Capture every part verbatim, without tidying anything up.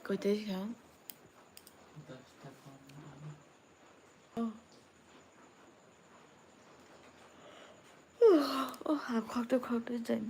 Koita kha? Dosta pon. Oh. Oh, ha, khokte khokte jai.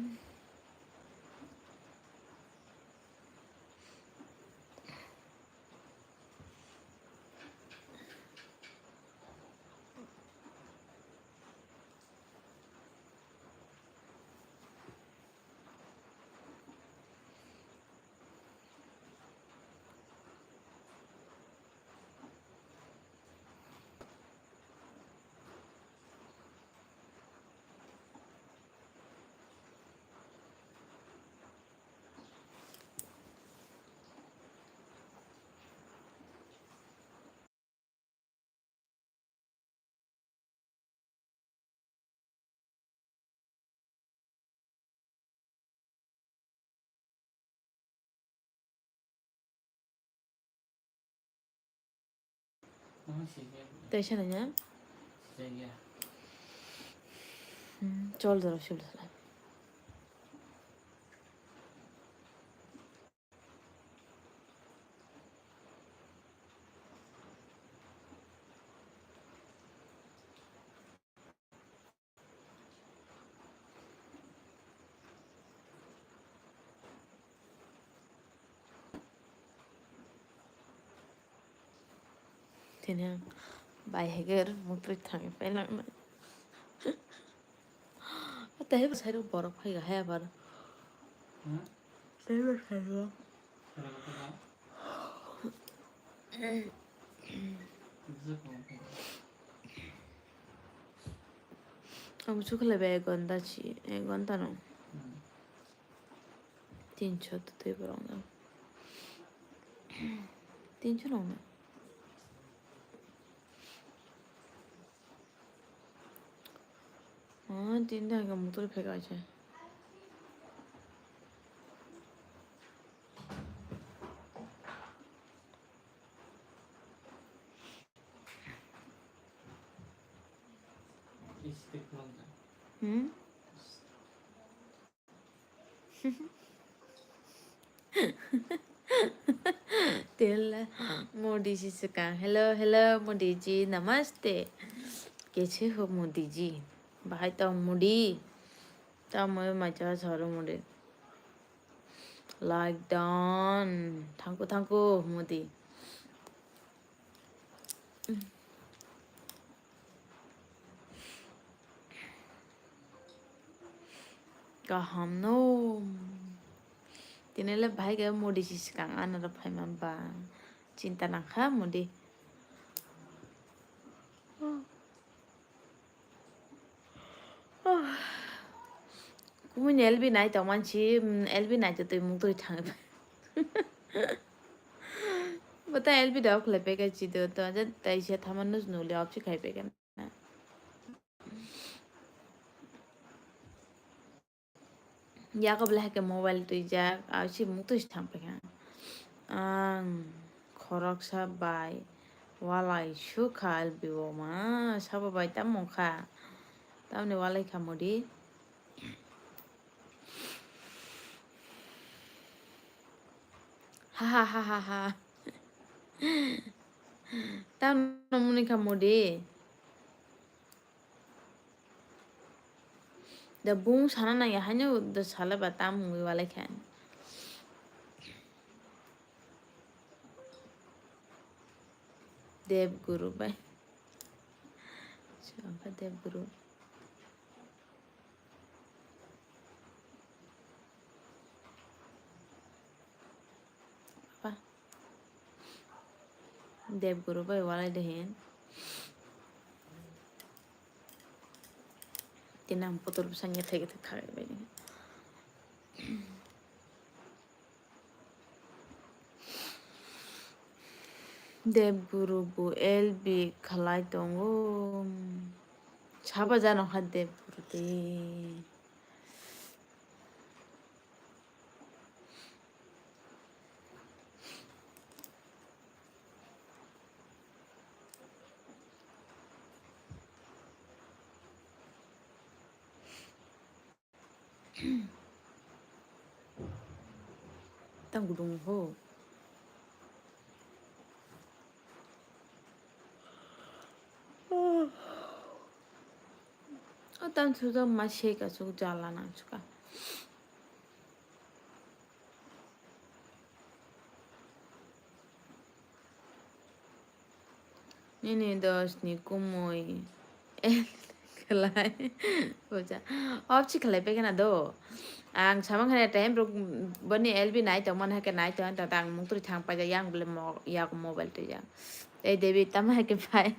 Tei sana nya? Hmm, chol doro sul doro. Tini ang bai hai khe muktwi thangwi pailak nai. Tei bo side o borok phai kha hai abar. Hmm? Tei bo side o. Borok phai kha? Ang chukle be ek ghonta chi, ek ghonta no. Hmm. Tinso to tei borok no. Tinso no na. Oh, tin ta hwnkhe muktwi phai kaisa. Hmm? Tela Modi si swkang. Hello, hello, Modi ji, namaste. Kaise ho Modi ji? Bahai tong Modi? Tamo mai cha charo Modi. Like done. Thank you, thank you, Modi. Kaham no. Tini le bahai khe Modi si swkang anaro phaima ba. Chinta nangkha Modi. Kumui ni L B nai tong mansi, mm, L B nai to twi muk twi thang. Bata L B da off khlai peka chido to, ja tai se thaman nus nuli off si khai peka na. Yakob le hake mobile twijak, ah, si muk twi thang peka. Ang khoroksa bai walai sukha L B o ma, sabo bai tamo kha. Tamni walai kha Modi. Ha ha ha ha ha. Tamo muni kha Modi. Da bung sana nang ya haino da sala ba tam mui walai kha. Dev Guru bai. Chwngkha Dev Guru. Apa? Dev Guru bai walai de hin. Tini ang photo bwsang ya thai thai khai bai. Dev Guru bo L B khlai tongo. Sabo jano kha Dev Guru de. Tang gudung ho. Tam sujak ma se ka suk jala nang suka. Nini dos ni kumui. Khlai. Bocha. Off si khlai pegena do. Ang samang khana time rok boni L B nai tong man hake nai tong ta tang mung turi thang paja yang bole mo yak mobile twi yang. Ei Devi tama hake pai.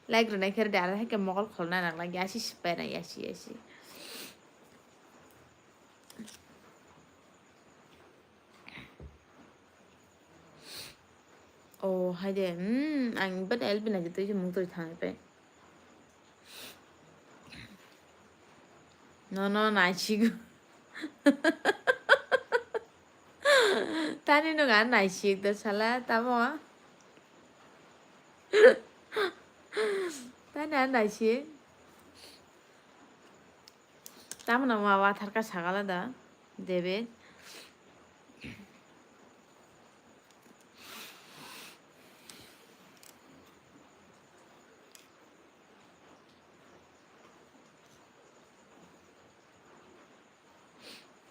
Like rwnai khe rwdi, aro hai khe mokol kholna nang lai, yasi sipai na, yasi, yasi. Oh, hai de, hmm, ang bet L B na jitui mung tui thang pe. No, no, nai sigo. Tani nung an nai sik do sala, tamo? Tani an nai sik. Tamo na ma wathar ka sagala da, David.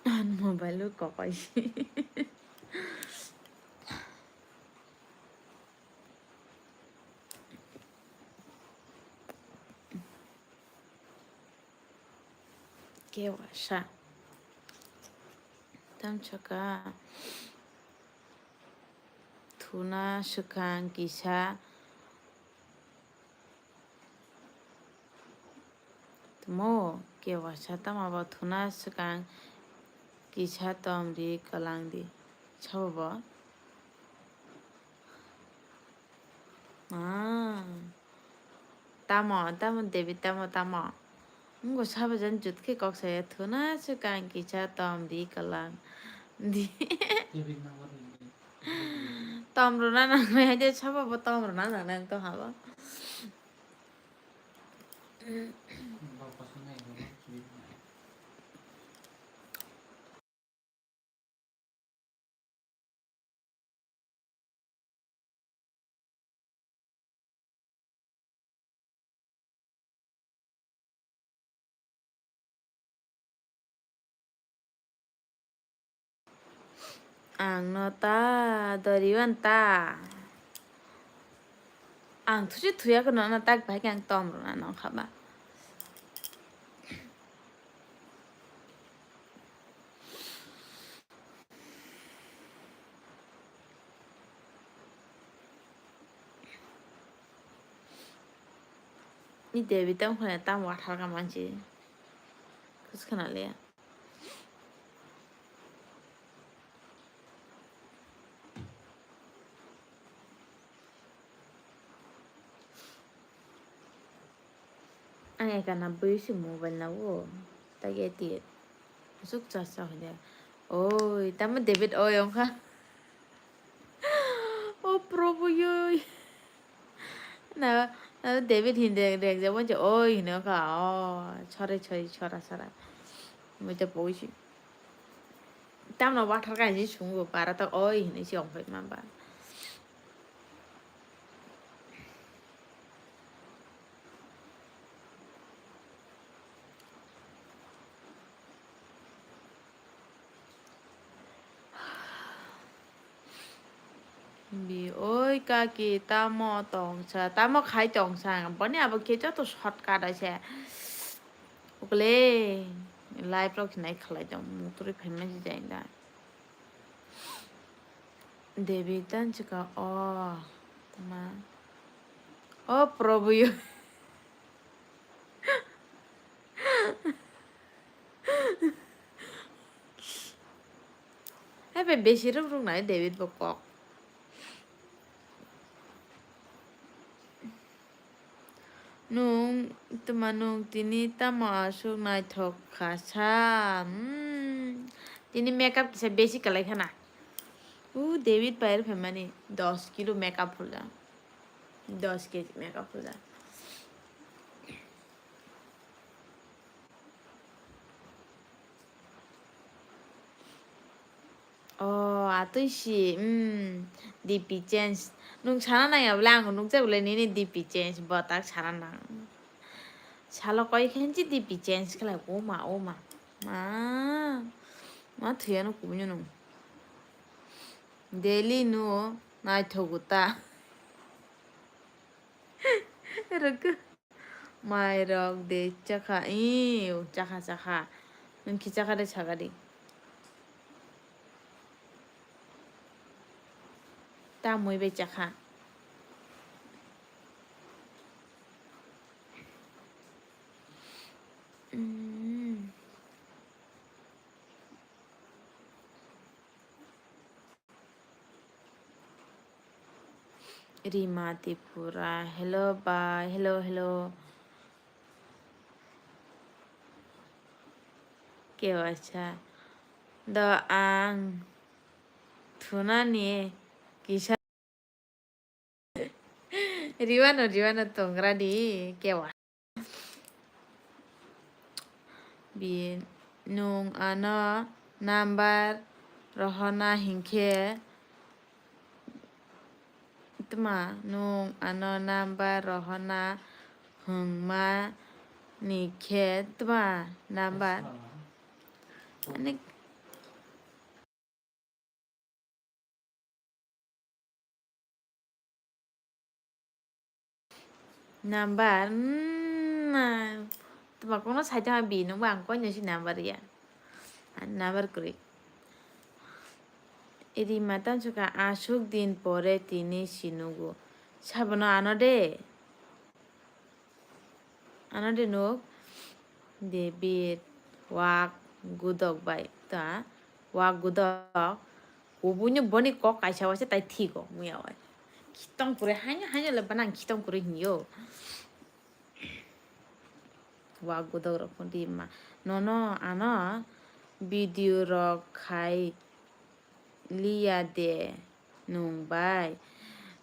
An mobile o kokoi. Kewasa. Tamsaka. Thuna swkang kisa. Tamo kewasa tamo bo thuna swkang kisa tom ri kwlang di. Sabo bo. Ah. Tamo, tamo, Devi, tamo, tamo. Ngo sabo jan jut khe kok saya thuna swkang kisa tom ri kwlang di. Tom rwna nangnai hai de sabo bo tom rwna nangnai to habo. Ang no ta doriwan ta. Ang thusi thuya ko no tak bai khe ang tom rwna nang kha ba. Ni Devi tam khna tam wathar ka manchi. Khus khna le. Ang ekana bui se mobile na o, ta ye ti. Asuk cha cha hoi de. Oi, tamo David oi ongkha. O Probu yoi. Na, na David hin reng reng jabo je oi hino kha. O, chore chore chora sara. Moi ta poi si. Tamno wathar kainwi sungo, para ta oi hinwi se ongphai mamba. Bi, oi kaki, tamo tongsa, tamo khai tongsa, boni abo khe joto shortcut aise. Ukle, live rok hinai khlai tong, mutri phaima si jai da. Devi tan chika, o, tama. O, Prabhu yo. Hai bai besi ruk ruk nai David bo kok. Nung tuma nung tini tamo asuk naithok kha sa. Hmm. Tini makeup kisa besi kalai khana. U David pair phaimani dos kilo makeup phulda. Dos K G makeup phulda. Oh, atwi si, hmm, D P change. Nwng sana nangya bole, ang nukjak bole nini D P change, botak sana nang. Salo koi khe hinsi D P change khlai, o ma, o ma. Ma, ma thwiyano kubunyo nwng. Daily no naithogo ta. Rwkhe. Mairok de chakha, ee, chakha, chakha. Nwng khi chakha de sakadi. Tamwi bai chakha. Mm. Rima Tripura, hello bai, hello, hello. Kewaisa. Do ang thunani kisa. Riwano, riwano tongrani kewa. Bi nwng ano number rohorna hinkhe tma, nwng ano number rohorna hwngma ni khe tma number. Ani number, mm, na, tuma kono saitama bi nungba ang koino si number ya. Number kwrwi. Rima tamsukha aswk din pore tini sinugo. Sabono ano de. Ano de nuk. Debit. Wak gudok bai. Ta. Wak gudok. Kubunyo boni kok kaisa waisa tai thigo muya wai. Khitong kure haino haino le bana ang khitong kure hinyo. Wak gudok rok pon di ma. Nono ano video rok khai liya de nung bai.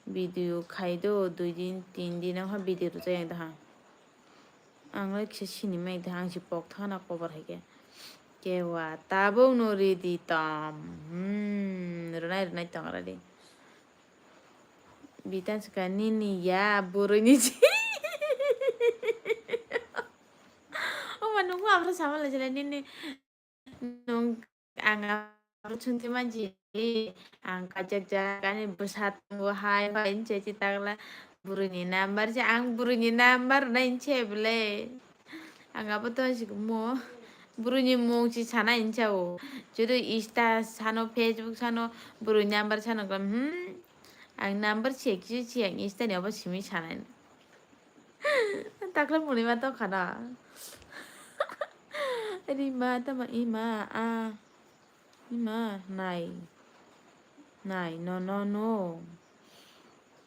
Video khai do dui din tin din o video rwjak yang da ha. Ang lai kisa sini mai da ha, ang si pok thana kobar hai khe. Kewa tabuk no ready tom. Hmm, rwnai rwnai tong ready. Bitan saka nini ya burui ni si. O ma nunggu abra sama lai jala nini. Nung ang abro chunti manji, ang kajak jak ani bwsa tongo hai bai hinse chi takla burui ni number se ang burui ni number rwnai hinse bwle. Ang abo to sikumo burui ni mung si sana hinsa o. Joto Insta sano, Facebook sano, burui number sano klam, hmm. Ang number se kisu si ang Insta ni abo simi sanai. Takla muni ma tong khana. Rima tama ima a. Ima nai. Nai no no no.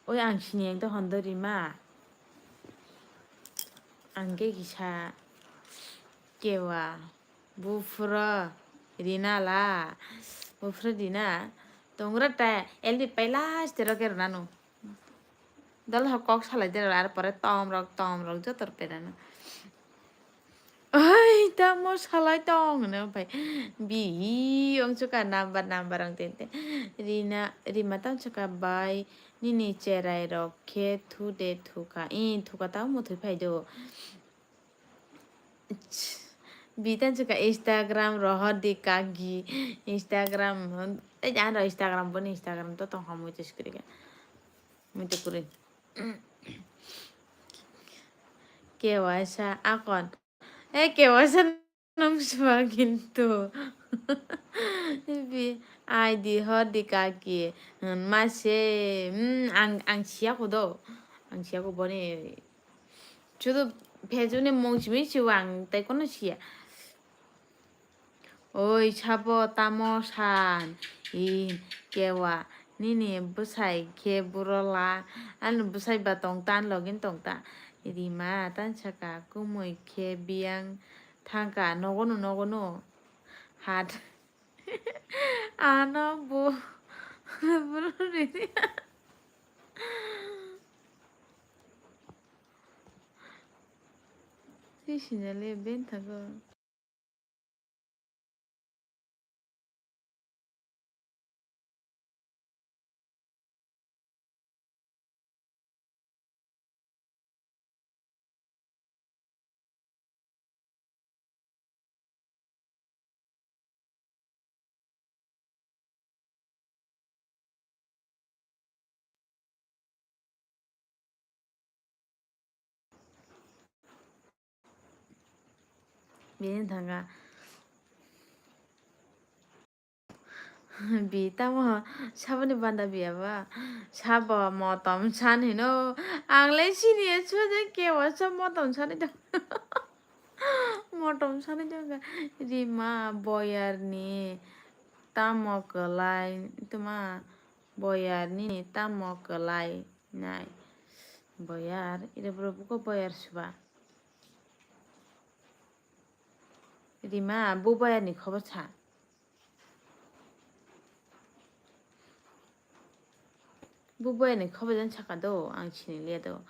Oi ang sini ang to hondo Rima. Ang ge kisa kewa. Buphuro Rina la. Buphuro Rina. Tongra ta L P paila stero ke rana no. Dol ha kok salai de ar pore tom rok tom rok joto rok pera no. Oi tamo salai tong no pai. Bi ong chuka number number ong ten ten. Rina Rima tam chuka bai nini cherai rok khe thu de thuka. I thuka tamo thwi phai do. Bitan chuka Instagram rohor di kagi. Instagram. Ei ano Instagram boni Instagram to tong hamui to skrika. Mui to kuri. Kewaisa akon. E kewaisa nung swa kintu. Bi I D hor di kaki. Hmm, mase. Hmm, ang ang siya kudo. Ang siya ko boni. Chudu phejuni mung simi siwang tei kono siya. Oi sabo tamo san i kewa nini bwsai khe burola ani bwsai ba tong tan login tong ta Rima tan saka kumui khe biyang thangka nogo no nogo no hat ano bo Twi sinale ben thago. Bini thangkha. Bi tamo saboni banda biya ba? Sabo motom san hino. Ang le sini ya suja kewa sa motom sani da. Motom sani da. Rima boyar ni tamo kwlai tuma boyar nini tamo kwlai nai. Boyar ire bro buko boyar suba. Rima, bu boyarni khobor sa. Bu boyarni khobor jan saka do, ang sini liya do.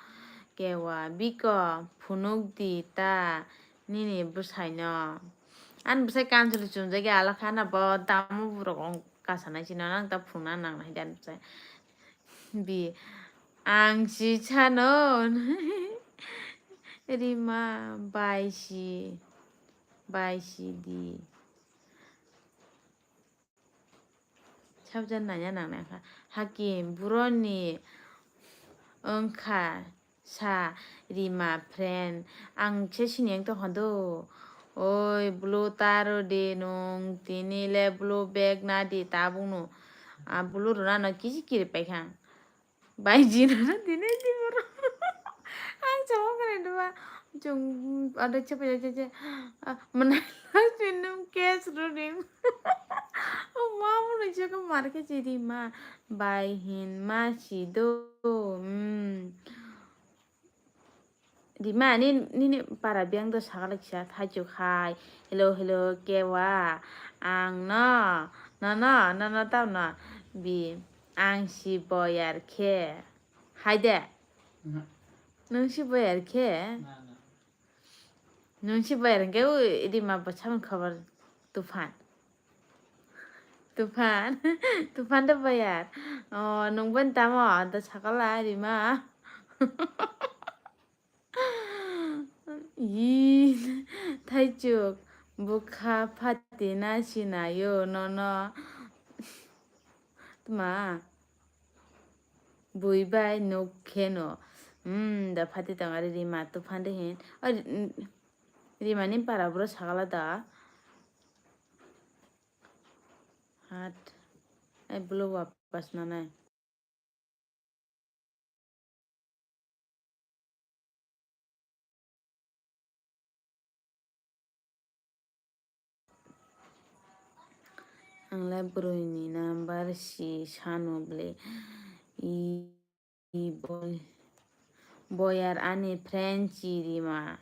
Kewa, biko, phunuk di ta, nini bwsai no. Ani bwsai kanchwlwi chumjagya alakha na bo damo burok ong kasanai chino nang ta phunukna nangnai de ani bwsai. Bi, ang si sano. Rima, bai si, bai si di. Sabja nanya nang nang kha. Hakim, buroni wngkha sa Rima friend. Ang se sini ang tong hodo. Oi, blue taro de nung tini le blue bag na di tabung no. A blue runa no kisi kiri pai khang. Bai jina na tini di boro. Ang chamo kare dua. Chung ada cepe cepe. Mana nung kes ruding. O ma mo ni jaga mar ke jiri ma. Bai hin ma si do. Hmm. Rima, ni, nini para biyang do sakala kisa thaichuk hai. Hello, hello, kewa. Ang no, no, no, no, no, tamo no. Bi, ang si boyar khe. Hai de. Nung si boyar khe. Nung si boyar khe, ui, Rima bo saboni khobor tufan. Tufan, tufan de boyar. O, nung boni tamo, da sakala Rima. Yi, thaichuk, bwkha phatina sinayo nono. Tma, bui bai nuk kheno. Hmm, da phati tong ari Rima tufan de hin. O, Rima ni para bro sakala da. Hat. Ai bolo wapas nanai. Ang le bwrwi ni number si sano bwle. I, i boy, boyar ani friend si Rima.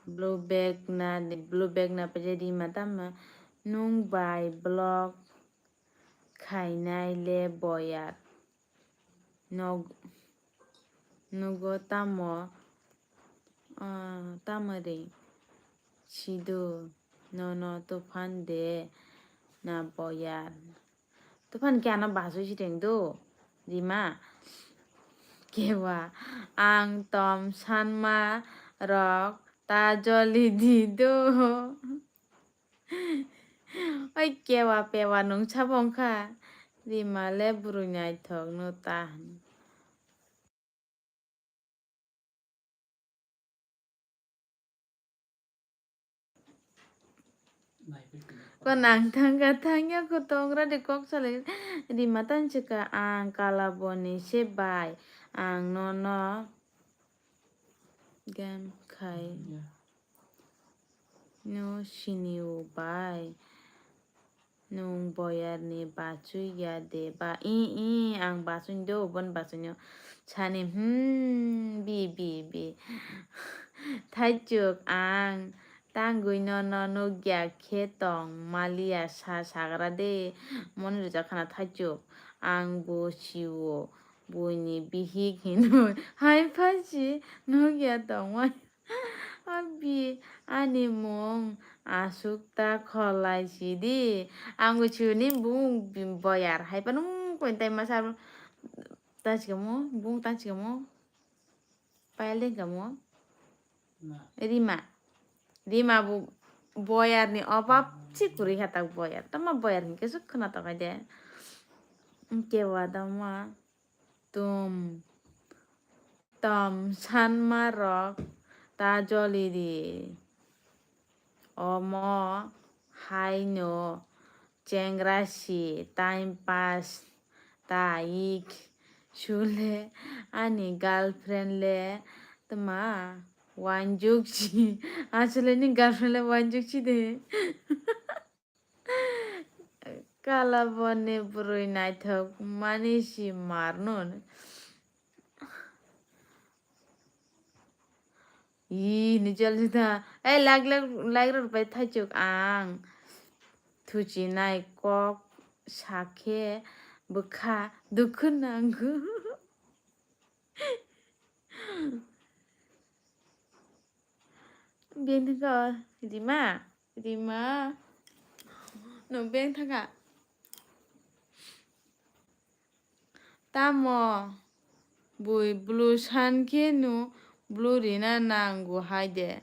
Blue bag na, blue bag na paje Rima tamo. Nung bai block khainai le boyar. Nog-, nogo tamo, ah, tamo ring sido nono tufan de na boyar. Tufan khe ano basui si teng do, Rima. Kewa, ang tom sanma rok ta joli di do. Oi kewa pewa nung sabo wngkha. Rima le bwrwi naithok no ta. Kwnang thangkha thangya kho tongra de kok salai. Rima tanchika ang kala boni se bai. Ang nono game khai. No sini o bai. Nung boyar ni bachwi ya de ba? I, i, ang bachwi do, bon bachwi no. Sani, hmm, bi, bi, bi. Thaichuk ang tangwi no, no nukya khe tong maliya sa sagra de. Moni rwjak khana thaichuk. Ang bo si o, buini bihik hinwi hai pha si nukya tongmani. Abi, ani mung aswk ta kholai sidi. Ang bo sini bung bi-, boyar hai phano koi tai masa ta sikamo, bung ta sikamo. Payal de kamo. Rima. Rima bo boyar ni obab si kwrwi kha ta boyar. Tamo boyar hinkhe swk khwna tongkha de. Kewa da ma. Tum, tom sanma rok ta joli di. Omo haino chengra si time pass ta ik sule ani girlfriend le tma wanjuk si. Asole ni girlfriend le wanjuk si de. Kala boni bwrwi naithok mani si marnun. Ih, ni jol sita. Eh, like, like, like rok pai thaichuk ang. Thuchinai kok sakhe bwkha dukhu nango. Bini thangka Rima, Rima. No bini thangka. Tamo bui blue san khe no blue rina nango hai de.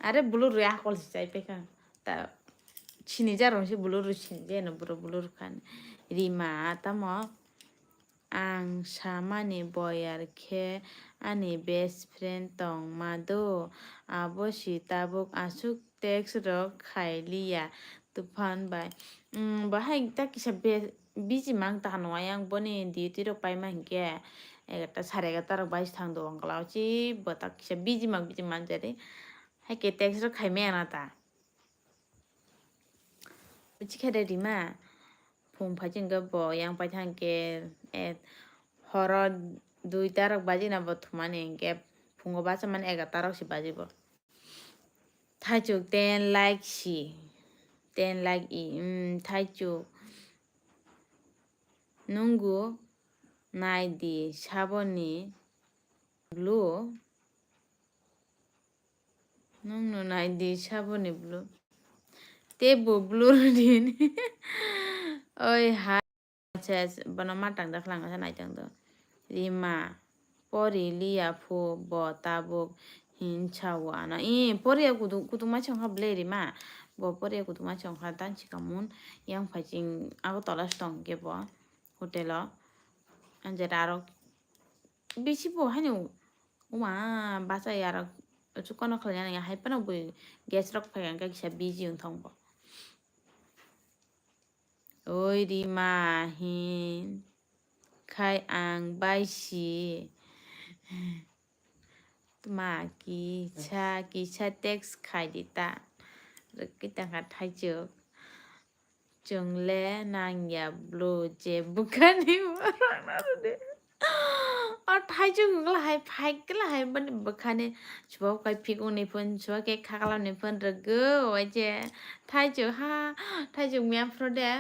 Are blue rwi akol si chai pekha. Ta sini jarong si blue rwi sini je no bro blue rwkha ni. Rima tamo ang samani boyar khe ani best friend tongma do. Abo si tabuk aswk text rok khai liya. Tufan bai. Umm, bahai ta kisa be-, busy mang tano ayang boni duty rok paima hinkhe egarta sare egarta rok bai thang do ongkla o chi bo ta kisa busy mang busy manjari. Haikhe text rok khai maya na ta. Bichi khe de Rima. Phung phai chwng khe bo yang pai thang khe, eh, horo duita rok baji na bo thumani hinkhe phungo bachamani egarta rok si baji bo. Thaichuk ten like si, ten like i, mm, thaichuk. Nungu nai di saboni blue. Nung no nai di saboni blue. Te bo blue din. Oi ha. Ses bono matang daklang sa naitang do. Rima. Pori liya phu bo tabuk hin sao ano. I pori ya kutung kutung ma chong kha ble Rima. Bo pori ya kutung ma chong kha dan chikamun yang phai ching ago tola stong ke bo hotel o. Anjera aro bisi bo haino uma bachai aro chukono khlainani hai phano bui gas rok phai hwnkhe kisa busy wng thang bo. Oi Rima hin khai ang bai si. Tma kisa kisa text khai di ta. Rwkwi tangkha thaichuk. Chwng le nang ya blo je bwkhani borok no rwdi. O thaichuk wngla hai phai kla hai mani bwkhani chuba kai phikung ni phun chuba khe khaklam ni phun rwgo waise thaichuk ha thaichuk miya phro de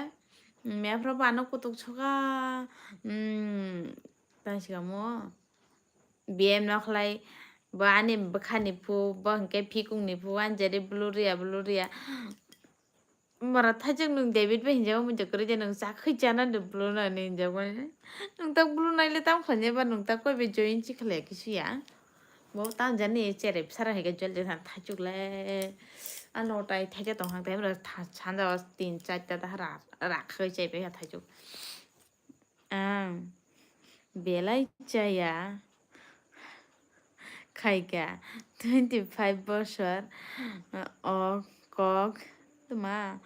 miya phro bo ano kutuk soka tang sikamo B M no khlai bo ani bwkhani phu bo hwnkhe phikung ni phu anjari blu riya blu riya. Mora thaichuk nwng David bai hinjago muitu kwrwi de nwng chakhwi chana de blu nani hinjago mani. Nwng tak blu naile tam khlainai ba nwng tak koi bai join chi khlai khe suya. Bo tam jani cherep sara hai khe jol de thang thaichuk le. Ano tai thaikhe tong thang tai mora sanja o tin charta da ra ra khoi chai bai thaichuk. Ang belai chaya khaika twenty five bosor o kok tma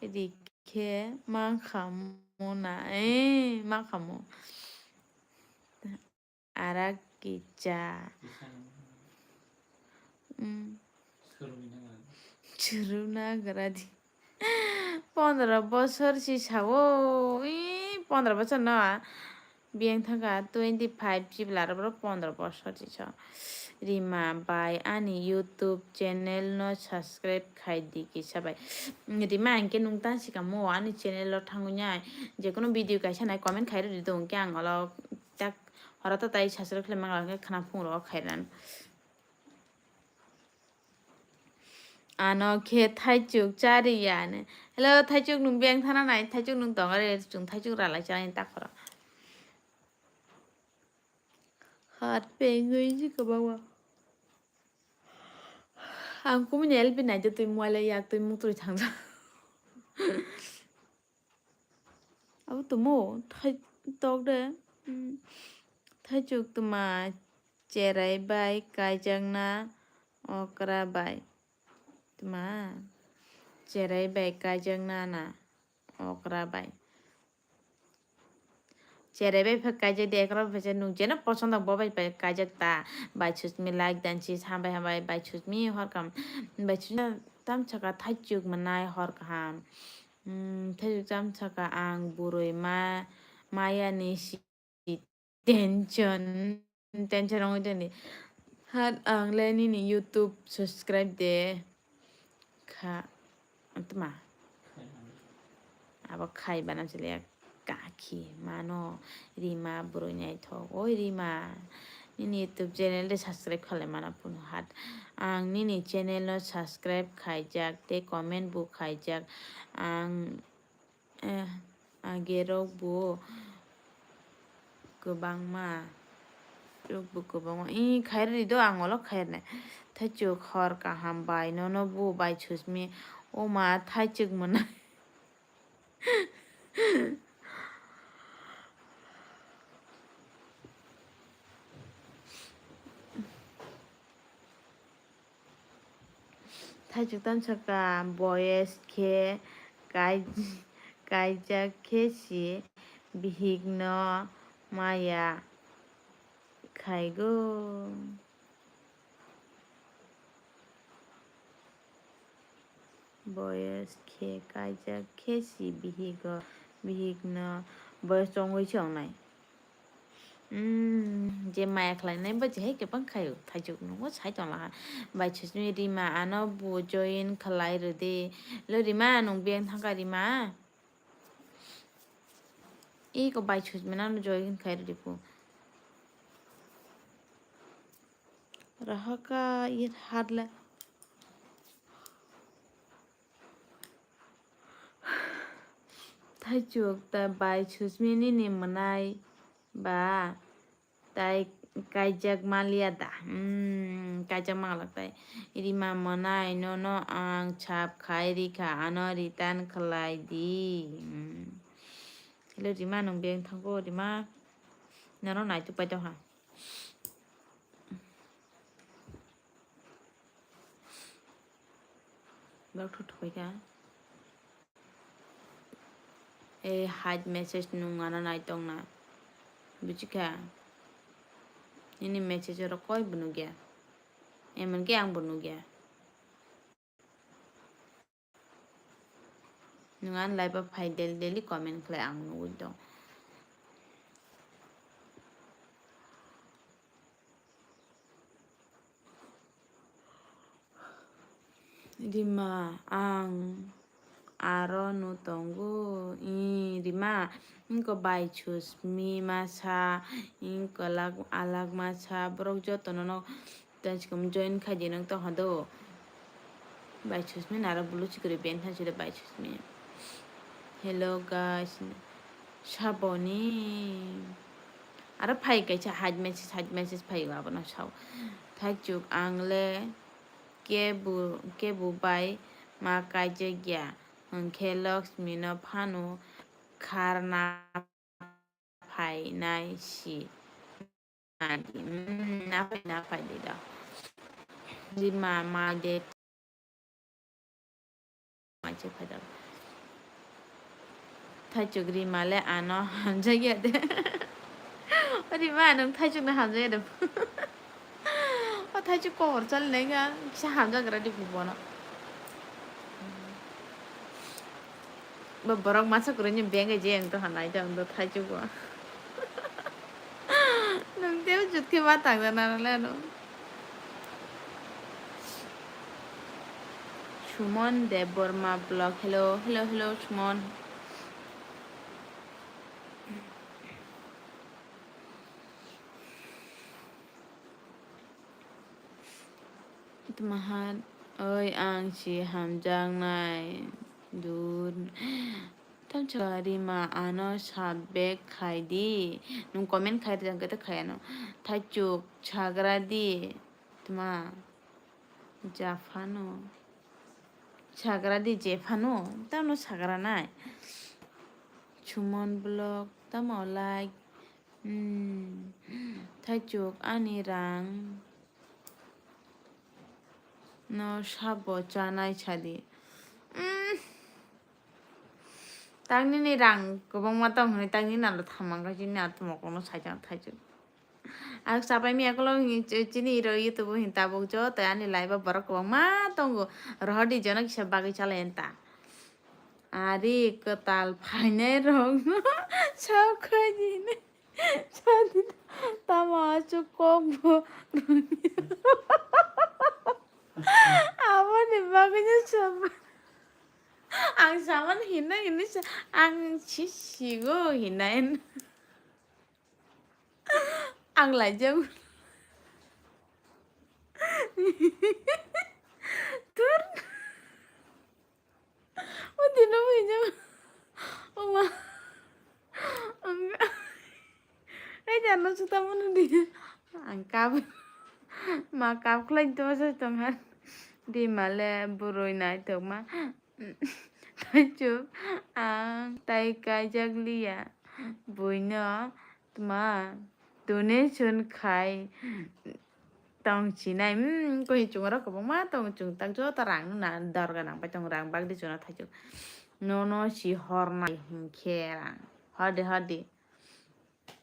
rikhe ma khamu na eh ma khamu. Arak kicha. Mm. Churuna gradi. Pondro bosor si sao. Ih, pondro bosor no. Biyang thangka twenty five chibla aro boro pondro bosor si sao. Rima bai ani YouTube channel no subscribe khai di kisa bai. Rima ang khe nung ta sikamo ani channel o thangwi nai. Jekono video kaisa nai comment khai rwdi do hwnkhe ang olo tak Horo ta tai sasrok khlai mangla hwnkhe khna phung rogo khairan. Ano khe thaichuk chariya ne. Hello, thaichuk nwng beng thana nai, thaichuk nwng tong are, chwng thaichuk ralai chani takhoro. Hat pengwi ji kwbangma. Ang kumui ni L P naide twi muale yak twi muktwi thangjak. Abo tumo thai tok de. Thaichuk tuma Cherai bai kaijakna okra bai. Tma? Cherai bai kaijakna na okra bai. Cherai bai phe kaijak de, ekra bai phe nung jeno posondo bo bai phe kaijak ta. Bai Susmi like dan si, hambai hambai, Bai Susmi horkam. Bai Susmi tam saka thaichuk manai hor kaham. Hmm, thaichuk tam saka ang burui ma, maya ni si tension, tension wngwi tongdi. Hat ang le nini YouTube subscribe de kha. Tma. Abo khai bana chiliya kaki mano Rima burui naithok. Oi Rima, nini YouTube channel de subscribe khalai mana phunu hat. Ang nini channel no subscribe khaijak tei comment bo khaijak. Ang, eh, age rok bo kwbangma. Rok bo kwbangma. Ih, khairwi do ang olo khairnai. Thaichuk hor kaham bai nono bo Bai Susmi. O ma thaichuk mwnai. Thaichuk tam saka boyes khe kai-, kaijak khe si bihik no maya khaigo. Boyes khe kaijak khe si bihigo, bihik no boyes chongwi se wngnai. Hmm, je maya khlainai bo je hai kwbang khaio, thaichuk nungo sai tongla ha. Bai Susmi Rima ano bo join khlai rwdi. Lo Rima, nung beng thangkha Rima. Iko Bai Susmi nano join khai rwdi pu. Rahaka ir hadle. Thaichuk ta Bai Susmi nini mwnai ba tai kaijak maliya da. Hmm, kaijak manglak tai. Rima mwnai nono ang sap khai rikha ano return khlai di. Hmm. Hello Rima, nung beng thango Rima. Nono naituk pai tongkha. Borok thuthupai kha. Ei hide message nung ano nai tongna. Buji kha? Nini message oro koi bo nugya. Emon khe ang bo nugya. Nwng ani live o phai daily daily comment khlai ang nugwi tong. Rima, ang aro no tongo. I, Rima, ingko Bai Susmi masa, ingko lak-, alak masa, borok jotono no tei sikam join khai di nang tong hado. Bai Susmi naro bulu sikri ben tha sida Bai Susmi. Hello guys. Saboni. Aro phai kaisa hide message, hide message phai abono sao. Thaichuk ang le kebu, kebu bai ma kaijak ya. Hwnkhe Laxmi no phano kharna phainai si. Nadi, mm, naphai, naphai di da. Di ma, ma de. Ma che phai da. Thaichuk Rima le ano hamjak ya de. O Rima, nwng thaichuk no hamjak ya de. O thaichuk kobor chali nai kha, kisa hamjak gra di bono. Bo borok masa kwrwini bengwi je wng tongkha, nai tong do thaichuk bo. Nwng tei jut khe ma tang jana rwle ano. Sumon Debbarma vlog. Hello, hello, hello, Sumon. Tmahan, oi, ang si hamjaknai dur. Tamsa Rima ano sub back khai di. Nwng comment khai rijak khe ta khai ano. Thaichuk sagra di. Tma. Japhano. Sagra di jephano. Tamo sagra nai. Sumon vlog. Tamo like. Hmm. Thaichuk ani rang no sabo chanai sadi. Hmm. Tangni ni rang kwbangma tong hwnwi tangni nalo thamang kha chini atumok no saijak thaichuk. Ang sapai miya kolong hin ch-, chini iro YouTube hin tabuk jo tei ani live o borok kwbangma tongo. Rohor di jono kisa bagwi chalai ta. Ari kwtal phainai rok no sok khai di hinwi sadi tamo aswk kok bo aboni bagwi no sab-, ang saman hinna hinwi sa ang si sigo hinai. Ang laijak. Tur. O dino mo hijab. O ma. Ang. Ai jano suta mo di. Ang kap. Ma kap khlai to sa tong han. Di male buroi nai tong ma. Thaichuk ang tai kaijak liya. Buino tma donation khai tong sinai. Hmm, koi chungo rok kwbangma tong chung tak joto rang na dorga nang pai tong rang bagdi chuna thaichuk. Nono si hornai hinkhe rang. Hodi hodi.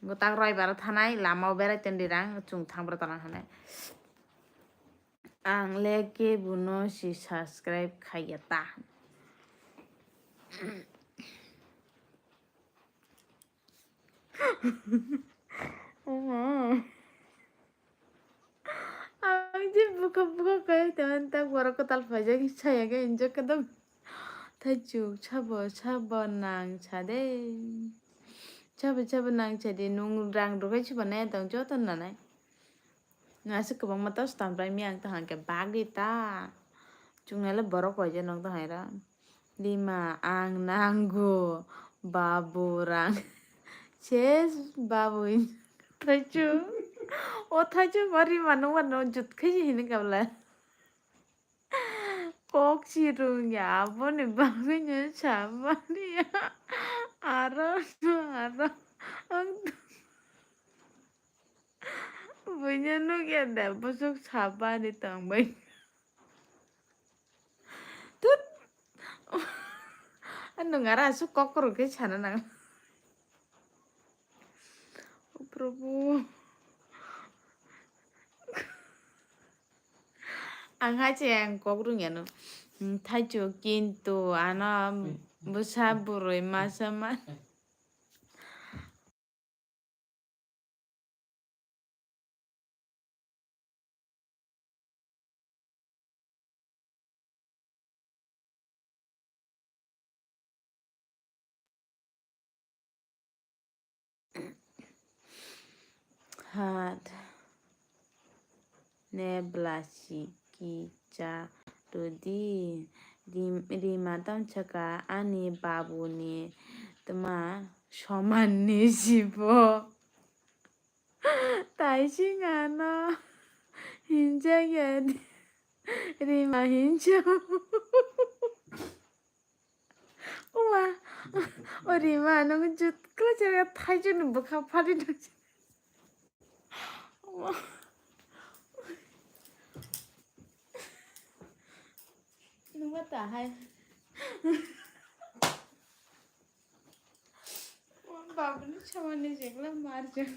Gotang roi baro thanai lama o berai tong di rang chung thang bro tong hanai. Ang le kebo no si subscribe khaiya ta. Oma. Ang je bukha bukha kai teman tak borok kwtal phaijak saya khe injak kadam. Thaichuk sabo sabo nang sade. Sabo sabo nang sade nung rang rwkhe sibo nai tong joto nanai. Nung aswk kwbangma tos tangpai mi ang tong hwnkhe bagwi ta. Chungnai le borok koi je nung tong hai ra. Rima ang nango babu rang. Ses babu in-, thaichuk. O thaichuk o Rima nung mano jut khai hini kabla. Kok si rung ya aboni bagwi no sa mani ya. Aro aro ang buino nukya da bwswk sa bari tongbai. Tut. Ano ngara aswk kok kwrwng khe sana nang. O Prabhu. Ang hai se ang kok rung yano. Hmm, thaichuk kintu ano bwsa bwrwi masa ma. Hat. Ne blasi kicha rwdi. Rim-, Rima tong saka ani babuni tma somanni sibo. Taising ano hinjak ya di. Rima hinjak. Uma. O Rima, nung jut kla jaga thaichuk ni bwkha phari nang. Uma. Nungma ta hai. Babuni samani jengla marjak.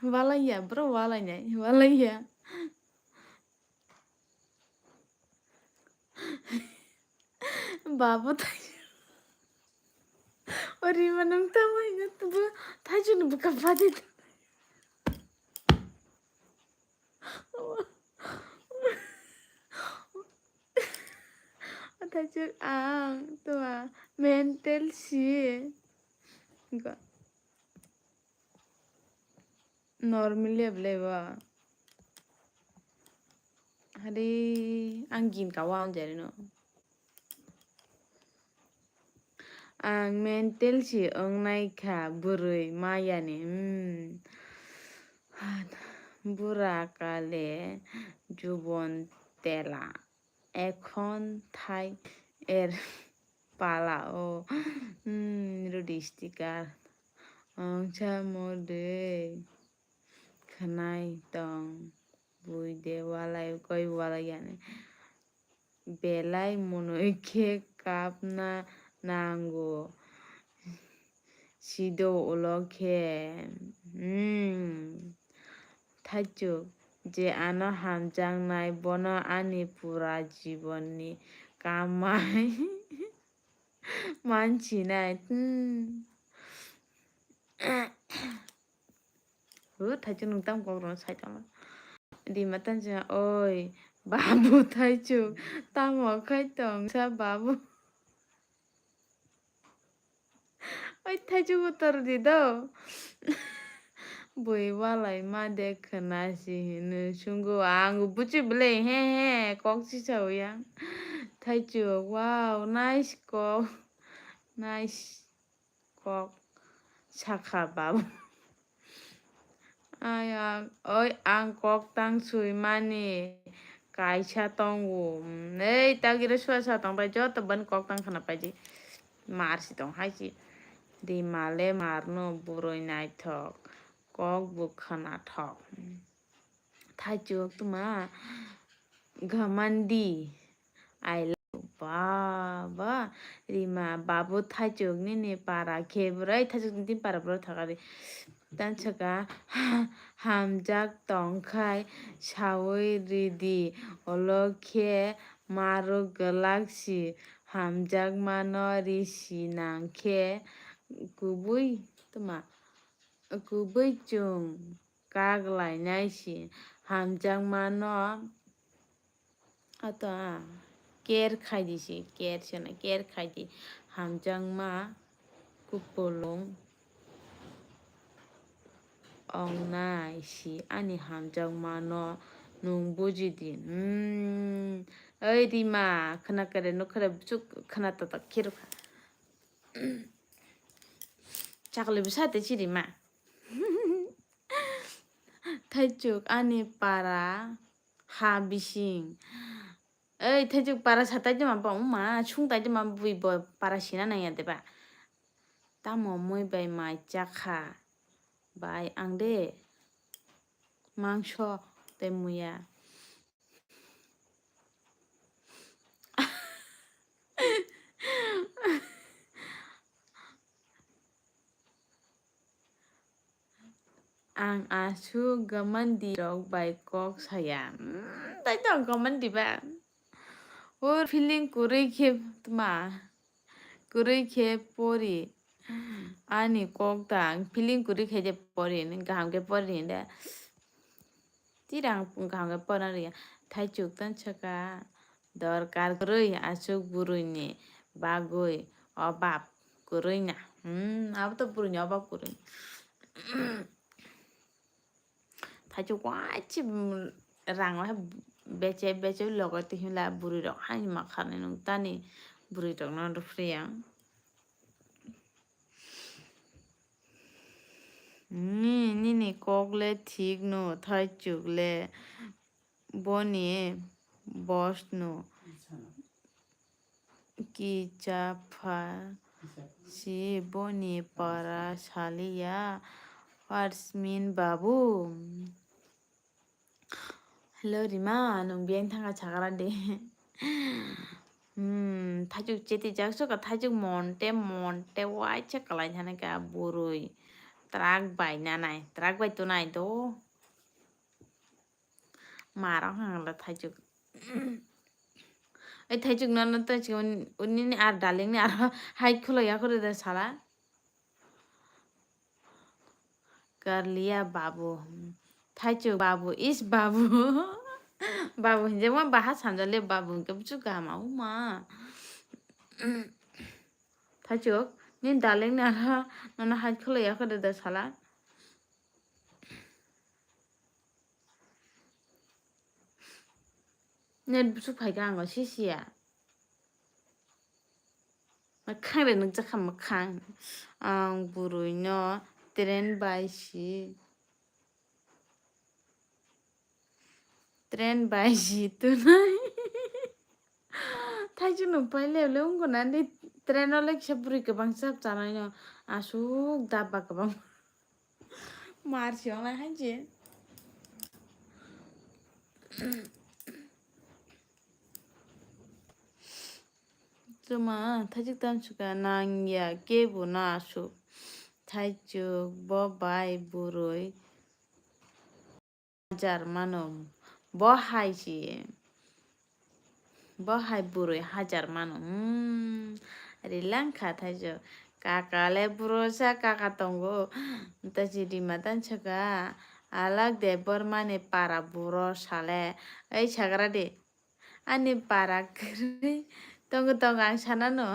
Walaiya, bro, walainai, walaiya. Babu thai. O Rima nung tamo hinga tubu thaichuk ni bwkha badi. O thaichuk ang tuma mental si. Ga. Normally ya belai ba. Hari ang gin kawa ang jari no. Ang mental si wngnai kha bwrwi mayani. Hmm. Bura kale jubon tela. Ekhon thai er pala o. Hmm, rudi sticker. Ang sa mode khwnai tong. Bui de walai koi walai yani. Belai monoi khe kapna nango. Sido ulo khe. Hmm. Thaichuk, je ano hamjaknai, bono ani pura jibonni kamai mansinai. Hmm. O, Thaichuk, nwng tamo kok rwna sai tongma? Rima tang sa, oi, babu Thaichuk, tamo khai tong sa babu? Oi, Thaichuk, utor di do. Bui walai ma de khwna si hino sungo, ang buchi bwle, he, he, kok si sa yang. Thaichuk, wow, nice kok, nice. Kok sakha babu. Ai, ang, oi, ang kok tang sui mani kaisa tongo. Ei, tagire sua sa tong bai, joto ban kok tang khana paidi. Mar si tong hai si. Rima le mar no, buroi naithok. Kok bo khana thok. Thaichuk tuma gamandi. I love you. Ba, ba. Rima, babu Thaichuk nini para khe bwrwi, Thaichuk nini para bwrwi thakari. Tang saka, hamjak tongkhai sawi ridi, olo khe maro gwlak si, hamjakmano risi nang khe kubui tuma, kubui chwng kak lainai si, hamjakmano ato a care khaidi si, care sena care khaidi, hamjakma kupulung ongnai si ani hamjakmano nwng bujidi. Hmm. Oi Rima, khwna kare nuk khare bwswk khwna tatak khe rwkha. Chakli bwsa tei chirima. Thaichuk ani para ha bising. Ei, Thaichuk para satai de ma ba wngma, sungtai de ma bui bo para sina nangya de ba. Tamo mui bai mai chakha bai ang de mangso tei muya. Ang aswk gamandi rok bai kok saya. Hmm, tai tong gamandi ba. Or feeling kwrwi khe tma. Kwrwi khe pori. Ani kok ta ang feeling kwrwi khe je pori. Nang kaham khe pori da. Tirang kaham khe porna rwya. Thaichuk tong saka dorkar kwrwi aswk bwrwini bagwi obab kwrwi na. Hmm, abo to bwrwini obab kwrwi. Thaichuk wachi, mm, rang waha beche beche logo tihimla bwrwi rok haini makharni nung tani bwrwi rokno rwphri ang. Ni, nini kok le thik no, Thaichuk le boni boss no. Kicha pha si boni para saliya. What's mean, babu? Hello, Rima, nung biyang thangkha sakra de. Hmm, Thaichuk cheti jak sokha, Thaichuk monte, monte waisa kwlai thani kha bwrwi. Truck bai nanai, truck bai tunai do. Marok hangla Thaichuk. Ei Thaichuk no, no to chikon, unini ar darling ni aro hai khulo ya kore de sala. Karliya babu. Thaichuk babu, is babu. Babu hinjak ma baha sanjale babu hingke buchu gama uma. Thaichuk, ni darling ni aro nono hai khulo ya kore de sala. Net busu phaikha ango sisiya. Mwkhang re nukjakha mwkhang. Ang bwrwino train bai si. Train bai si tunai. Thaichuk nung pai le le wngkha nani train o le kisa bwrwi kwbang chap chanai no. Aswk daba kwbang. Mar si wngnai hai je. Chuma thaichuk tamsuka nang ya kebo na aswk. Thaichuk bo bai bwrwi hajar mano. Bo hai si. Bo hai bwrwi hajar mano. Hmm. Rilangkha thaichuk. Kaka le bwrwsa kaka tongo. Tachi rima tamsuka. Alak de bormani para bwrwsa le. Ei sagra de. Ani para kwrwi tongo, tongo ang sanano.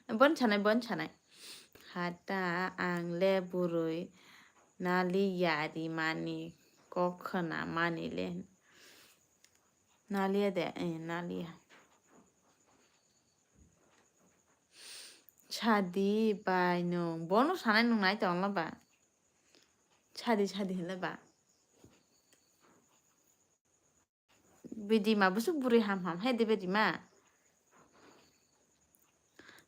Bon sanai, bon sanai. Hata ang le bwrwi nali yari mani kok khna mani le. Naliya de, eh, naliya. Sadi bai nung. Bono sanai nung nai tongla ba. Sadi, sadi hinla ba. Bidi ma busuk buri ham ham hai de bidi ma.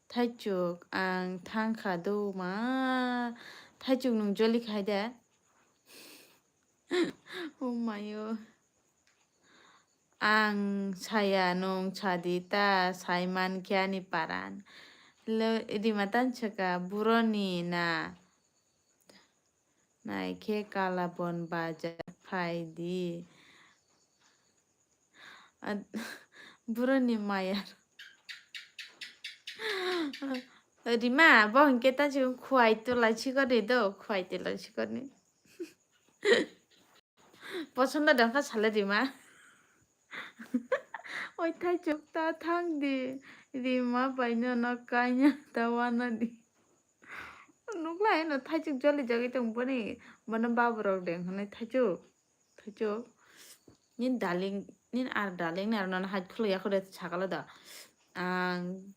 Thaichuk ang thangkha do ma. Thaichuk nung joli khai de. Oh mayo. Ang saya nung sadi ta sai man khe ani paran. Lo rima tan saka buroni na. Naikhe Kalabon bazar phaidi. Ad-, buroni maya. Rima, bo hinkhe ta chikon khuai tula chikoni do, khuai tula chikoni. Posondo dongkha sale Rima. Oi thaichuk ta thang di. Rima bai no no kanya ta wana di. Nuklai no thaichuk joli jagwi tong boni. Bono baburok deng hwnwi thaichuk. Thaichuk. Nini darling, nini ar darling ni aro nono hai khuluk ya kho de sakalo da. Ang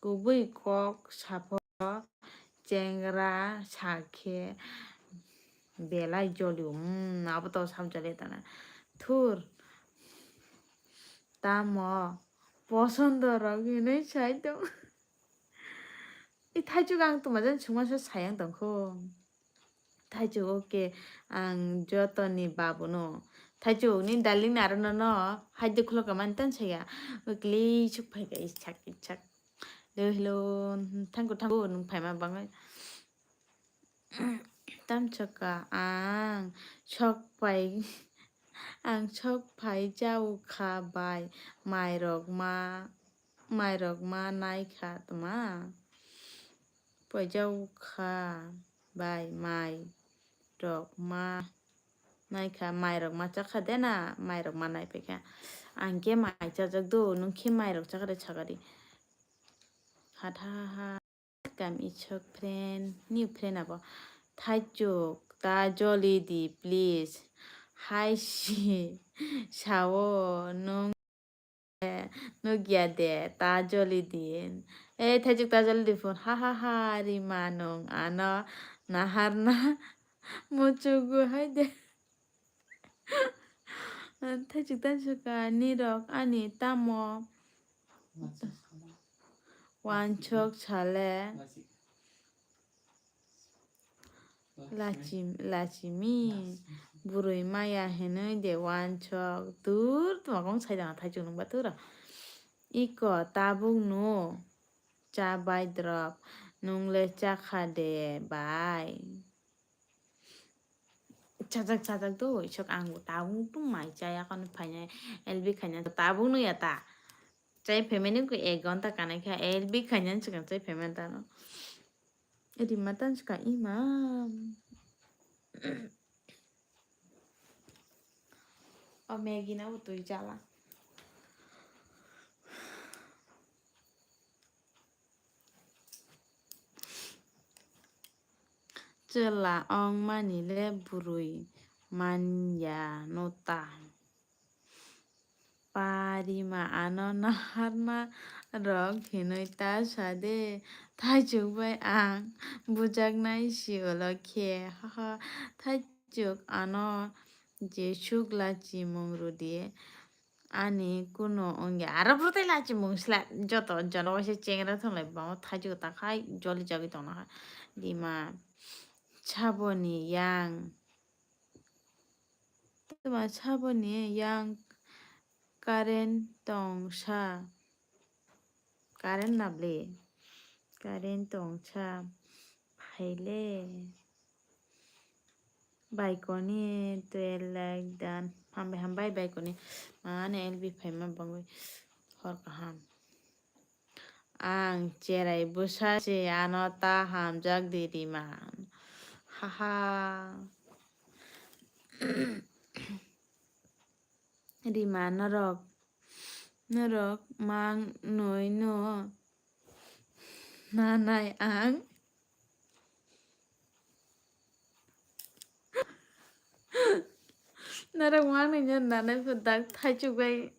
kubui kok saphoro chengra sakhe belai jolio. Hmm, abo to sam joli tana. Thur. Tamo posondo rok hinwi sai tong. I thaichuk ang tuma jan chuma se sayang tongkho. Thaichuk, okay, ang jotoni babuno. Thaichuk, ni darling ni aro nono haide khulo ka mani tan saya. Ukli suk phai ka ichak ichak. Hello, hello, thank you, thank you, nung phaima bangai. Tamchaka ang sok pai, ang sok pai jau kha bai, mairok ma, mairok ma nai kha tma. Poijao kha bai mai rok ma nai kha, mai rok ma chakha de na, mai rok ma nai paikha. Ang khe mai chajak do, nung khe mai rok chakha de chakha di. Hat ha ha ha. Kam ichok friend, new friend abo. Thaichuk ta joli di please. Hai si sao nung. Nukya de, ta joli di. Ei, thaichuk ta joli di phone. Ha, ha, ha, Rima nung ano naharna muchugo hai de. Thaichuk ta suka nirok ani tamo. Wansok sale. Lachim-, lachimi, bwrwi maya hinwi de wansok. Dur, tuma kong sai dana thaichuk nungba tura. Iko tabuk no cha bai drop, nung le chakha de bai. Chajak, chajak do, isok ang bo tabuk tum mai chaya kono phainai, L B khaina tabuk no ya ta. Chai phaimani ko ek ghonta kanai kha, L B khainani swkang chai phaimani tano. Rima tan swkang ima. O Maggie no bo twi chala. Chwla ong mani le bwrwi man ya no ta. Pa Rima, ano naharna rok hinwi ta sa de, Thaichuk bai ang bujaknai si ulo khe, haha, Thaichuk ano jesuk lachimung rw di, ani kuno wngya, aro bwrwtai lachimung sla, joto jono waisa chengra thwnglai bangma Thaichuk ta khai joli jagwi tongna kha, Rima, saboni yang. Tuma saboni yang current tong sa. Current na ble? Current tong sa. Phaile. Baikoni twelve like dan. Hambai hambai baikoni. Mane L B phaima bangwi hor kaham. Ang cherai bwsa se ano ta hamjak di Rima. Haha. Rima norok, norok mang noi no nanai ang. Norok mang noi no nanai pho dak Thaichuk bai.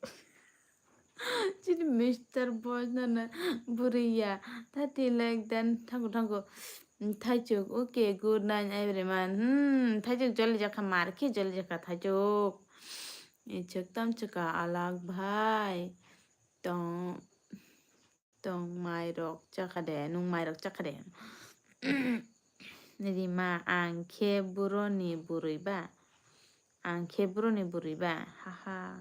Chini Mister Boss no na bwrwi ya. Thati lek den thango thango. Thaichuk, okay, good night everyone. Hmm, Thaichuk joli jakha mar khe joli jakha Thaichuk. Ichuk tam chuka alak bhai. Tong, tong mai rok chakha de, nung mai rok chakha de. Rima ang khe buroni bwrwi ba. Ang khe buroni bwrwi ba. Haha.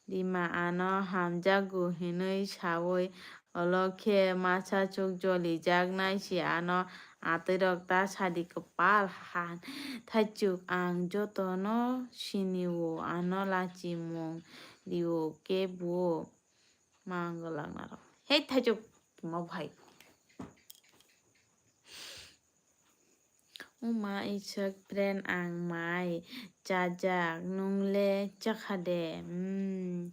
Rima ano hamjakgo hinwi sawi ulo khe masa chuk jolijaknai si ano atwirok ta sadi kwpal han. Thaichuk ang jotono sinio ano lachimung rio kebo mango langnaro. Hei Thaichuk mo bhai. Uma iswk friend ang mai chajak, nungle chakha de? Hmm.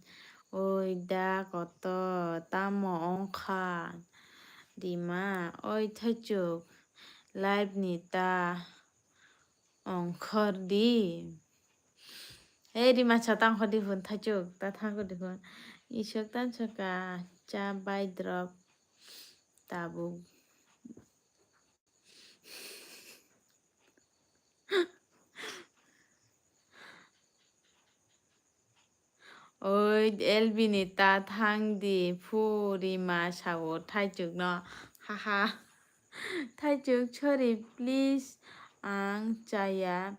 Oi da koto, tamo ongkha? Rima, oi Thaichuk, live ni ta ongkhor di. Ei Rima sa tang khor di phun Thaichuk, ta thang khor di phun. Iswk tan swka cha bai drop tabuk. Oi, L B ni ta thang di, phu Rima sao Thaichuk no, haha. Thaichuk, sorry, please, ang chaya,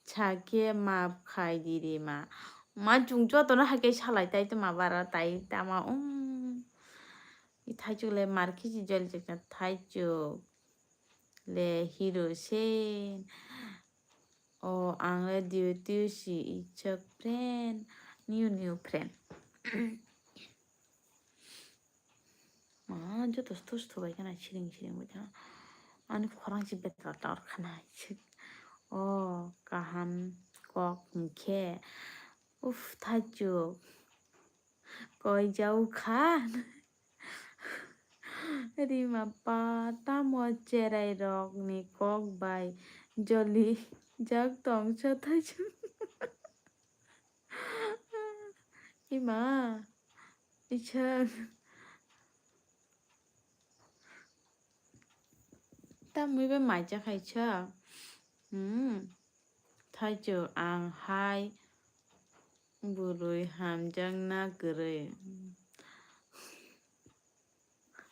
sakhe maaf khai di Rima. Ma chung joto no hakhe salai tai toma bara tai tama, um. I Thaichuk le mar khe si joli jakha Thaichuk. Le hero se. O ang le duty si ichak friend, new new friend. Ma joto sto sto bai khana siring siring bai khana. Ani khorang si betra tor khana ichak. O kaham kok hwnkhe. Uf Thaichuk. Koi jau kha. Rima pa tamo cherai rok ni kok bai joli jak tong sa Thaichuk. Ima isang tamwi bai mai cha khai cha. Hmm. Thaichuk ang hai bwrwi hamjakna kwrwi.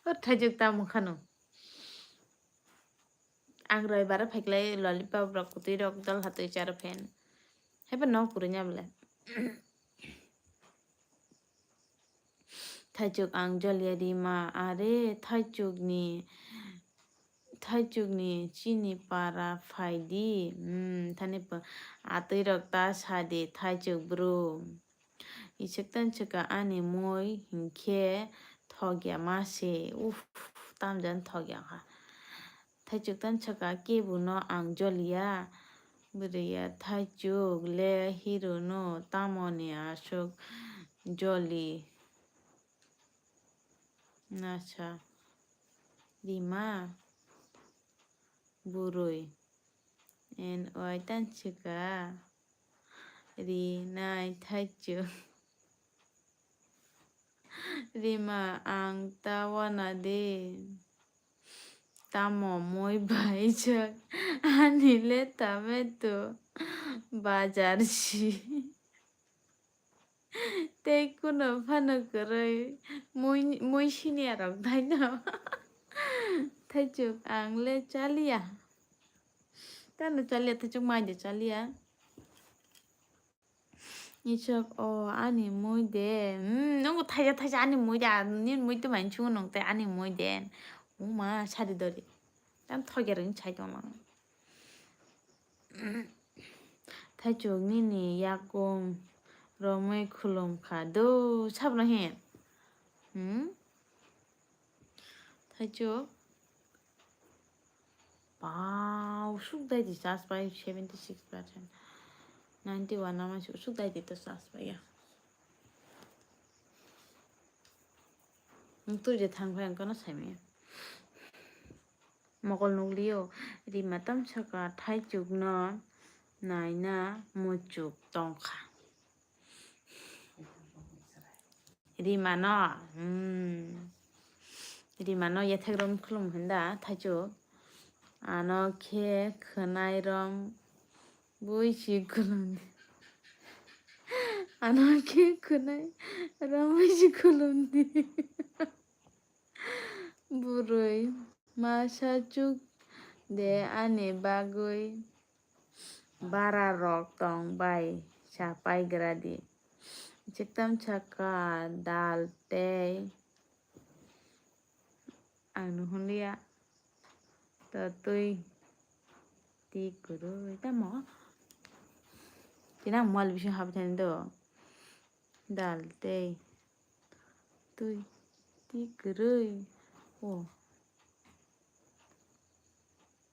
O Thaichuk tamo khano. Ang roibaro phaiklai lollipop rok kwtwi rok dol hatwi charo phen. Haiba nok kwrwi nya bwle. Thaichuk ang jolia Rima are Thaichuk ni Thaichuk ni chini para phai di. Hmm, thani pa atwi rok ta sa di Thaichuk bro. Iswk tan swka ani mui hinkhe thokya ma se. Uf, tamjan thokya kha. Thaichuk tan swka kebo no ang jolia. Bwrwi ya Thaichuk le hero no tamoni aswk joli. Nasa Rima bwrwi. And oi tan swka. rinai thaichuk. Rima, ang ta wana de. Tamo mui baijak? Ani le tomato bajar si. Tei kuno phano kwrwi mui, mui siniya rok thaino. Thaichuk, ang le chaliya. Tano chaliya, thaichuk mai de chaliya. Isok, o ani mui de. Hmm, nungo thaisa thaisa ani mui de. Ani mui to manchungo nung tei ani mui de. Uma, sadi dori. Tam thoger wng chai tonglang. Thaichuk nini yakung romwi khulum kha. Do, sabno he? Hmm? Thaichuk. Wow, suk dai di charge pai seventy six percent. Ninety one nama suk, suk dai di to charge pai ya. Ang twi je thang phai ang kono sai maya. Mokol nukliyo, Rima tam saka thaichuk no naina muchuk tongkha. Rima no, hmm. Rima no yethek rom khulum hinda thaichuk. Ano khe khwnai rom bui si khulum di. Ano khe khwnai rom bui si khulum di. Bwrwi masa chuk de ani bagwi bara rok tong bai sa paigra di. Chiktam saka dal tei ang nuhunliya to twi ti kwrwi tamo. Tini ang mobile bising habai thani do. Dal tei twi ti kwrwi. O.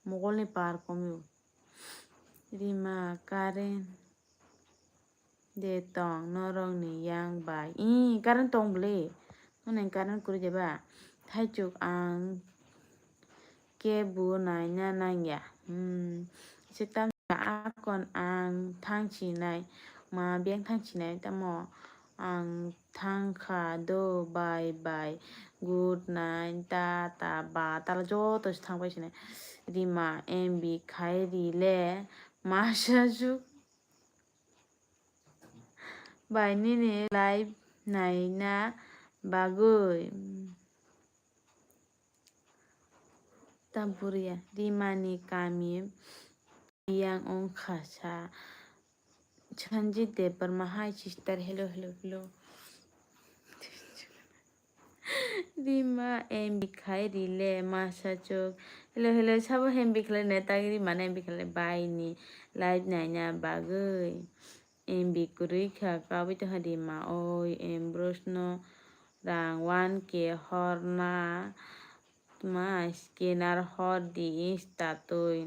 Mogolni par komio. Rima current de tong norokni yang bai. Ih, current tong bwle. Noni current kwrwi de ba. Thaichuk ang kebo naina nangya. Hmm. Sita akon ang thang sinai. Ma beng thang sinai tamo. Ang thang kha do, bye bye, good night, ta ta ba, tala joto se thang pai sinai. Rima M B khai ri le, masa juk bai nini live naina bagwi. Tampuriya, Rimani kami yang wngkha sa. Sanjit Debbarma, hi sister, hello, hello, hello. Rima M B khai rile masa chuk. Hello, hello, sabo M B khlai ne tagri mana M B khlai bai ni live naina bagwi. M B kwrwi kha kabui tongkha Rima oi, em brosno rang one K horna ma scanner hor di Insta twi.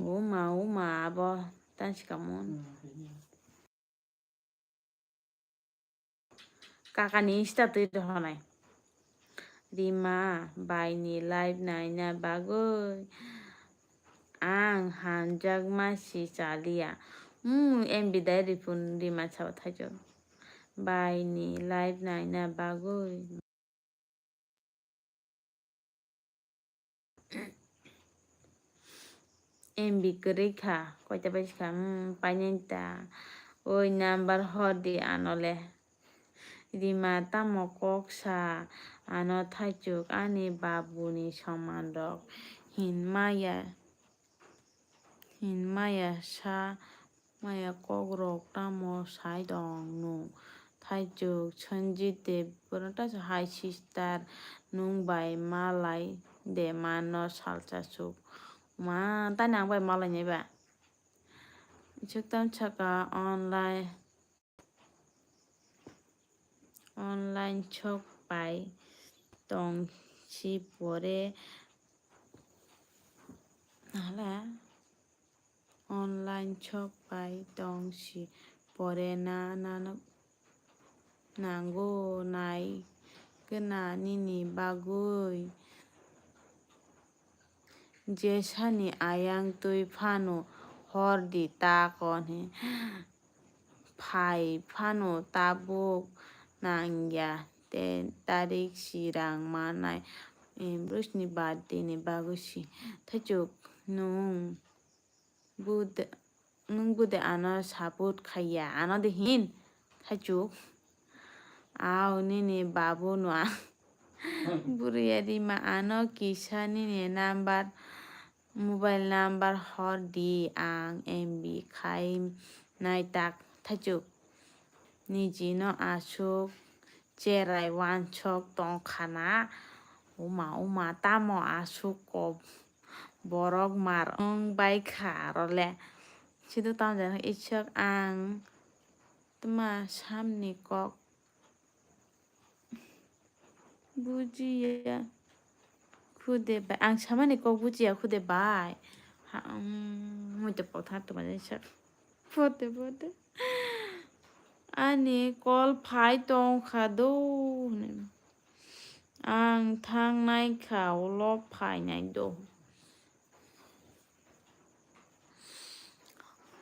Uma, uma, abo tansi kamun. Kakani Insta twi rohonai. Rima, baini live naina bagwi ang hamjakma si chaliya. Hmm, M B dai ripun Rima chaba thaijak. Baini live naina bagwi. M B kwrwi kha, koita bai kha, hmm, painani ta. Oi number hor di ano le. Rima tamo kok sa, ano thaichuk ani babuni soman rok hin maya, hin maya sa. Maya kok rok tamo sai tong nung? Thaichuk, Sanjit Dev, bono ta hi sister, nung bai malai de mano salsa chuk. Ma, tani ang bai malai nai ba? Chuk tam saka online, online chok pai tong si pore. Hala. Online chok pai tong si pore na, na, na, nango nai gana nini bagwi. Jesani ayang twi phano hor di ta kon he. Phai phano tabuk nangya te tarik sirang manai, em, Bruce ni birthday ni bagwi si. Thaichuk nwng bude, nwng bude ano support khaiya, ano de hin thaichuk. Au nini babu no ang. Bwrwi ya Rima ano kisa nini number, mobile number hor di, ang M B khai nai tak thaichuk. Niji no aswk cherai wansok tong kha na. Uma, uma, tamo aswk kok borok mar wng bai kha aro le. Sido tamo jani iswk ang tma samni kok bujiya khude bai. Ang samani kok bujiya khude bai. Ha, um, muitu pok thang tuma jani sak. Pote, pote. Ani call phai tong kha do hwnwi. Ang thangnai kha, ulo phainai do.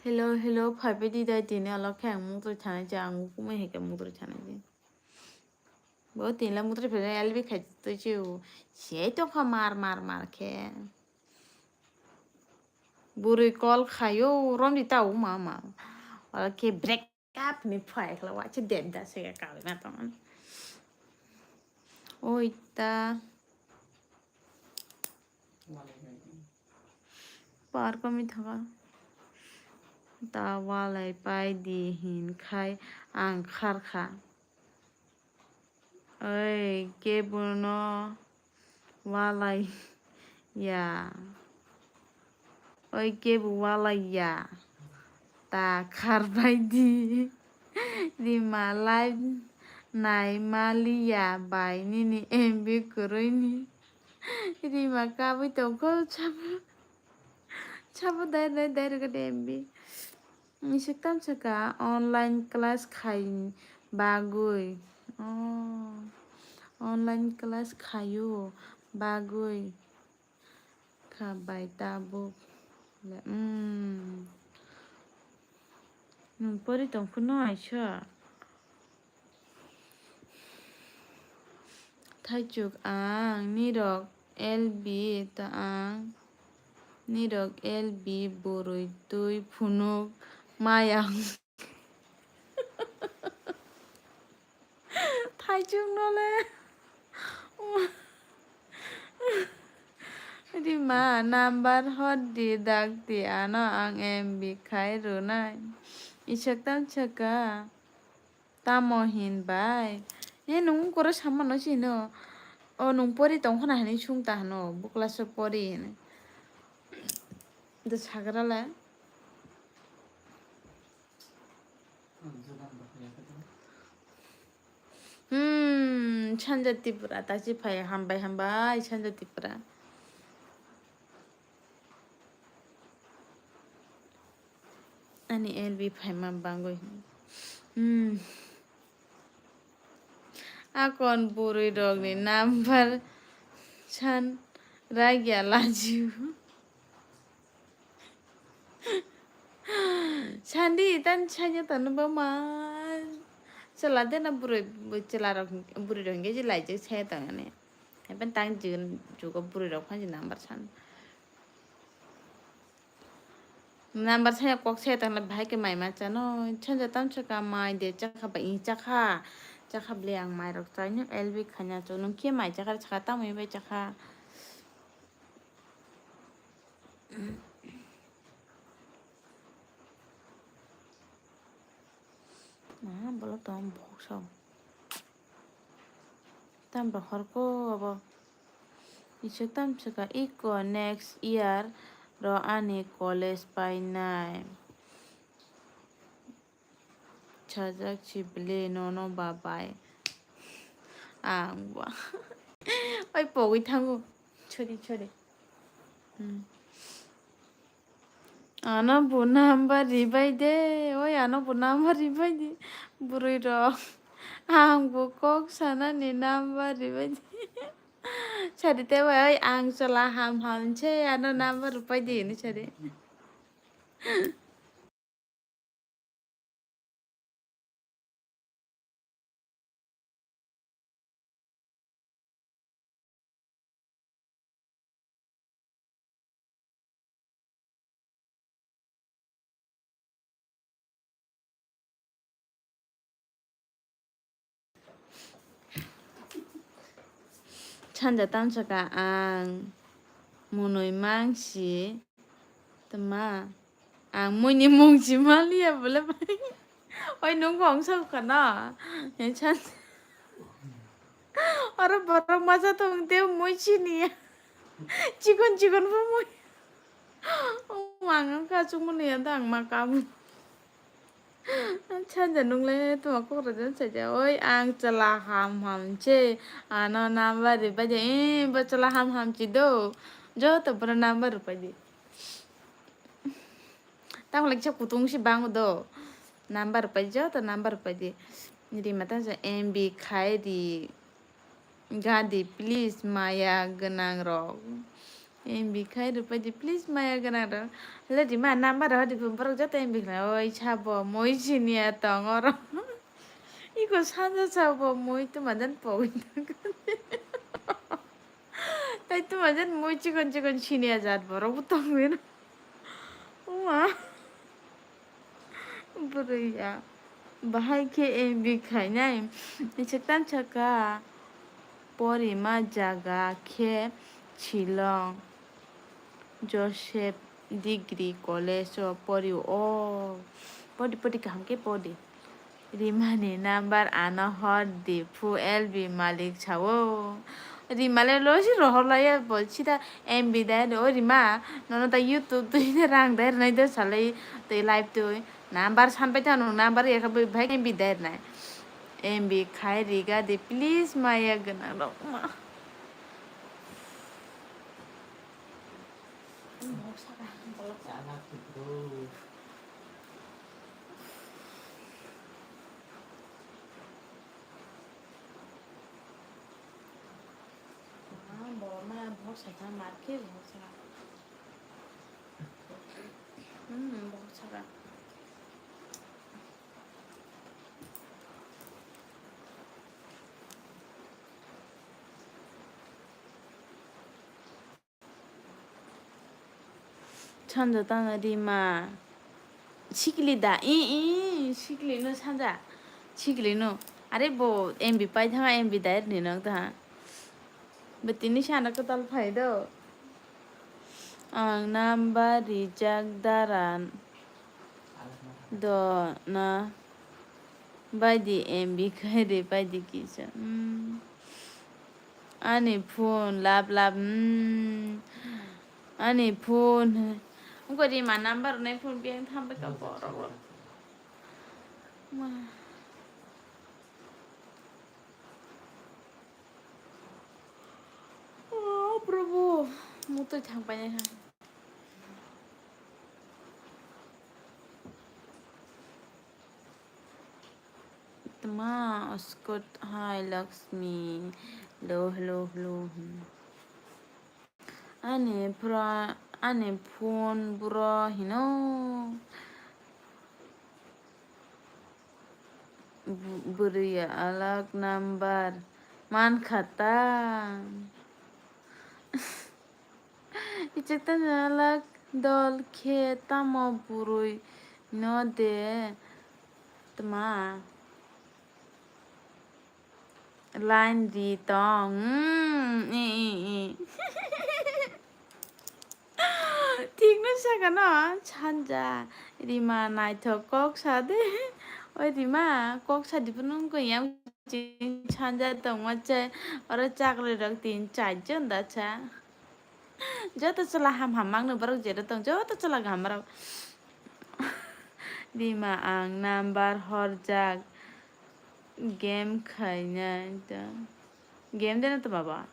Hello, hello, phai bai di dai tini, alo khe ang mungtwi thanai je, ang kumui hai khe mungtwi thanai je. Bo tini le mungtwi phai L B khai twi se u. Se tong kha mar, mar, mar khe. Bwrwi call khaio, romdi ta uma, uma. Alo khe break up ni phai khla wa che debda se ka kawi ma tong. Oi ta. Park o mi thanga. Ta walai pai di hin khai ang khar kha. Oi, kebo no walai ya. Oi, kebo walai ya. Ta khar bai di. Rima live nai maliya bai nini M B kwrwi ni. Rima kabui tongkho sabo. Sabo dai dai dai rwgwde M B. Iswk tamsaka online class khai bagwi. Oh, online class khaio bagwi kha bai tabuk le, mm. Nwng pori tong phano aisa. Thaichuk ang nirok L B ta ang nirok L B bwrwi twi phunuk mayang. Thaichuk no le. Rima number hor di dakti ano ang M B khai rwnai. Iswk tamsaka. Tamo hin bai? E nwng koro samano sino. O nwng pori tongkhana hinwi sung ta hano. Bo class o pori hinwi. Do sagra le. Hmm, Sanja Tripura, ta si phai, hambai, hambai, Sanja Tripura. Ani L B phaima bangwi. Hmm. Akon bwrwi rokni number san ragya laju. Sandi tan sanya tanu ba ma chwla de na bwrwi chwla rok bwrwi rok hinge je laijak saya tangani. Hapen tang jigin jugo bwrwi rok phan number san. Number saya kok saya tangla bahai ke mai ma chano. Chanja tam chaka mai de chakha ba i chakha. Chakha ble ang mai rok chai no L B khanya cho nung ke mai chakha chakha tamoi bai chakha. Ah, bolo tong bok so. Tam rohor ko abo. Isuk tam chika iko next year ro ani college painai. Chajak si bele nono babai. Ang ba. Oi pogwi thango. Chori chori. Hmm. Ano bo number ribai de, oi ano bo number ribai de. Bwrwi rok. Ang bo kok sanani number ribai de. Sari te bai, oi ang chwla ham ham se ano number ribai de ni sari. Sanja tamsaka ang mwnwi mangsi tma. Ang muini mung si maliya bole bai. Oi nung bo ongsa kha na. Oro borok masa tong te mui siniya. Chikon chikon bo mui. Ang kha chukmani ya dang ma kamu. Sanja nungle tuma kokrajak saja. Oi ang chwla ham ham se. Ano number ripai di. Eh bo chwla ham ham si do. Joto boro number ripai di. Tamo le kisa kutung si bango do. Number ripai di, joto number ripai di. Rima ta M B khai di. Gadi, please, maya gwnang rok. M B khai rwpai di, please, maya gwnang rok. Le di ma number rok di borok joto M B khai. Oi, sabo, moi siniya tong oro. Iko sanja sabo, moi tuma jan pogwi tong. Tai tuma jan moi chikon chikon siniya jat borok bo tong bino. Uma. Bwrwi ya. Bahai khe M B khainai. Iswk tamsaka porima jaga khe Shillong Joseph Degree College o pori o. Podi podi kaham khe podi. Rimani number ano hor di phu L B malik sao. Rima le losi rohor laiya bo sida M B dai o Rima nono ta YouTube twi rang dai rwnai do salai twi live twi number san pai tano number ya kha bai M B dai rwnai M B khai riga di please maya gwnang rok ma. Borok ma borok saikha mar khe borok saka. Hmm, borok saka. Sanja tana Rima. Sikili da. I, i, sikili no sanja. Sikili no. Are bo M B pai thanga M B dai ni nok da. Betini sana katal phai do. Ang number rijak dara do na. Baidi M B khairi baidi kisa. Hmm. Ani phone lap lap. Hmm. Ani phone. Wngkha Rima number rwnai phone biyang thambai ka borok. Ma. Oh, Prabhu. Mutui thangpainai ha. Tma, oskot hai Lakshmi. Hello, hello, hello. Ani phra-, ani phone bro hino. Bu-, bwrwi alak number mankha ta. Ichikta alak dol khe tamo bwrwi no de tma. Line ri tong. Hmm, i, i, i. Thik no saka no, Sanja. Rima naithok kok sa de. Oi Rima, kok sa di phano wngkha yang ching Sanja tongma chai. Oro chakri rok tin char jon da cha. Joto chwla ham ham mangno borok jero tong, joto chwla gam rok. Rima ang number horjak. Game khainai ta. Game de na to baba.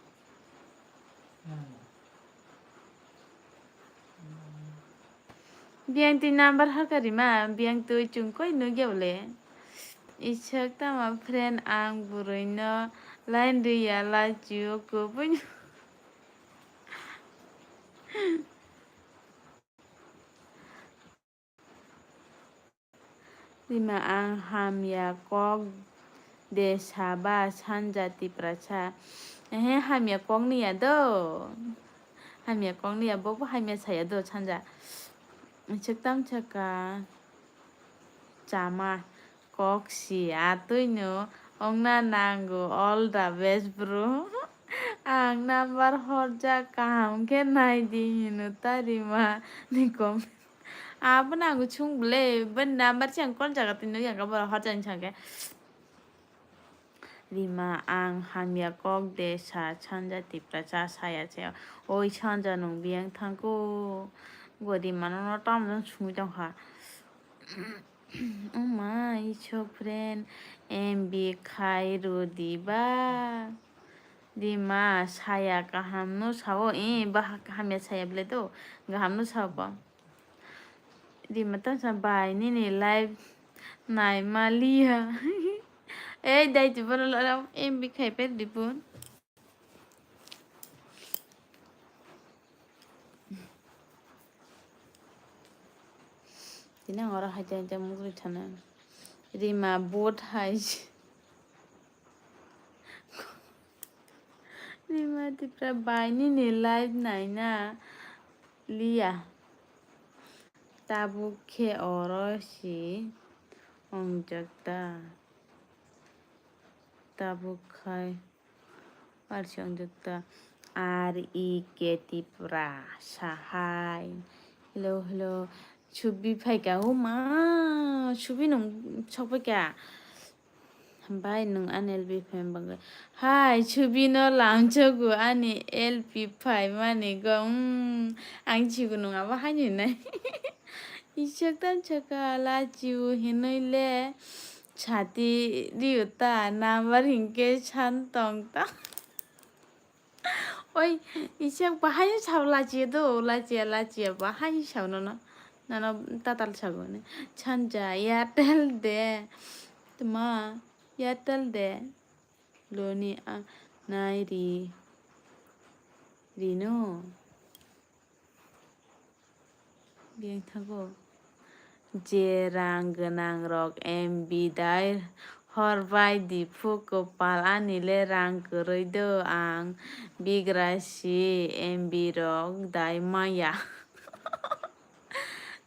Biyang twi number harka Rima, biyang twi chwng koi nukya bole. Isak tama friend ang bwrwi no line rwya la chio kubui no. Rima, ang hamya kok de saba sanja Tiprasa. Ehe, hamya kok niya do. Hamya kok niya, bo bo hamya saya do sanja. Chwktam chwka chama kok si atwi no ongna nango, all the best bro. Ang number horjak kaham khe nai di hino ta Rima ni kom. Abo nango chwng bwle, bini number se ang call jaga twi nukya khe borok horjani sakhe. Rima, ang hamya kok de sa sanja Tiprasa saya se. Oi sanja nwng biyang thangko. Bo Rima no no tamo sungwi tongkha. Oma, iso friend, M B khai rw diba? Rima, saya kaham no sao, eh, ba hamya saya bwle do, kaham no sao ba. Rima, tamo sa bai nini live nai ma liya. Ei, dai tu bono lo, M B khai per di pun. Tini ang oro hai jai jai mugri thana. Rima bot hai. Rima Tipra bai nini live naina liya. Tabuk khe oro si ongjak ta. Tabuk khai. Parsi ongjak ta R E K Tipra sahai. Hello, hello. Subi phaika, o ma, Subi nung sokpaika. Bai nung ani L P phaima bagwi. Hai, Subi no lamsogo ani L P phaimani go. Hmm, ang sigo nung abo haino hinai. Isak tan saka lachiu hinui le. Sati riu ta number hinkhe san tong ta. Oi, isak bahai sao lachiya do, lachiya, lachiya, bahai sao nono. Nono tatal sago ne. Sanja, Airtel de. Tma, Airtel de. Loni a nai ri. Rino. Biyang thago. Je rang gwnang rok M B dai hor bai di phu kwpal ani le rang kwrwi do ang bigra si M B rok dai maya.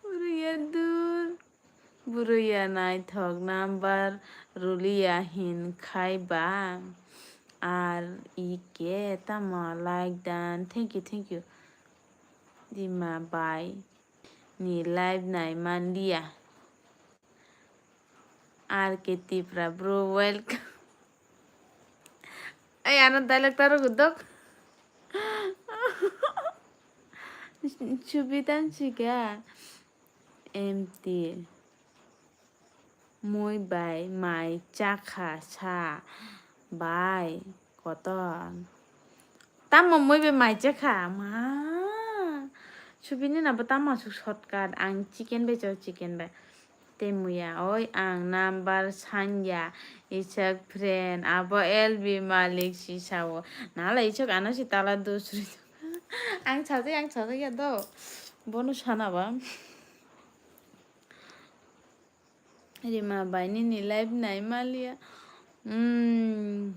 Uriya dur. Bwrwiya naithok number ruliya hin khai ba R E K tamo like dan. Thank you, thank you. Rima bai ni live nai manliya. R K Tipra bro, welcome. Ay, ano dialogue taro gudok. Subitan sika. Empty. Mui bai mai chakha sa bai kotor. Tamo mui bai mai chakha ma. Subini na bo tamo asuk shortcut ang chicken bai chao chicken bai. Te muya oi ang number sanya isak friend abo L B malik si sao. Nala isak ano si tala dusri. Ang sajai ang sajai ya do. Bono sana ba. Rima bai nini live nai maliya. Hmm.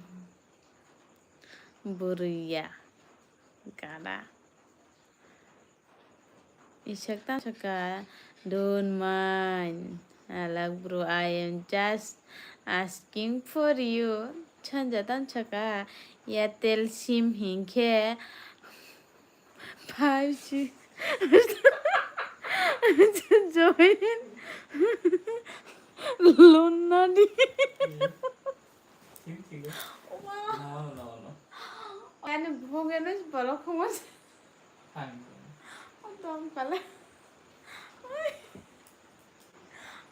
Bwrwiya. Gada. Isak ta saka. Don't mind. Alak bro, I am just asking for you. Sanja tan saka. Airtel sim hinkhe. Five, six. Join. Lonna di. Wow. No, no, no. Ani bhogene bolo khumos. Fine. Dom kale.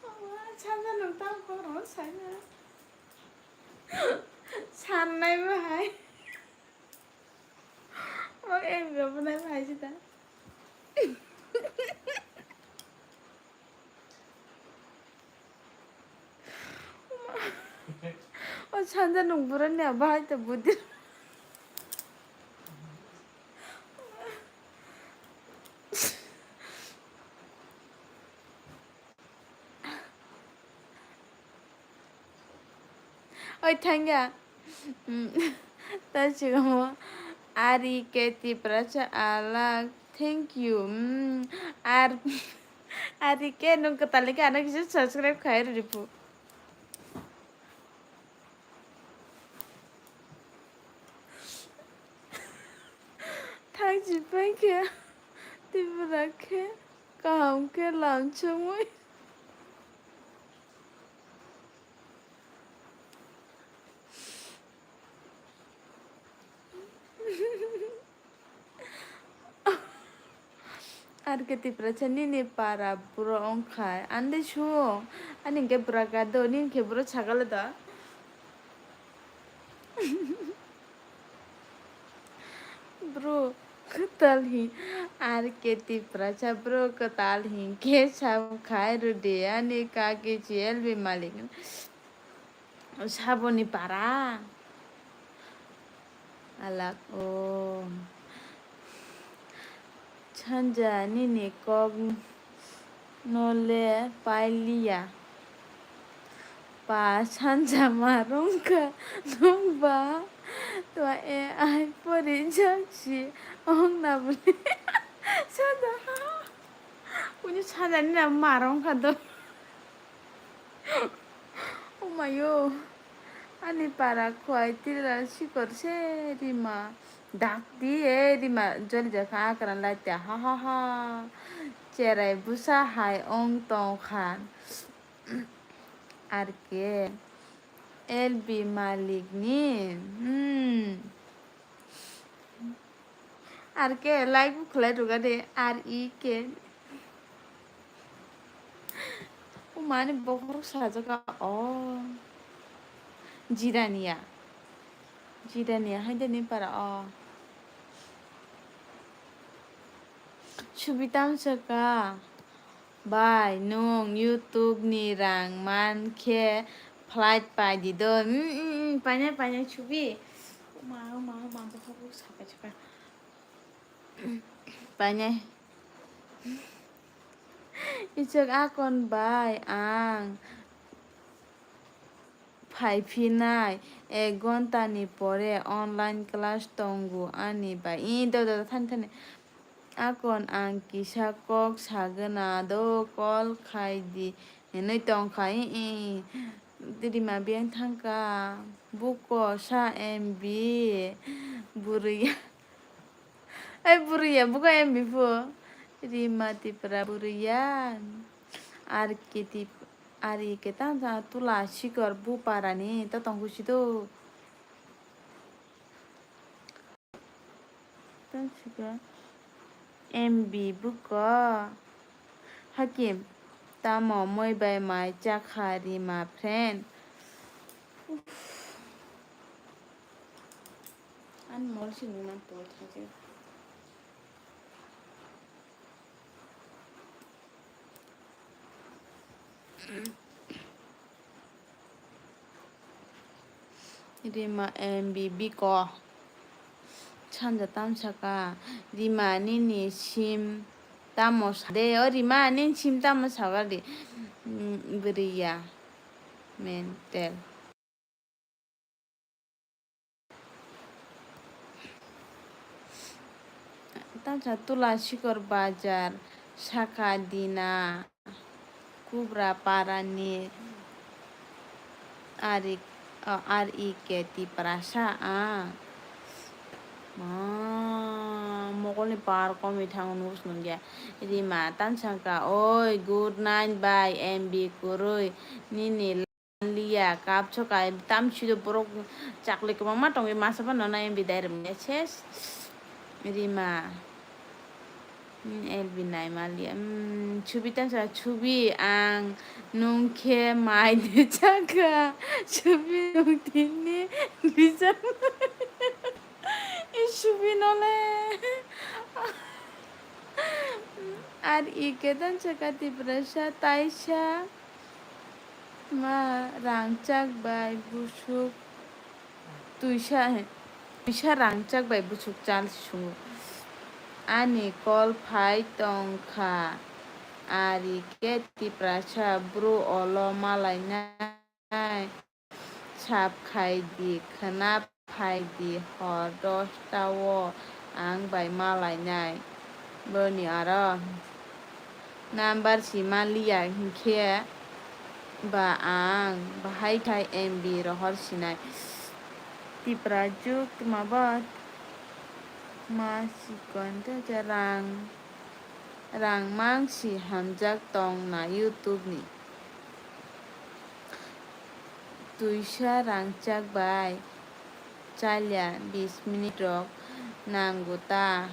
Ama chanda nung tam koro saina. Sannai bahai. O, em, gabonai bahai sida. O, sanja nung burani bahai ta budi. Oi thangya. Hmm. Ta chigamo. Ari ke Tiprasa alak. Thank you. Hmm. Ar Ari ke nung kwtal ke ano kisa subscribe khai rw di pu. Thang chipai khe Tripura khe kaham khe lamchomwi. Ar ke Tiprasa nini para buro wngkha. Ande suo. Ani hwnkhe bwraka do, nini khe buro sagala da. Bro, kwtal hin. Ar ke Tiprasa bro kwtal hin khe sab khai rw di ani kaki G L B malik. Saboni para. Alak o. Sanja nini kok no le pailiya. Pa sanja ma rongkha nokba. Tua e ai pori jaksi ong na bole. Sanja. Kuni sanja ni na ma rongkha do. Umayo, ani para khwai tila sikor se Rima. Dakti e Rima joli jakha akran laite ha ha ha. Cherai busa hai ong tong khan. Ar ke L B malik ni. Hmm. Ar ke like bo khwlai rwga de, R E K. O mani bokhorok sajak o. Jirania. Jirania hai de ni para o. Subitam saka. Bai, nwng YouTube ni rang man khe flight pai di do. Mm, mm, mm, painai, painai, chubi. Uma, uma, uma, bokhok, bokhok, sapai, sapai. Painai. Ichwk akon bai ang. Phaiphinai ek ghontani pore online class tongo ani bai. Ee, do, do, do, thani, thani. Akon ang kisa kok sagwna do call khai di hinwi tongkha. Ee, ee. Rima biyang thangkha. Buko sa M B. Bwrwi. Ai bwrwi ya, buko M B pho. Rima Tipra bwrwi ya. Ar kiti. Ari ke tang tula sikor bu parani ta tongkhu si do. Tang sikor M B buko. Hakim tamo moi bai mai chakha Rima friend. Uff. Ani mol si nuna por thajak. Rima M B B ko. Sanja tam saka. Rima nini sim tamo sa de. O Rima nini sim tamo saga di. Mm, bwrwi ya. Mental. Tamsa tula sikor bazar saka dina kubra parani ari, o, R E K Tiprasa a. Ma, mokolni par komi thango nus nungya. Rima tamsa ka, oi, good night, bye, M B kwrwi, nini Liya, kapso kai, tam sido borok chakli kwbangma tongwi, masa phano nai bidai rwmani ses. Rima. Hmm, L B naima liya. Hmm, chubi tamsa, chubi ang nung khe mai de chakha. Chubi nung tini bijak. I chubi nole. Ar i kedan chakha Tiprasa taisa. Ma rangchak bai busuk tuisa, tuisa rangchak bai busuk chal sungo. Ani kol phai tongkha, ari khe Tiprasa bru olo malainai. Sap khai di, khwna phai di, hor dosta o ang bai malainai. Boni aro number si manliya hinkhe ba ang bahai thai M B rohor sinai. Tipra juk tma ba ma sikon ta rang, rang mang si hamjak tong na YouTube ni. Twisa rangchak bai chalya bis minute rok nango ta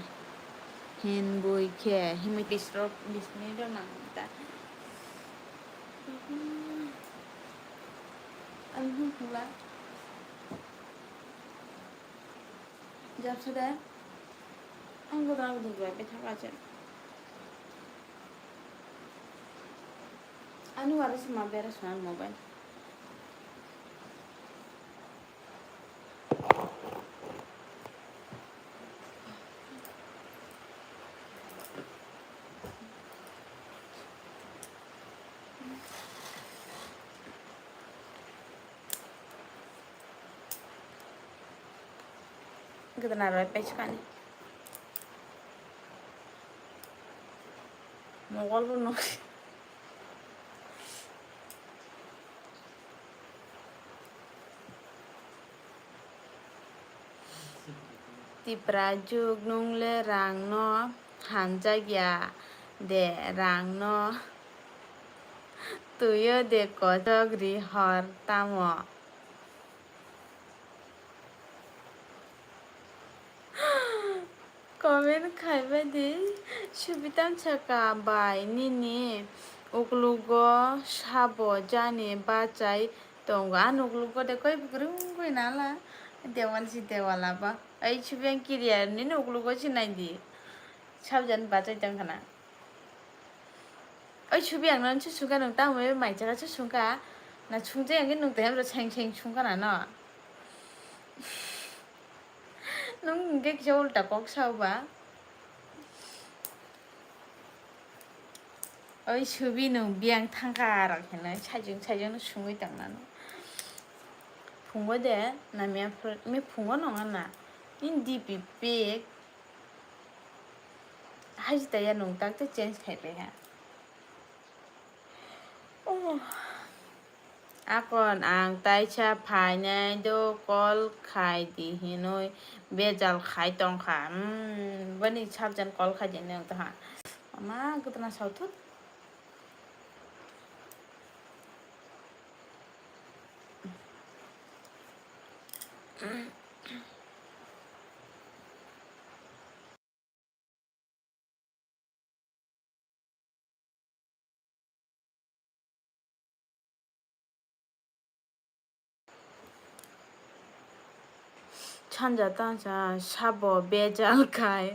hinbui khe himwi bis rok bis minute rok nango ta. Ani hwn pula. Japsa de. Ang gudang gudang bai bethak ache. Ani wari se ma bera sona mobile. Gudana roi paichkani. Mogol bo nuk. Tipra juk nung le rang no hamjak ya de, rang no twi o de kochok ri hor tamo. Comment khaibai di, Subitam saka bai nini uklugo sabo jani bachai tongo. Ani uklugo de koi bwkrwng goi nala, dewal si dewal abo. Ai Subi ang kiriya nini uklugo si nai di, sabo jani bachai tong khana. Oi Subi, ang nang chusungkha, nung tamo mai chakha chusungkha. Na chungjak ang khe nung tei seng seng sungkha na no. Nung hingke kisa ulta kok sao ba. Oi Subi, nung biyang thangkha rok hinwi sajung sajung no sungwi tong nano. Phungo de na miya phungo nong na. Nini D P pic. Haji taya nung tak tei change khai pai ha. Oh. Akon ang taisa phainai do call khai di hinwi bejal khai tong kha. Hmm, bani sabjan call khai di hinwi wng tong kha. Ama gotna saw thut. Sanja tangsa sabo bejal khai.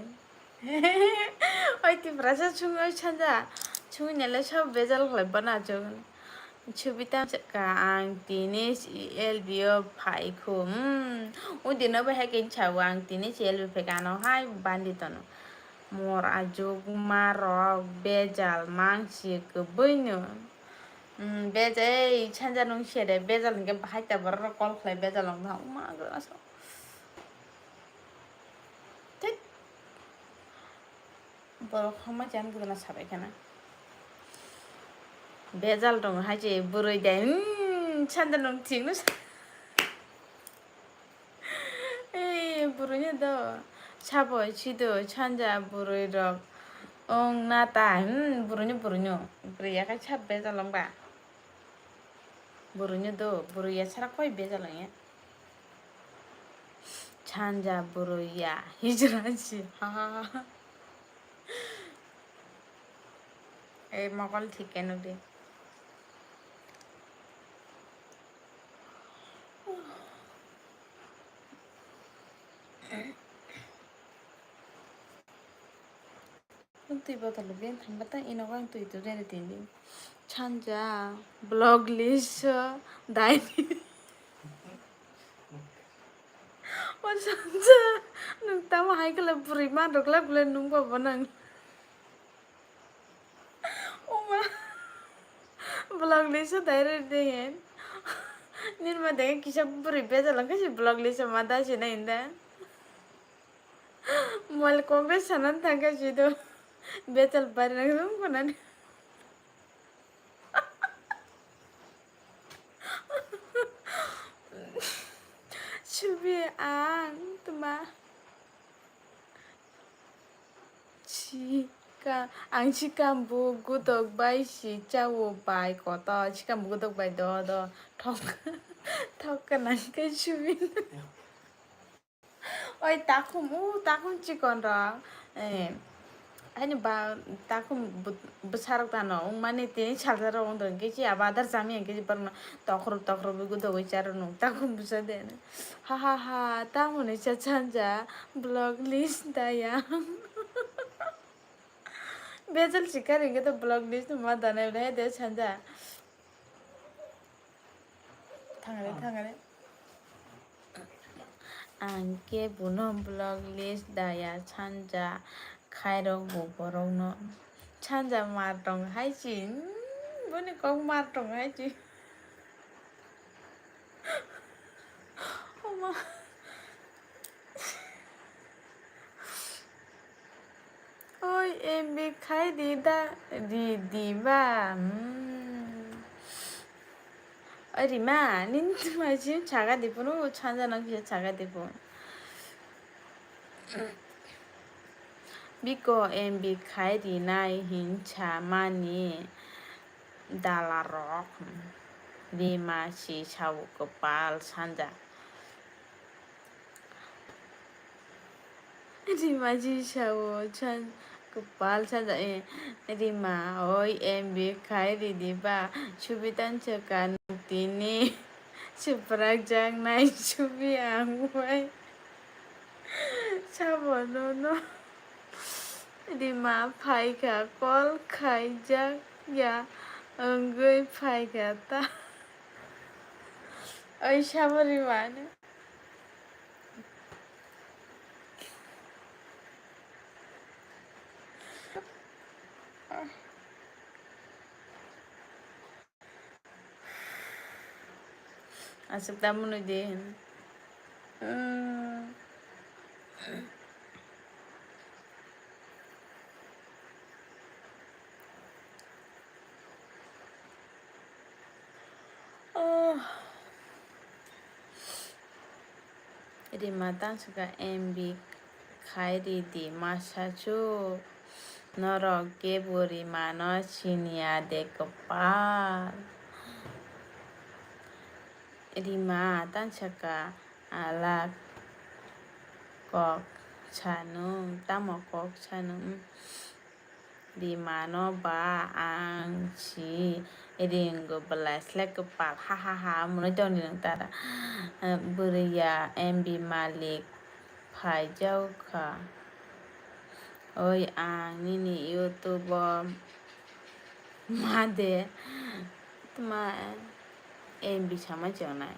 Oi Tiprasa chungwi sanja chungwi nele sabo bejal khlai bana chuk. Subi tangsa ka ang tini L B o phai khu. Hmm. Udino bo hai khe sao ang tini L B phai kha ano hai bandi tono. Mor ajuk marok bejal mangsi kwbwino. Hmm, bejal ei sanja nung sere bejal hwnkhe bahai ta borok rok call khlai bejal wng tong ma. Thit. Borok hama chan gudana sabai khana. Bejal tongo hai se bwrwi de. Hmm, sanja nung thik no sa. Ei, bwrwino do. Sabo sido sanja bwrwi rok. Ong na ta. Hmm, bwrwino bwrwino. Bwrwi yakai sab bejal wng ba. Bwrwino do. Bwrwi ya sara koi bejal wng ya. Sanja bwrwi ya. Hijra si. Ha ha ha. Ei, mokol thik khe nukdi. Ang twi bottle ben thangba ta ino ang twi tu rere tindi. Sanja, vlog list, dai. O sanja, nung tamo hai kala bwrwi man rok lab le nung ba bo nang. Oma. Vlog list o dai rere de hen. Nini ma de kisa bwrwi bejal wngkha si vlog list ma da si na inda. Mobile kok de sanan thangkha si do. Bejal bari nang wngkha nani. Subi ang tuma. Chika, ang chikam bo godok bai si chao bai kotor, chikam bo godok bai do do thok, thok ka nang khe subi. Oi takhum, o takhum chikon rok, eh, ani ba takhum bwsarok tano wngmani tini salsa rok wngtong khe chi abo adar chami ang khe borokno tokhro tokhro bo godogoi charo nuk takhum bwsa de. Ha ha ha, tamoni cha chanja vlog list daya. Bejal sikar hingke to vlog list ma dana ule de chanja. Thangare thangare. Ang ke buno vlog list daya chanja khairok bo borokno. Chanja mar tong hai chi. Hmm, boni kok mar tong hai chi. Oma. Oi, M B khai di da, di, di ba. Hmm. Oi, Rima, nini tuma jim chaga di phunu, chanja nang kisa chaga di phun. Biko M B khai rinai hinsa mani dalarok. Rima si sao kwpal sanja. Rima si sao chan-, kwpal sanja, eh, Rima, oi, M B khai ridi ba, subi tansa ka nuk tini. Swprak jak nai subi ang bai. Sabo nono. Rima phaikha, call khaijak ya wngwi phaikha ta. Oi sabo Rima ni. Aswk da mwnwi di. Hmm. Oh. Rima tansukha M B khai ridi masa chuk. Norok kebo Rima no siniya de kwpal. Rima tansukha alak kok sanung, tamo kok sanung. Rimano ba ang si ringo belai slai kwpal, ha ha ha, mwnwi tongdi nwng tara. Bwrwi ya M B malik phaijak kha. Oi ang nini YouTube o ma de tma M B sama chonai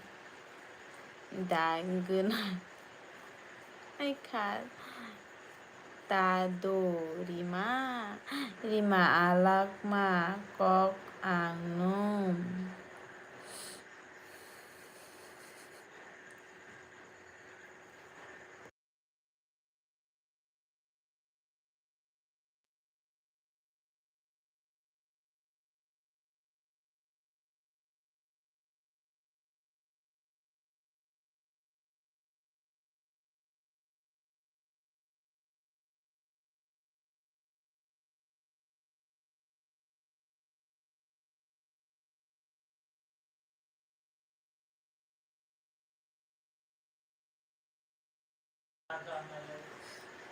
da gwnang. Ai kha. Ta do Rima, Rima alak ma kok ang no.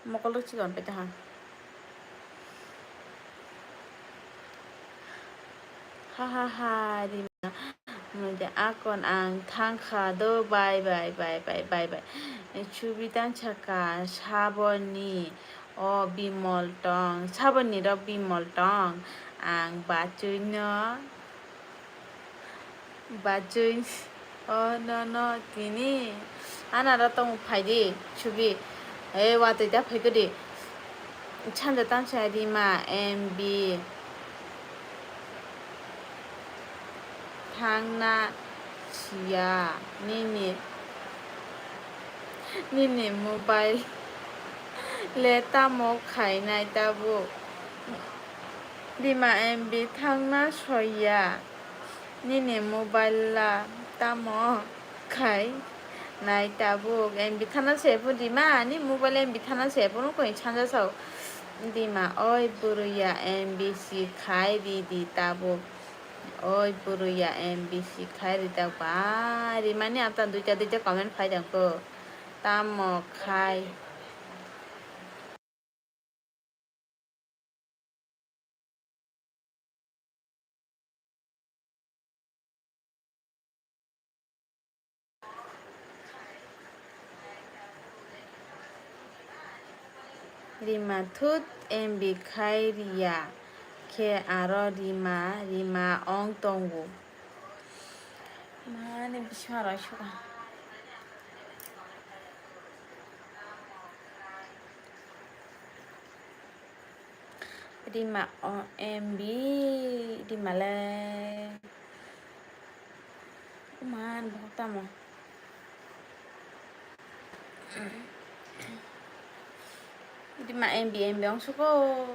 Mokol rok chikon pai ta ha. Ha ha ha, Rima. Mode akon ang thang kha do, bye bye, bye bye, bye bye. Chubi tang saka saboni o bimol tong, saboni rok bimol tong. Ang bachoi no. Bachoi, oh, no, no, tini. Ana ro tong phai di, chubi. Ei, watwi ta phai kodi. Chanda tang cha Rima, M B. Thangna, siya, nini, nini mobile le tamo khainai tabuk? Rima, M B thangna soiya, nini mobile la tamo khainai tabuk? M B thangna se phun Rima, ani mobile M B thangna se phun koi sanja sao. Rima, oi bwrwiya, M B si khai ridi tabuk. Oi bwrwiya, M B si khai rijak ba. Rimani amta duita duita comment phai jang ko. Tamo khai. Rima thut M B khai riya khe aro Rima, Rima ong tongo. Mani bising aro suka. Rima o M B, Rima le. Man, bo tamo. Rima M B, M B ong suko.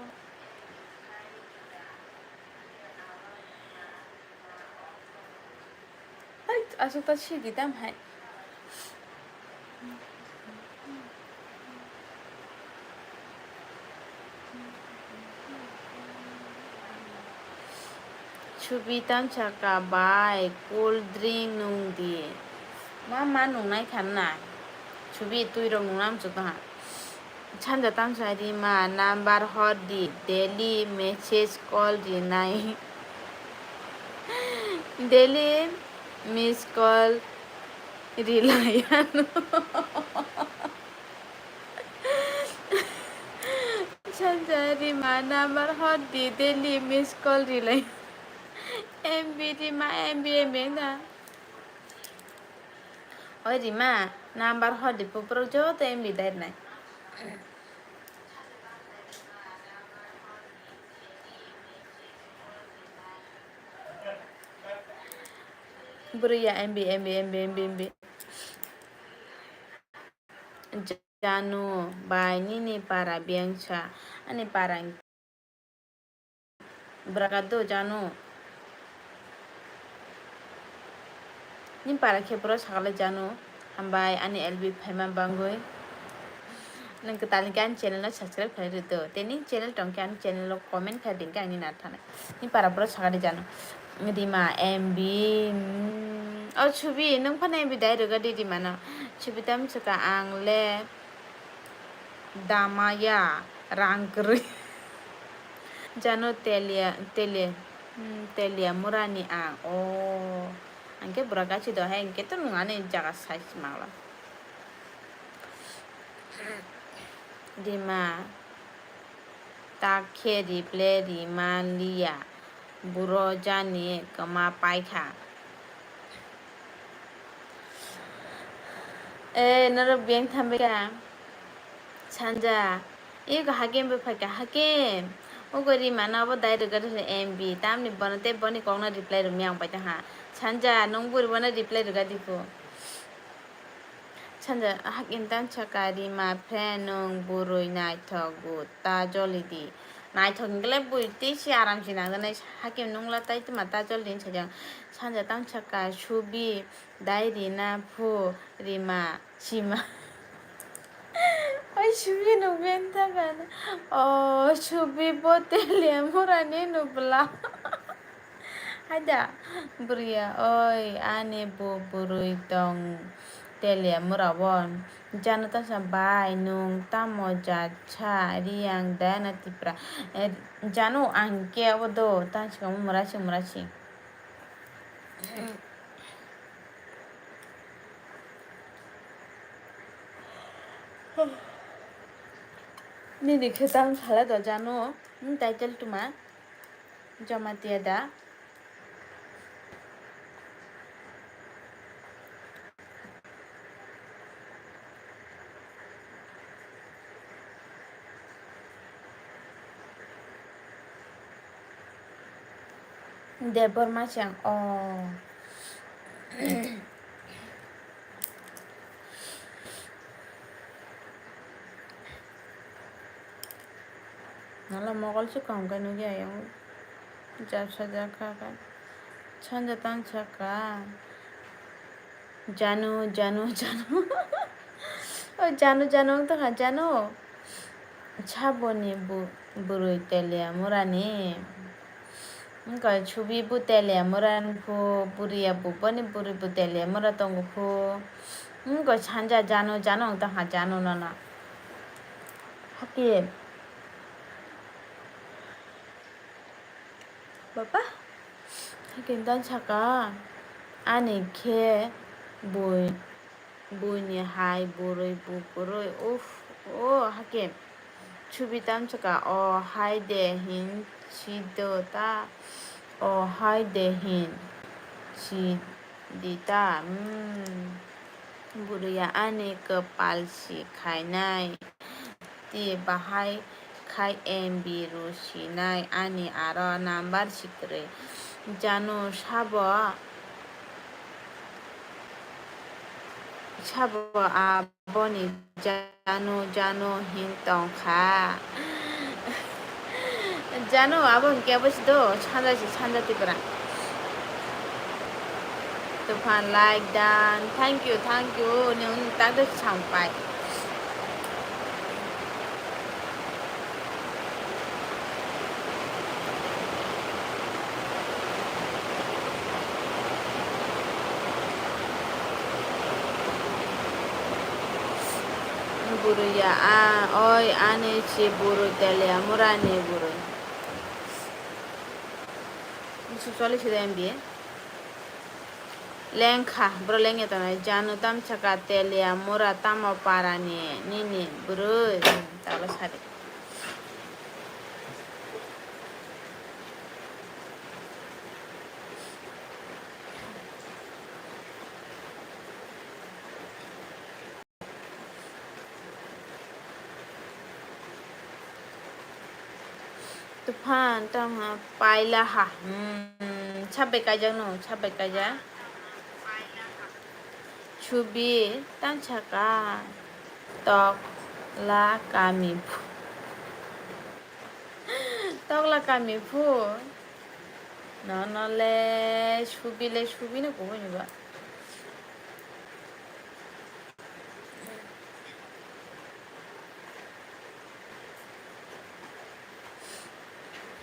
Hai, aswk ta sigi dam hai. Subi tamsa ka bai, cool drink nung di. Ma, ma nungnai kha na. Subi twi rok nungna amchuk ha. Sanja tamsa Rima number hor di, daily message call rinai. Daily miss call rilai ano. Sanja Rima number hor di, daily miss call rilai. M B Rima, M B, M B na. Oi Rima, number hor di, puprok joto M B dai nai. Bwrwi ya M B, M B, M B, M B, M B. Janu bai nini para biyangsa, ani para Bwraka do Janu. Ni para khe bwrwi sakale Janu. Hambai ani L B phaima bangwi. Nwng kwtal hwnkhe ani channel no subscribe khlai rwdi. Tei nini channel tongkhe ani channel o comment khai di hwnkhe ani nar thanai. Ni para bwrwi sakadi Janu. Rima M B. Mm, o Subi nwng phano M B dai rwgadi Rima no. Subi tamswka ang le. Damaya rang kwrwi. Jano telia, telia, hmm, telia murani ang. O, angke bwrwi kachi do hai, angke to nungani jaga size mangla. Rima, ta khe reply rima liya. Buro jani kwma paikha. E, norok beng thambai kha. Sanja, eko hakim bai phaikha, hakim. Ogo Rima no abo dai rwgadi M B. Tamni bono tei boni kokno reply rwmya ang paitangha. Sanja, nwng buri bono reply rwgadi kho. Sanja, hakin tan saka Rima friend nwng bwrwi naithok bo ta joli di. Naithok hingle bwrwi tei se aram se nangjaknai hakim nwngla tai tma ta joli di sajak. Sanja tan saka Subi dai Rina phu Rima sima. Oi Subi nwng beng thangkha na. O Subi bo telia murani nubla. Haida, bwrwiya, oi, ani bo bwrwi tong telia mura o. Jano tamsa bai, nwng tamo jat sa, Riyang, Diana Tripura. Eh, Jano, ang khe abo do, tang sikamo murasing, murasing. Nini khe tang sala do Jano, nwng title tuma. Jamatia da. Debbarma chang. Oh. Nala mokol se kaham khe nugwi ayang jabsa jakha kha. Sanja tang saka. Janu, janu, janu. O janu, janu wng tongkha, janu. Saboni bu-, bwrwi Teliamurani. Wngkha Subi bo Teliamura ni phu, Buriya bo boni bwrwi bo Teliamura tongo phu. Wngkha sanja janu, janu wng tongkha, janu nono. Hati. Baba, haikhe dan saka, ani khe bui, buini hai bwrwi bu kwrwi, uff, o haikhe Subi tam saka, o hai de hin si do ta, o hai de hin si di ta, mm, bwrwiya ani kwpal si khainai. Tei bahai khai M B rwsinai ani aro number si kwrwi. Janu sabo, sabo aboni janu janu hin tongkha. Janu abo hinkhe abo si do sanja si sanja Tripura. Tufan like dan. Thank you, thank you. Nwng tak de sampai. Bwrwi ya, a, oi, ani si bwrwi Teliamura ni bwrwi. Bwswk choli sida M B A. Lengkha, bro lengya tongnai. Janu tam saka Teliamura tamo para ni nini bwrwi. Talo sadi. Tufan tamo paila ha. Hmm, sabai kaijak no, sabai kaijak. Subi tan saka tokla kami phu. Tokla kami phu. No, no le subi le subi no kubo ni ba.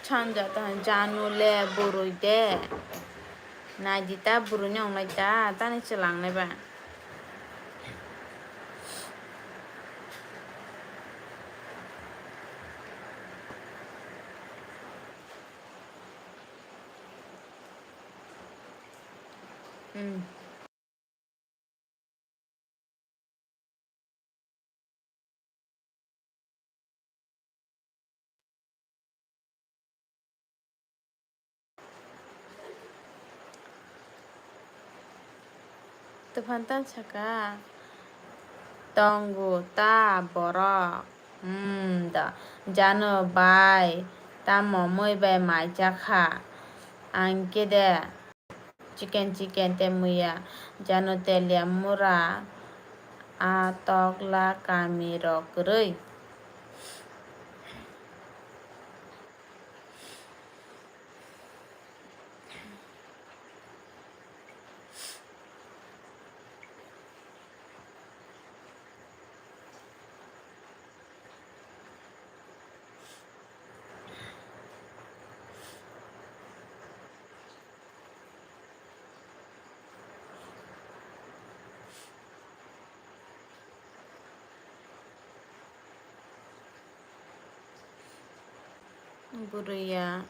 Sanja ta janu le bwrwi de. Naidi ta bwrwi ni onglai ta, tani chwlang nai ba. Hmm. Tufan tan saka, tongo ta borok. Hmm, da. Jano bai, tamo mui bai mai chakha. Ang khe de. Chicken, chicken, tei muiya. Jano Teliamura a tokla kami rok kwrwi. Bwrwiya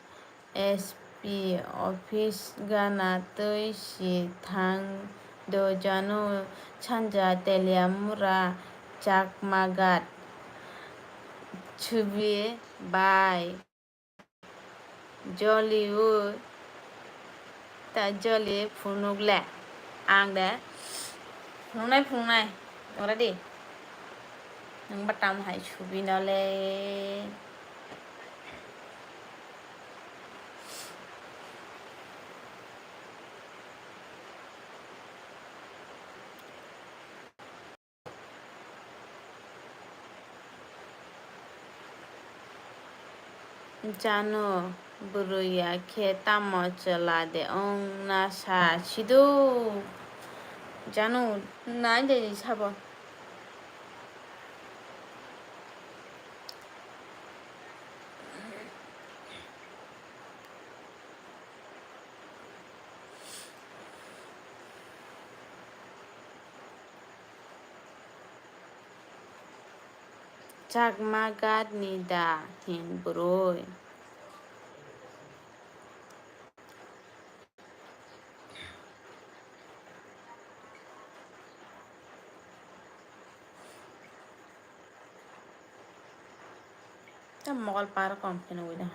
S P office gana twi si thang do jano sanja Teliamura Chakmagat Subi bai. Joli o. Ta joli phunuk le. Ang de. Phunuknai, phunuknai. Ora di. Nwng ba tam hai subi no le. Janu, bwrwi ya khe tamo chwla de wng na sa sido. Janu, nai de sabo. Chakma gat ni da hin bwrwi. Ta mokol par kom khe nugwi da.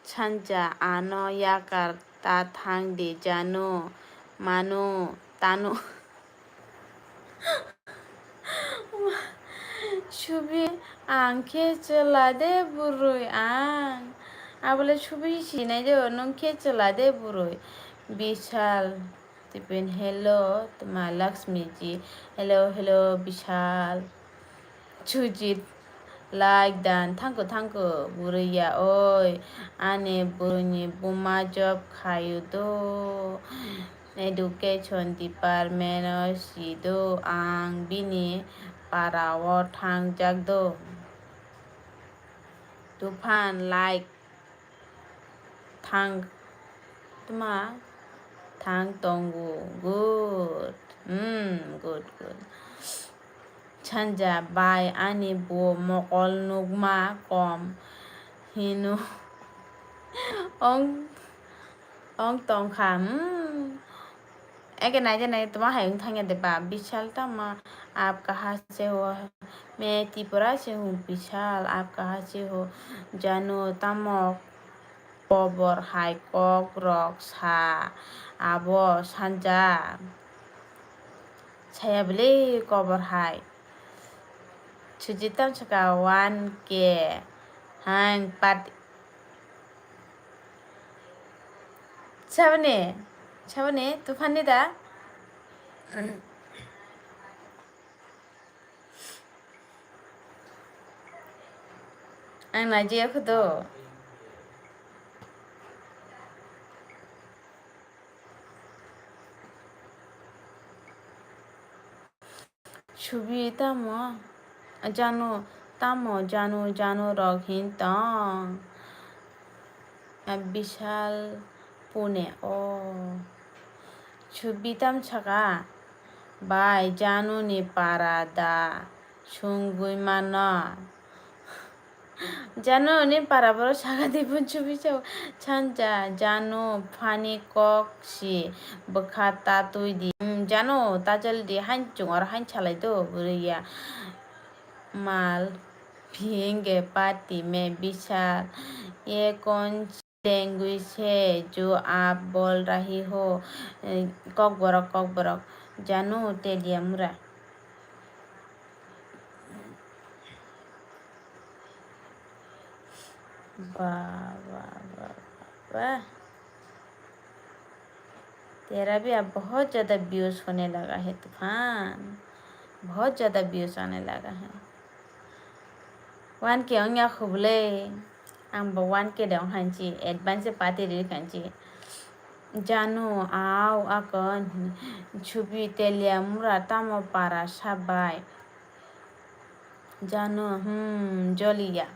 Sanja ano yakar ta thang di Janu, manu, tanu. Subi ang khe chwla de bwrwi ang. Abole subi sinai de nwng khe chwla de bwrwi. Bishal. Tipin hello, tma Lakshmi ji. Hello, hello, Bishal. Sujit, like dan, thank you, thank you, bwrwi ya oi, ani bwrwi ni buma job khaio do, education department o si do, ang bini para o thangjak do. Tufan, like. Thang, tma, thang tongo. Good. Hmm, good, good. Sanja bai ani bo mokol nukma kom hino. Ong, ong tongkha. Hmm. Eke naide naide toma hai wng thangya de ba, Bishal tamo aap kaha se ho? Main Tripura se hoon Bishal, aap kaha se ho? Janu tamo kobor hai kok rok sa abo Sanja. Saya bwle kobor hai. Sujit tam saka one K. Hang pat Saboni, saboni, Tufan ni da? Ang najiya khudo. Subi tamo, Janu, tamo Janu, Janu rok hin tong. Bishal Pune o. Subi tam saka, bai Janu ni para da sungwi mano. Janu ni para borok saka di bun chubi chao. Sanja, Janu, phani kok si bwkha ta twi di. Hmm, Janu, ta chal di, hain chungo aro hain salai do, bwrwi ya. Mal, bhenge pati me Bishal. Ye kon language hai, jo aap bol rahi ho. Eh, kok borok, kok borok. Janu, telia mura. वाह, वाह, वाह, वाह, वाह। तेरा भी अब बहुत ज्यादा व्यूज होने लगा है तूफान, बहुत ज्यादा व्यूज आने लगा है। One K ongya khublai, ang bo one K de ong hanchi, advance party ri hanchi. Janu, au, akon, chubi telia mura tamo para sabai. Janu, hmm, joliya.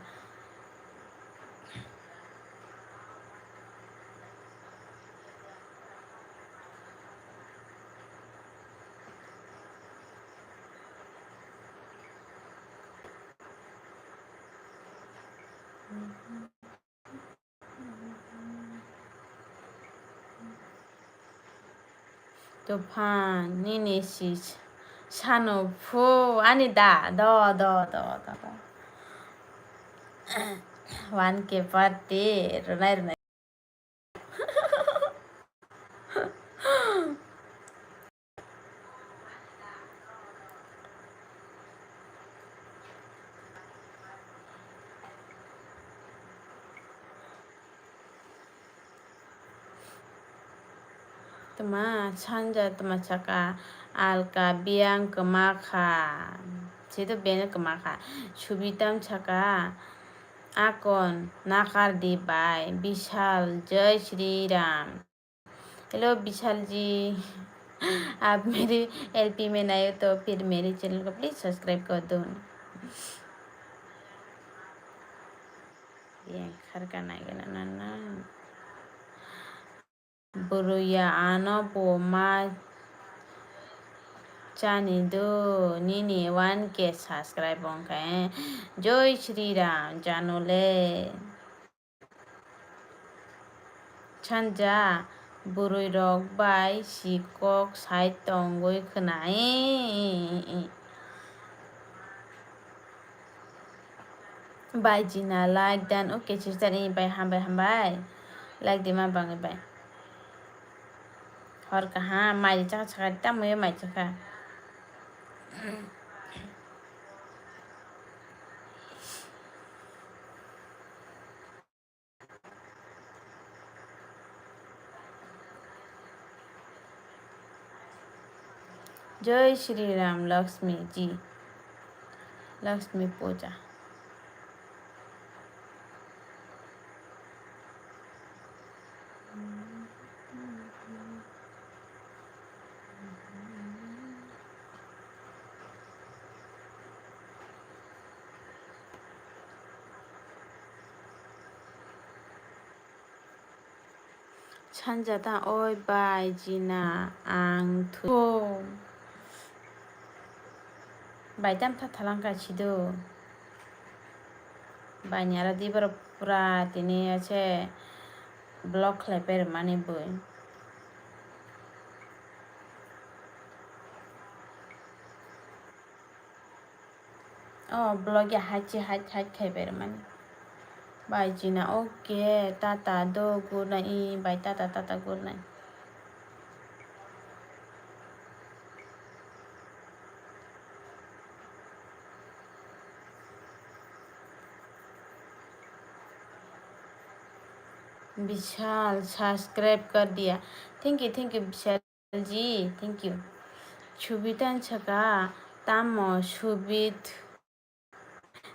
Tufan, nini si sano phu ani da, do, do, do, do, do. One K party, runai, runai. Tma sanja tma saka alka biyang kwma kha. Sito bene kwma kha. Subitam saka, Akon, Nakardi bai, Bishal, Jai Shri Ram. Hello, Bishal ji. आप मेरी एलपी में नए हो तो फिर मेरी चैनल को please subscribe कर दो। Yang kharka nai gana na na. Bwrwi ya ano bo ma chani do, nini one K subscribe wngkha, eh. Joi Shri Ram, jano le. Chanja, bwrwi rok bai si kok sai tongwi khwna, eh. Bai jina like dan, okay sister, eh, bai hambai, hambai. Like dima bangwi bai. Hor kaham, mai chaka chaka, tamo ye mai chaka. Jai Shri Ram Lakshmi ji, Lakshmi Puja. Sanjata oi bai jina ang thu. Bai tam tha thalang ka sido. Bai ni ara di borok pura tini ase block khlai pai rwmani bui. Oh, block ya haichi hai hai khai bermani. Bai jina, okay, tata do gurnai, i bai tata tata gurnai. Bishal subscribe kar diya. Thank you, thank you, Bishal. Ji, thank you. Subitan saka, tamo Subit?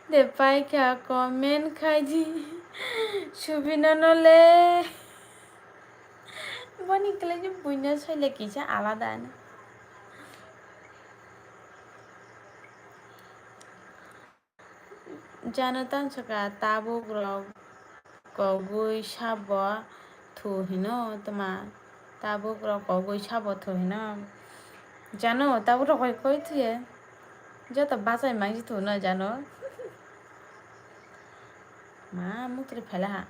De paikha comment khaidi. Subinono le. Boni khlai je buino saile kisa alada ani. Jano tansaka tabuk rok kogwi sabo thu hino tma? Tabuk rok kogwi sabo thu hino. Jano tabuk rok koi koi thuye. Joto bachai mangsi thu no jano. Ma mukri phaila ha.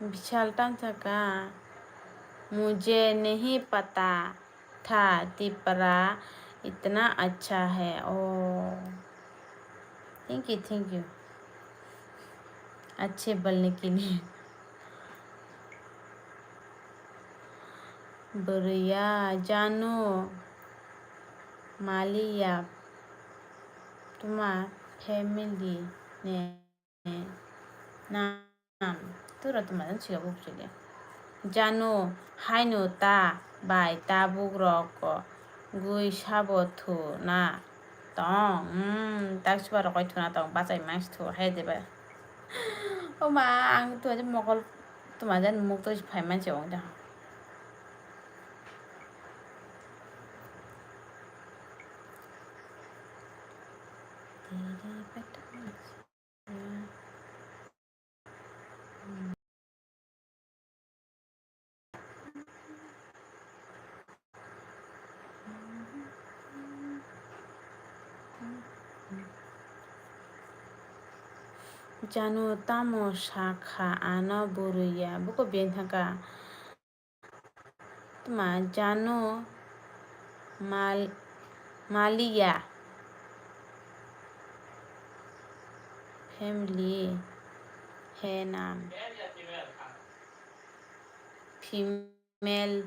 Bishal tansaka, mujhe nahi pata tha Tipra itna acha hai. Oh, thank you, thank you. Achhe bolne ke liye. Bwrwiya jano maliya tuma family ne nam tura tuma jan siga buk chili. Jano haino ta bai tabuk rok gui sabo thu na tong. Hmm, tak siba rokoi thuna tong bachai mangsi thu hai deba. O ma, ang tu aja mokol tu majan muk tu phai man se ong ja. Jano tamo sakha ano bwrwi ya, buko beng thangkha. Tma jano mal-, maliya family he nam. Female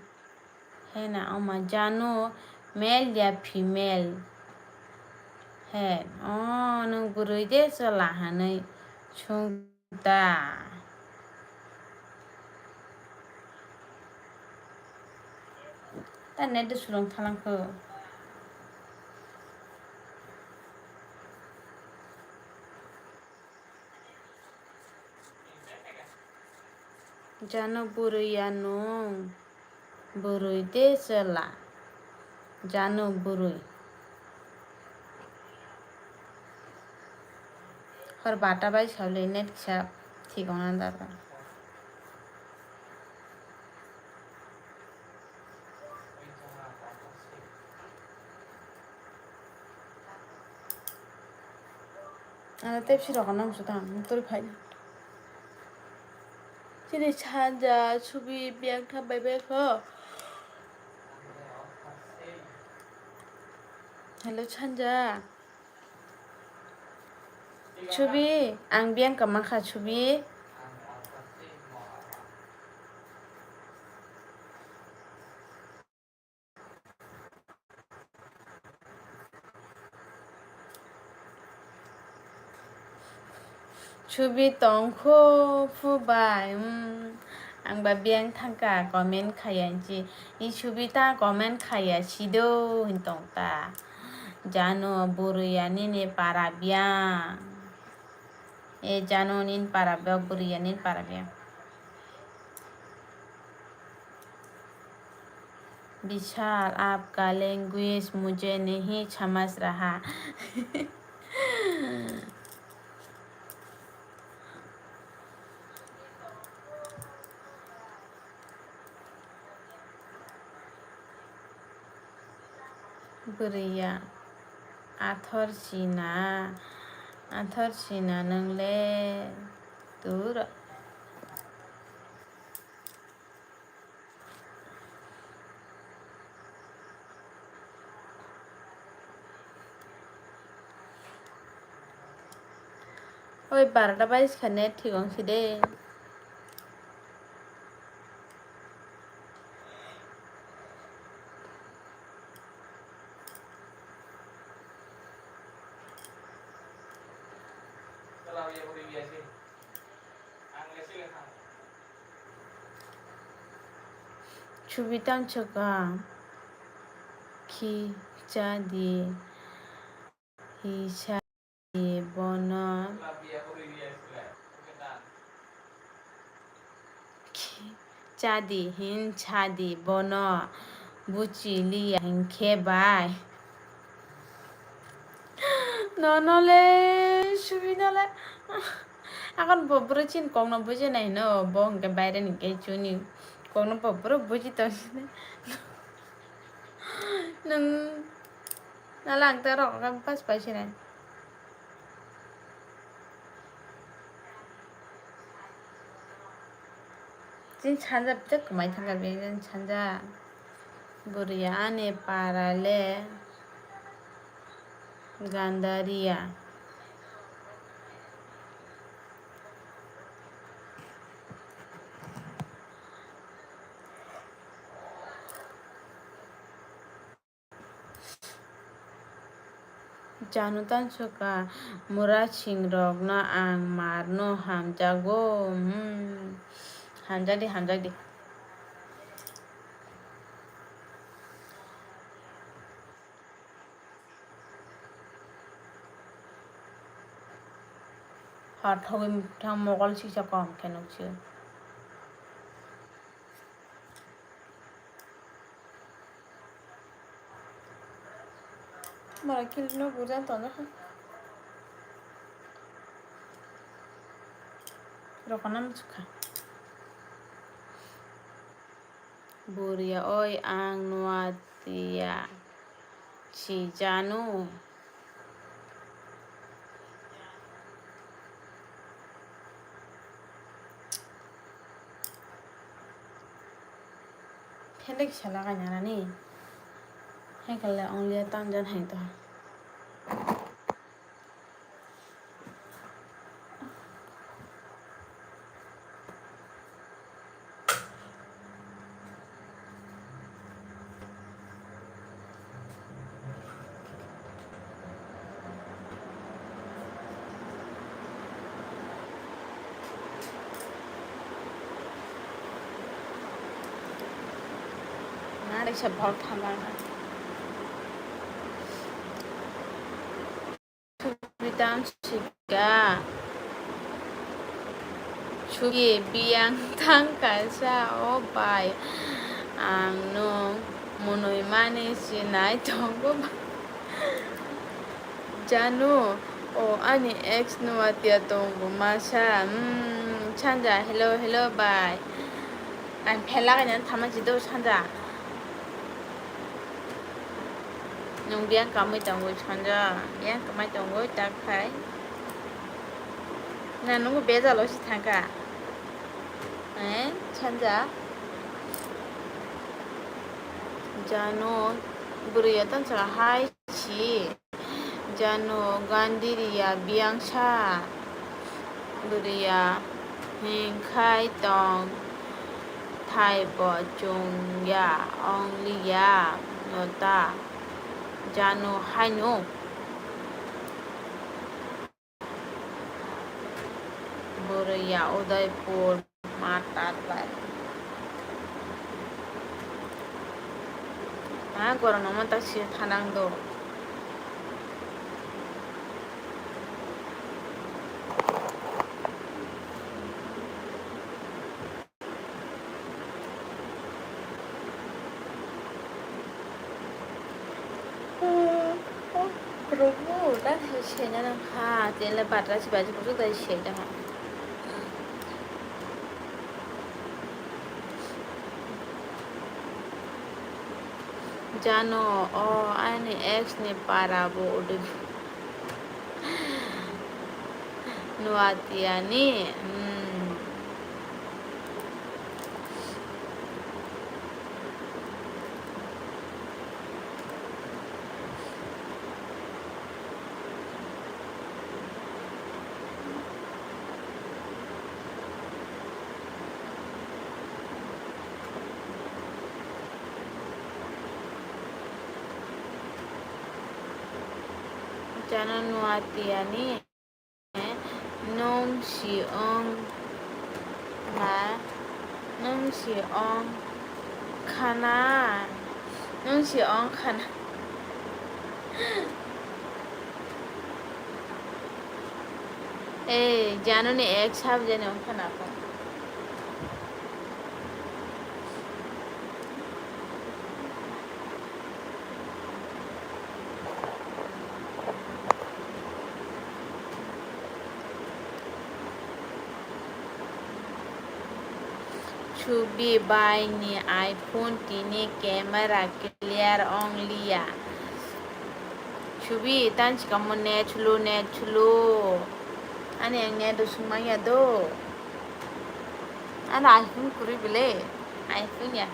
he na oma jano male ya female He, o nwng bwrwi de chwla hinwi swng da. Ta net de sulung thalangkho. Jano bwrwi ya nwng? Bwrwi de chwla? Jano bwrwi. Hor bata bai sawle net kisa thik ongna darkar. Ano tepsi rok no musu tang, mukturi phai. Chini Sanja, Subi, biyang tham bai bai kho. Hello, Sanja. Subi, ang biyang kama kha, Subi. Subi tongkho phu bai, hmm, ang ba biyang thangka comment khaya hinsi, i Subi ta comment khaya sido hin tong ta. Jano bwrwi ya nini para biyang. E jano nini para biyang, bwrwi ya nini para biyang. विशाल, आपका language मुझे नहीं समझ रहा। Bwrwi ya athor sina, athor sina nwng le dur. Oi, barota bais kha net thik wng si de. Subi tang chwkang khi cha di, hi cha di bono. Khi cha di, hin cha di bono, buchi liya hinkhe bai. Nono le, Subi no le. Akon bo bwrwi chini kokno buji nai no, bo hinkhe baire ni khe chuni kokno bo bwrwi buji tong sini. Nwng nala ang ta rok khe pas pai sinai. Chini sanja bitek kwmai thangkha bini sanja. Bwrwi ani para le Gandariya. Janu tansuka mura singrokno ang marno hamjago, hmm. Hamjakdi, hamjakdi. Hor thogwi thang mokol sisa kom khe nukse. Mara kilik no buja tongo. Rokona muchukha. Bwrwi ya oi ang nuatiya si janu. Phendek sala kanya nani. Hai kala only tanjan hai to. Kaisa bol thamang. Subitam sika. Sugi biyang thang kaisa, o bai. Ang nung munui mani sinai tongo. Janu, o ani ex Nuatia tongo masa. Hmm, Sanja, hello, hello, bai. Ang phela kanya thama jido Sanja. Nung biyang kamui tongwi Sanja, biyang kamai tongwi tak phai. Na nungbo bejalo si thangkha. Eh, Sanja. Janu, bwrwi ya tong saka hai si. Janu gandiriya biyangsa bwrwiya hinkhai tong thaibo chwngya ongliya nota janu haino bwrwiya Udaipur. Ma tat bai. Ma gorokno ma tak sir thanang do. Rogo, dan hai sena nang ha, tele batra si baji kutu dai sena ha. Jano, o ani ex ni para bo udu. Nuatia ni, hmm. Jano Nuatia ni. Nwng si wng na, nwng si wng khana, nwng si wng khana. Ei, Janu ni ex sab jani wng khana ko. Chubi bai ni iPhone tini camera clear ong liya. Chubi tan sikamo net chulu, net chulu. Ani ang net do sung manya do. Ano iPhone kwrwi bele, iPhone ya.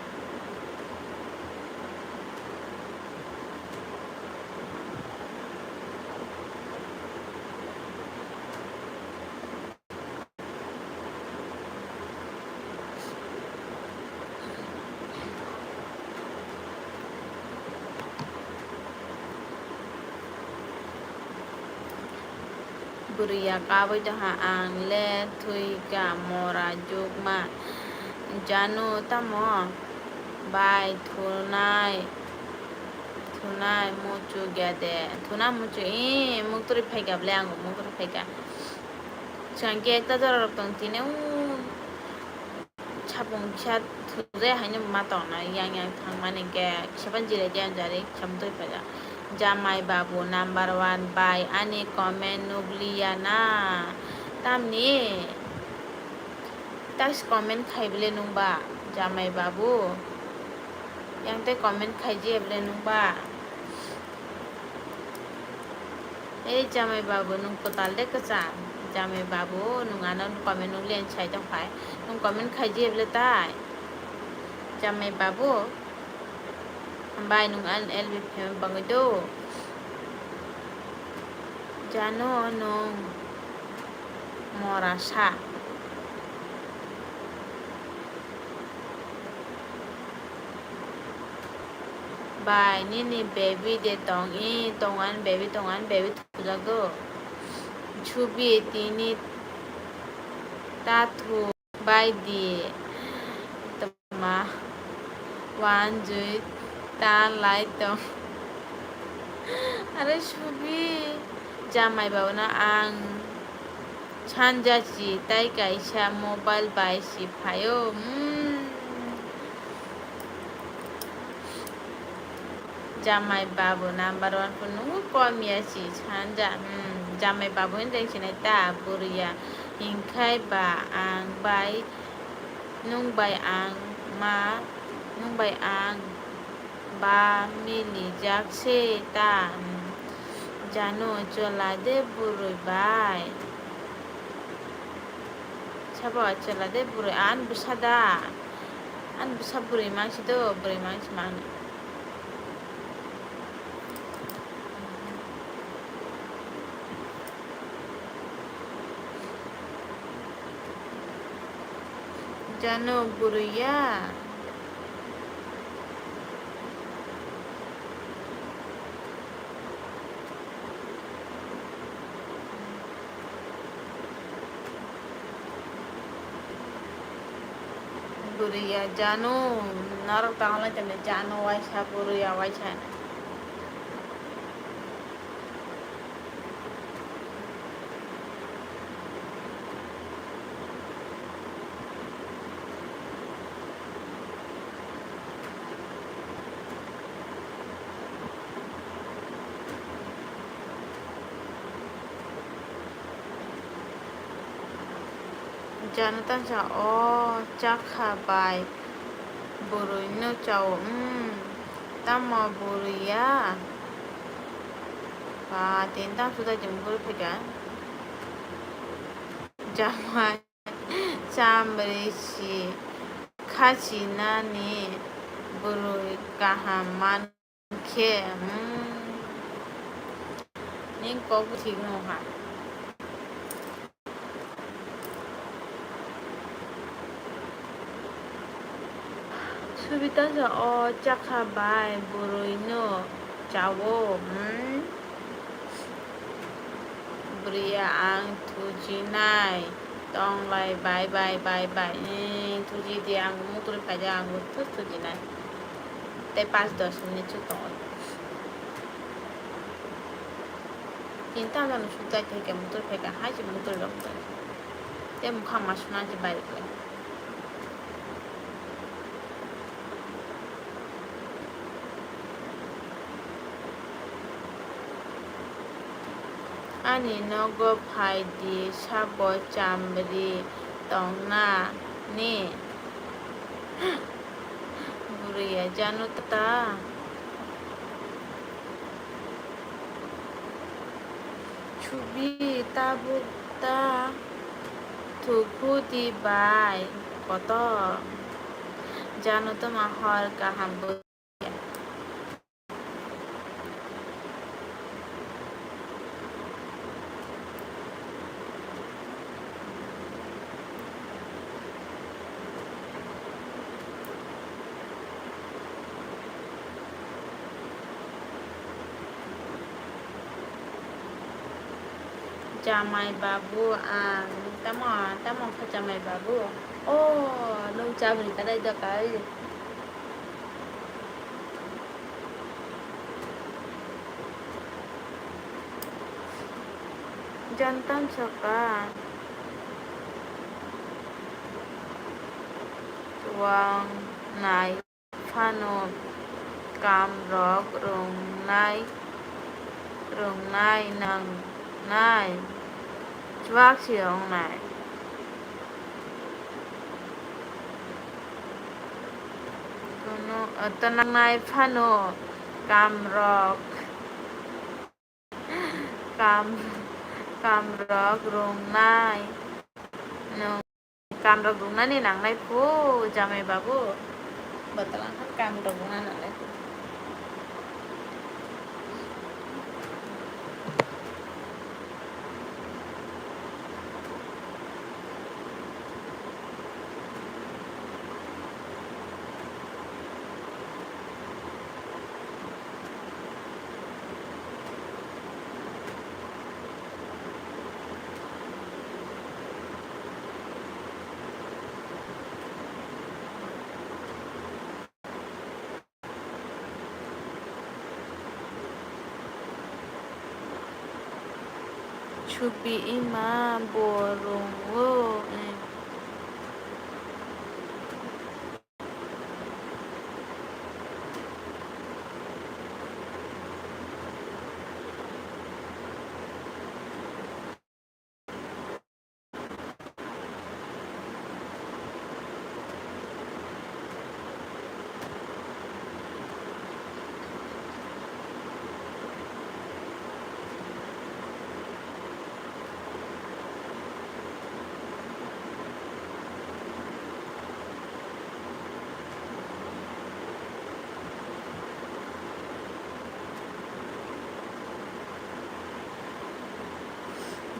Bwrwi ya kabui tongkha, ang le thwikha mora jukma. Janu tamo bai thunai, thunai muchuk ya de, thuna muchuk, ee, muktwrwi phaikha bwle, ang muktwrwi phaikha. Chwng khe ekta jora rok tong tini, o. Sapung kisa thujai haino ma tongna yang yang thangmani hwnkhe kisa phano jirai de anjari kisa motoi paijak. Jamai babu number one bai ani comment nukliya na tamni tax comment khai bwle nungba jamai babu yang tei comment khaiji bwle nungba. Ei jamai babu, nwng kwtal de kwcham? Jamai babu, nwng ano comment nukliya sai tongphai. Nwng comment khaiji bwle tai? Jamai babu, hambai nwng ano L B phaima bagwi do. Jano nwng mora sa. Bai, nini baby de tong, i, tong ani baby, tong ani baby thujak do. Chubi tini ta thu bai di. Tma, one jui ta lai tong. Are subi jamai babono ang sanja si tai kaisa mobile bai si phaio. Hmm. Jamai babu number one phone nungo kom ya si sanja. Hmm. Jamai babu hin teng sinai ta bwrwi ya. Hinkhai ba ang bai, nwng bai ang ma, nwng bai ang ba milijak se ta, hmm, Janu chwla de bwrwi bai. Sabo chwla de bwrwi, ani bwsa da? Ani bwsa bwrwi mangsi do, bwrwi mangsi mangni. Janu bwrwi ya. Bwrwi ya Janu, norok tangla tene Janu waisa bwrwi ya waisa. Janu tamsa o chakha bai bwrwi no chao, hmm, tamo bwrwi ya? Ba, tini tamo suda chwng bwrwi phaikha. Jamai chamri si khachi nani bwrwi kaham man. Khe, hmm. Ning kok thik no ha. Subita sa o chakha bai bwrwi no chawo, hmm. Bwrwi ang thujinai. Tong lai, bye bye, bye bye. Eh, thuji di, ang mutri phaija, ang thus thuji nai. Tei pas dos minute suk tongo. Tinta mano suk jai thai ke mutri phaika, hai se mutri rok jai. Tei mukha ma suna je bai rok. Ani nogo phai di, sabo chamri tongna ni. Bwrwi ya jano ta. Chubi tabuk ta thukhu di bai kotor. Jano toma hor kaham bo. Jamai babu ang tamo, tamo kha jamai babu? O, nwng chabri kadai da kai. Jantan saka wang nai phano kam rok rwngnai, rwngnai nangnai, chuak si wngnai. Kono, eh, twnangnai phano kam rok, kam, kam rok rwngnai nwng. Kam rok rwngnani nangnai phu, jamai babu. Bwtwlang khan kam rok rwngna nangnai phu. Chubi ima bo rwngo, eh.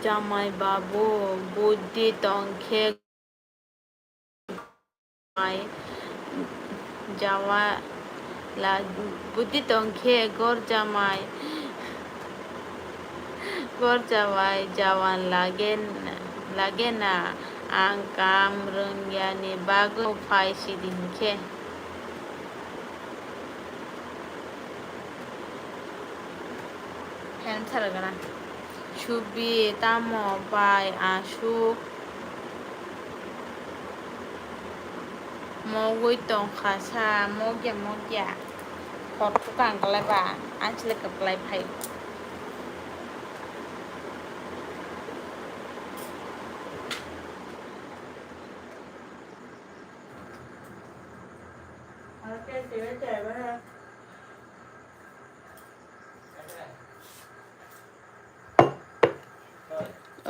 Jamai babu, budi tongkhe mai jawa la, budi tongkhe gor jamai, gor jawai jawan lage, lage na, ang kam rwngyani bagwi phai sidi hinkhe. Fan saragana. Chubi tamo bai asuk mogwi tongkha sa mogya mogya. Hor kwkang kwlai ba ang chwlai kwplai phai.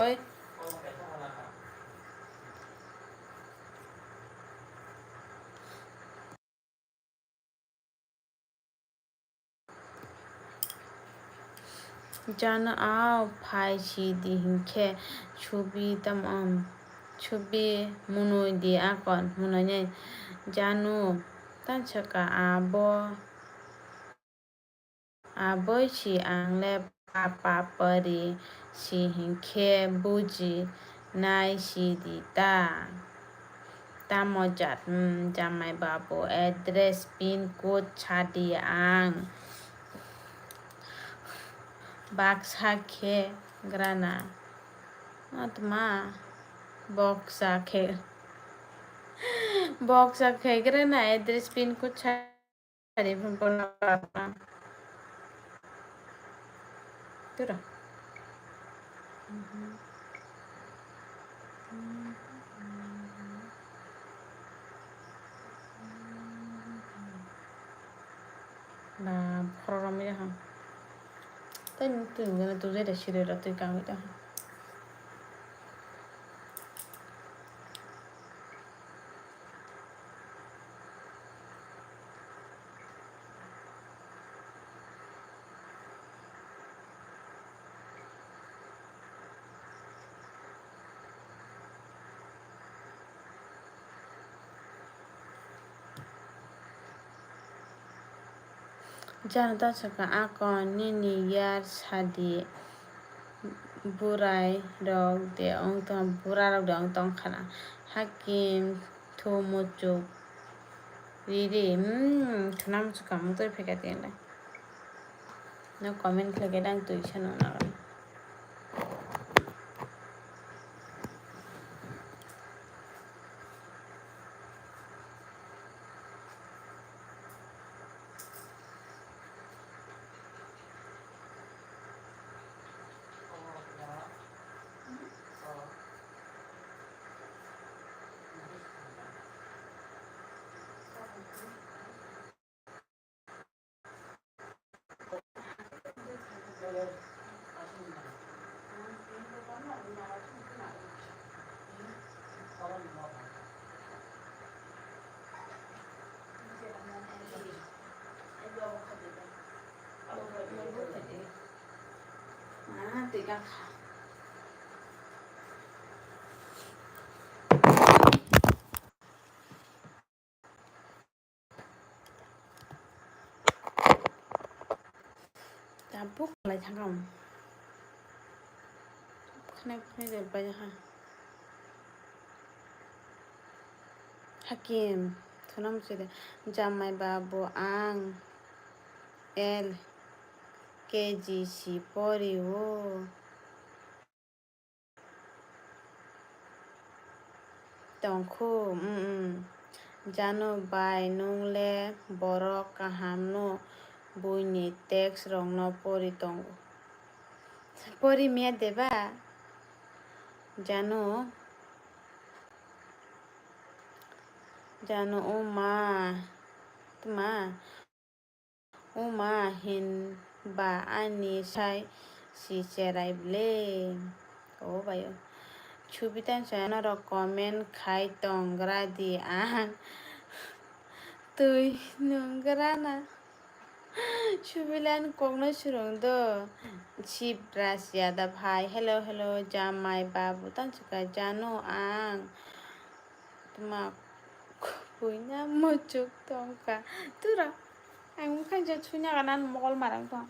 Oi. Jano ao phai sidi hinkhe chubi tamo, chubi munui di akon munui nai jano tansaka abo. Aboi si ang le papa pari si hinkhe buji nai sidi ta. Tamo jat, hmm, jamai babu address pin code sadi ang. Baksa khe grana. Atma boksa khe, boksa khe grana address pin code sa. Tari phone call number apa? Itu dah. Nah, program ya ha. Tadi tu yang tu jadi sih dah tu kami dah. Jana ta sakha, akon nini yar sadi burai rok de ong tong, bura rok de ong tong khana. Hakim thu muchuk riri, hmm, khana muchuk kamung twi phika tini le. No comment khlai khe dang twi se nung nang. Tabuk lai thangkha. Khwnai khwnai de bai ha. Hakim, thunam side. Jamai babu ang L K G si pori o. tongkhu, mm, mm. Janu bai, nwng le borok kaham no, buini text rok no pori tongo. Pori miya deba? Janu, Janu, o ma, tma? Uma hinba ani sai si cherai ble. O bai o. Subitan sa norok comment khai tong gra di ang. Twi nung gra na. Subilan kokno surung do. Shivraj Yadav hai. Hello, hello, Jamai Babu. Tan suka Janu ang. Tma buina muchuk tongkha. Tura. Ang mokhan je suina gana mokol marang tong.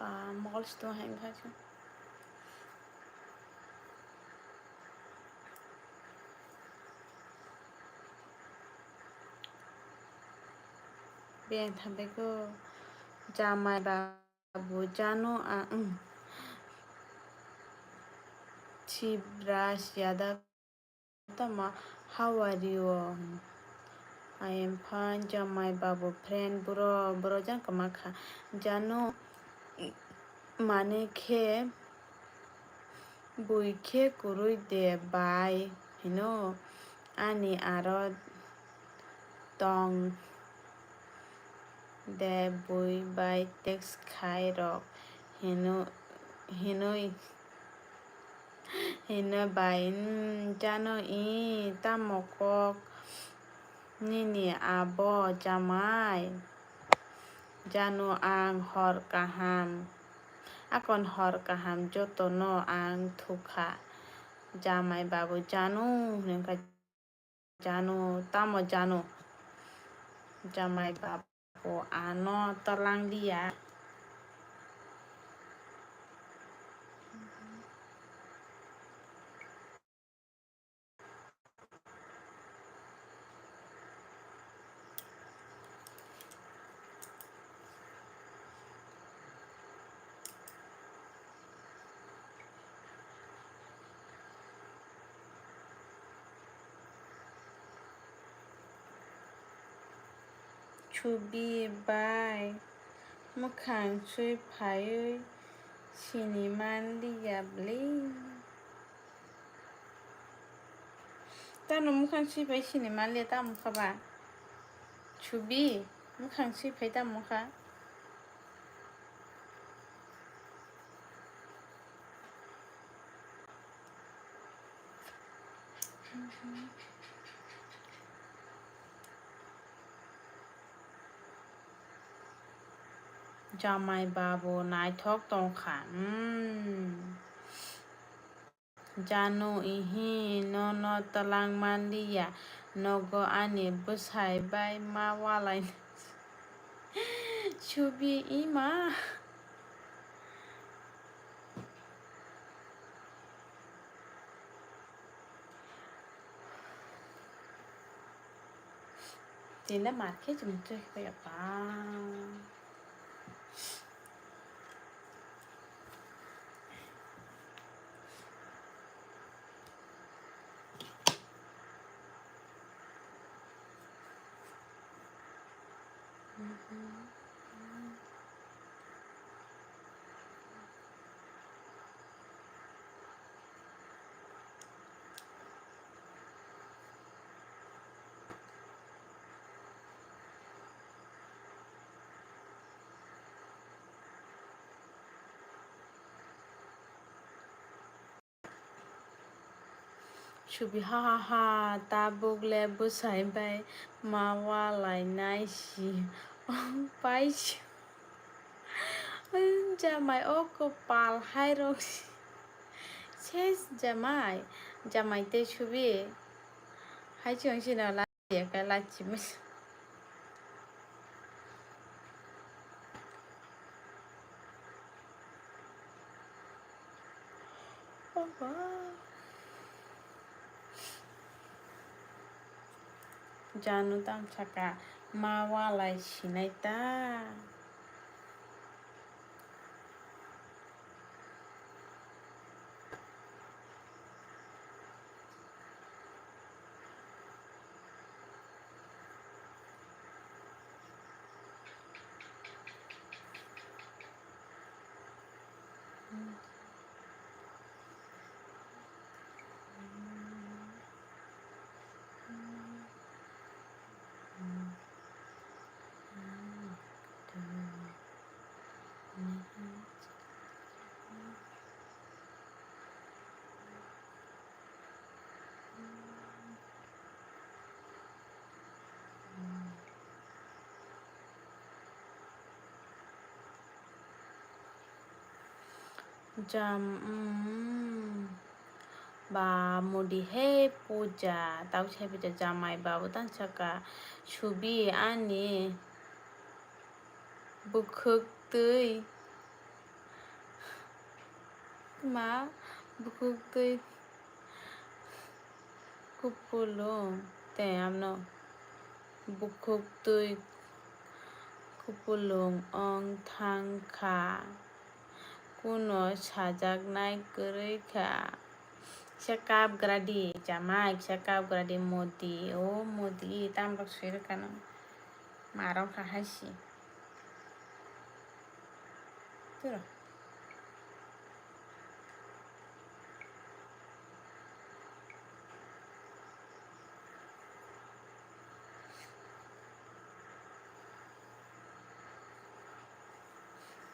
Ba, mokol si tong hai wngkha se. Beng thambai ko jamai ba. Abo Janu ang, Shivraj Yadav tamo, how are you? I am fine, Jamai Babu friend bro, bro jang kwma kha. Janu mane khe bui khe kwrwi de bai hino, ani aro tong de bui bai text khai rok hino, hinoi, hino bai, mm, Janu i tamo kok nini abo jamai? Janu ang hor kaham, akon hor kaham jotono ang thukha. Jamai Babu Janu hwnwi wngkha. Janu, tamo Janu? Jamai Babu ano twlang liya. Chubi bai mwkhang sui phaiwi sini manliya bwlwi. Tamo mwkhang sui phai sini manliya tamo kha ba? Chubi mwkhang sui phai tamo kha? Jamai babu naithok tongkha. Hmm. Janu, ihi, nono twlang manliya, nogo ani bwsai bai ma walai. Subi, ima. Tila market mutui kaya pa. Subi, ha ha ha, tabuk le bwsai bai ma walai nai si. Pai si. Jamai o kwpal hai rok si. Ses jamai, jamai tei Subi. Hai chwng sino la. Khe lachimani. Oba. Janu tamo saka ma walai sinai ta. Jam, mm, ba mudi he puja, tau se puja jamai babu tang saka Subi ani bwkhwk twi ma bwkhwk twi. Kupulung tei ano bwkhwk twi kupulung wng thang kha, kuno sajaknai kwrwi kha. Kisa kap gra di, jamai, kisa kap gra di, modi, o modi, tamrok swi rwkha nw, ma rwkha hai se. Turo.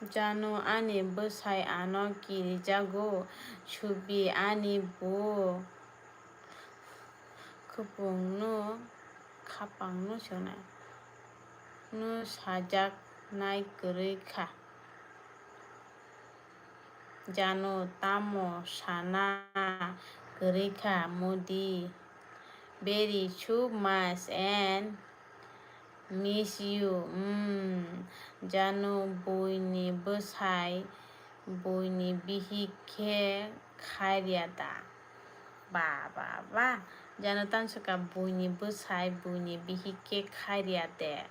Janu ani bwsai ano kirijago, Subi ani bo khupungno khapangno swnai no sajak nai kwrwi kha. Janu tamo sana kwrwi kha, modi. Very too much and miss you. Mm. Janu buini bwsai, buini bihik khe khairya da. Ba, ba, ba. Janu tamo saka buini bwsai, buini bihik khe khairya de.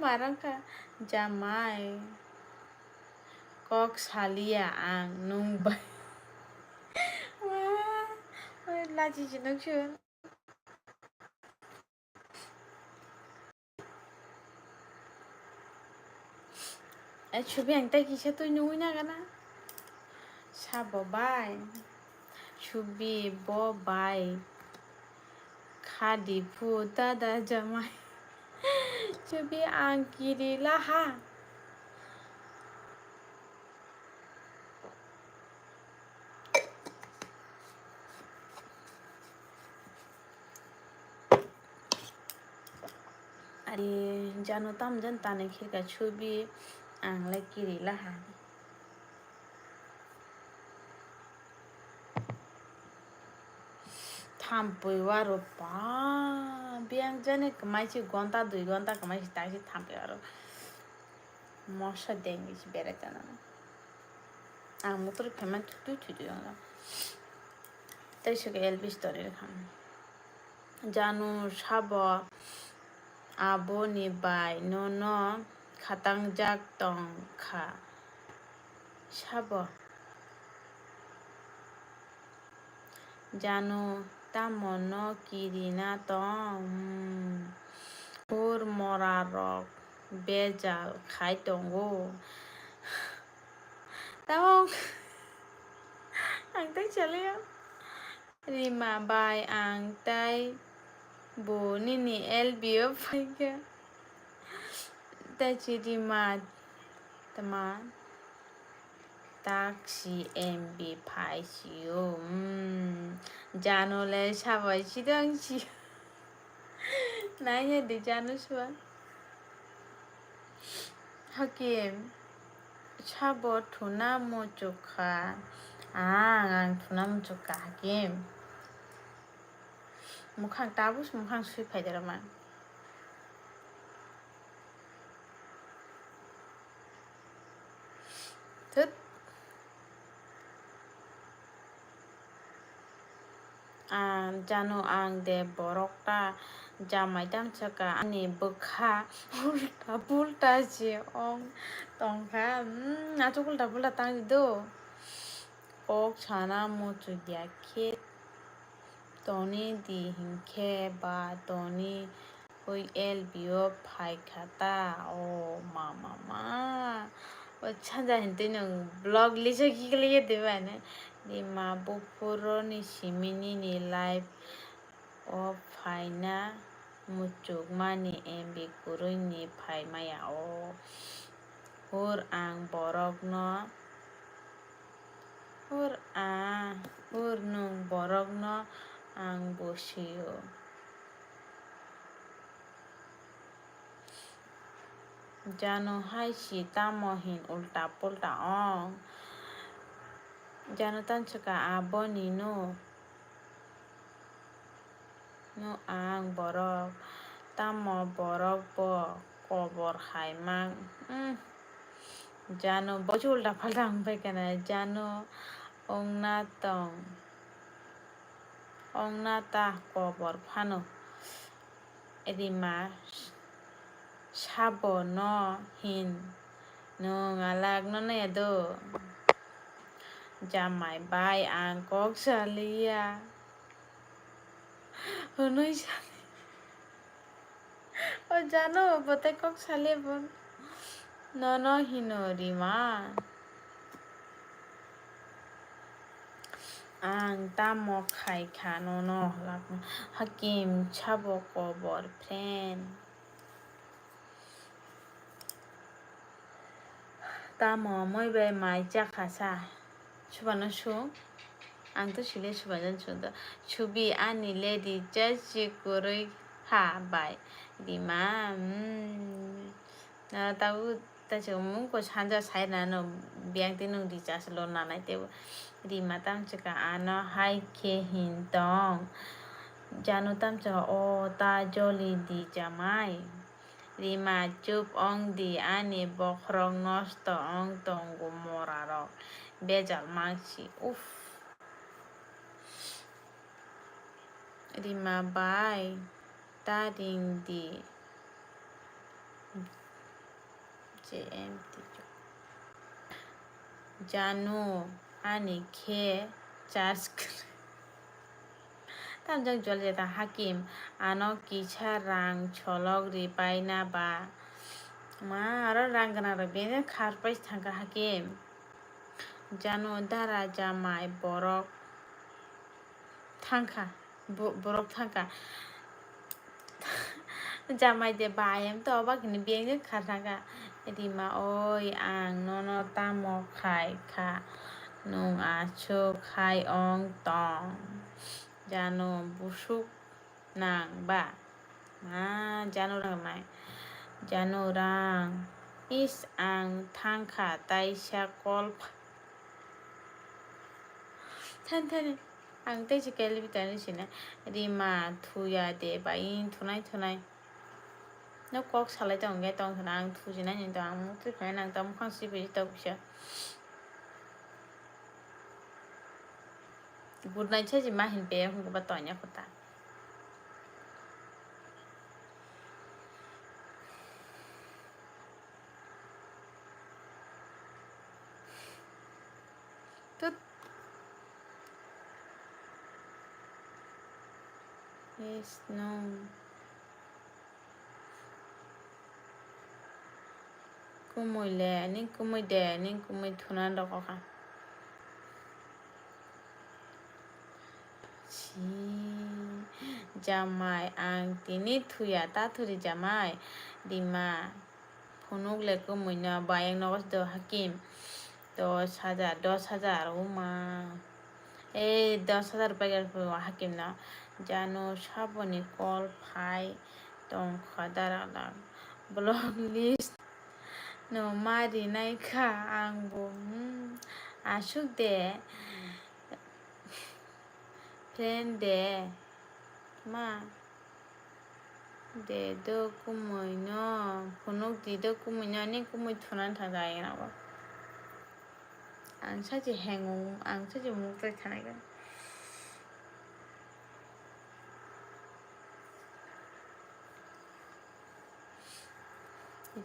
Marang kha jamai. Kok saliya ang nwng bai. Wah, oi lachi jinok chun. Ai, Subi ang tai kisa twi nungwi nagana. Sabo bai. Subi bo bai. Khadi phu dada jamai. Subi ang kiri laha. Ari Janu tamjani tanwi khirka chubi ang le kiri laha. Thampui waro pa biyang jani kwmai si gonta dui gonta kwmai si taisi thampui waro. Mosa dengwi si berai tanani. Ang motor phaima thutui thutui wngkha. Tei se L B story rwkha. Janu sabo aboni bai nono khatangjak tong kha. Sabo. Janu tamo no kirina tong? Hmm. Hur mora rok bejal khai tongo. Tamo ang tei chaliya. Rima bai ang tei bo nini L B o phaikha. Tei si Rima tama taksi M B phai sio. Hmm. Janu le sabai sidang si. Naiya di Janu sua. Hakim, sabo thuna muchukha. Ang, ang thuna muchukha, Hakim. Mukhang tabus, mukhang sui phai dera ma. Thut. Ah, Janu ang de borok ta jamai tang saka ani bwkha ulta pulta se ong tongkha. Hmm, achuk ulta pulta tang di do. Kok sana muchuk ya khe toni di hinkhe ba toni Ui L B o phaikha ta, o ma, ma, ma. O sanja hintwi nwng vlog lisa kikliya diba ne? Rima buphuroni simi nini life o phaina muchukmani M B kwrwini phaimaya o. Hur ang borokno, hur a, hur nwng borokno ang bo sio. Janu hai si tamo hin ulta pulta ong. Janu tang saka aboni no. No ang borok. Tamo borok bo kobor hai mang. Hmm. Janu bo ulta phalta wng pai kana. Janu ongna tong. Ongna ta kobor phano. Rima sabo no hin nwng alak no naya do. Jamai bai ang kok saliya. Hwnwi sali. O Janu bo tei kok saliya bo. Nono hino Rima. Ang tamo khai kha nono, Hakim sabo kobor friend. Tamo moi bai mai chakha sa. Subano sung. Ang to sile subano sung do. Subi ani le di cha si kwrwi ha bai. Rima, hmm. Na tabuk ta se mung ko sanja sai na no biyang ti nung di cha se lo na nai te. Rima tam se ka ano hai khe hin tong. Janu tam se o ta joli di jamai. Rima, chup ong di, ani bokhorok nosto ong tongo, mora rok bejal mangsi, uff. Rima bai, ta ring di. J M T. Janu, ani khe charge kwrwi. Tamjak jol jeta Hakim, ano kisa rang cholok ri paina ba. Ma, aro rang gwnang rok bini kharpai thangkha Hakim. Janu, dara jamai borok thangkha. Bo-, borok thangkha. Jamai de bayam to obak hini biyang de kha thangkha. Rima oi, ang nono tamo khai kha? Nwng aswk khai ong tong? Janu busuk nang ba? Ma, Janu nang nai. Janu rang. Is ang thangkha taisa call pha-, thani thani. Ang teisa kelbi tani sina. Rima thuya de bai thunai thunai. No kok salai tong ge tong thana ang thuji nai ni to ang mukti phai nang to mukhang si bai to bisa. Good night saji ma hin pe hung ba tonya kota. Tut. Yes, no. Kumui le, ning kumui de, ning kumui thunan rokha. Si, jamai, ang tini thuya, ta thuri jamai, Rima. Phunuk le kumui no, bayang nogo do Hakim. Dos hajar, dos hajar, o ma. Ei, dos hajar rupai gari pho Hakim no. Janu saboni call phai tongkha darak lak. Block list no ma rinai kha ang bo. Hmm. Asuk de. Friend de. Ma. De do kumui no, phunuk di do kumui no, ani kumui thunan thang jai na bo. Ang sachi hengo, ang sachi muk twi thanai khe.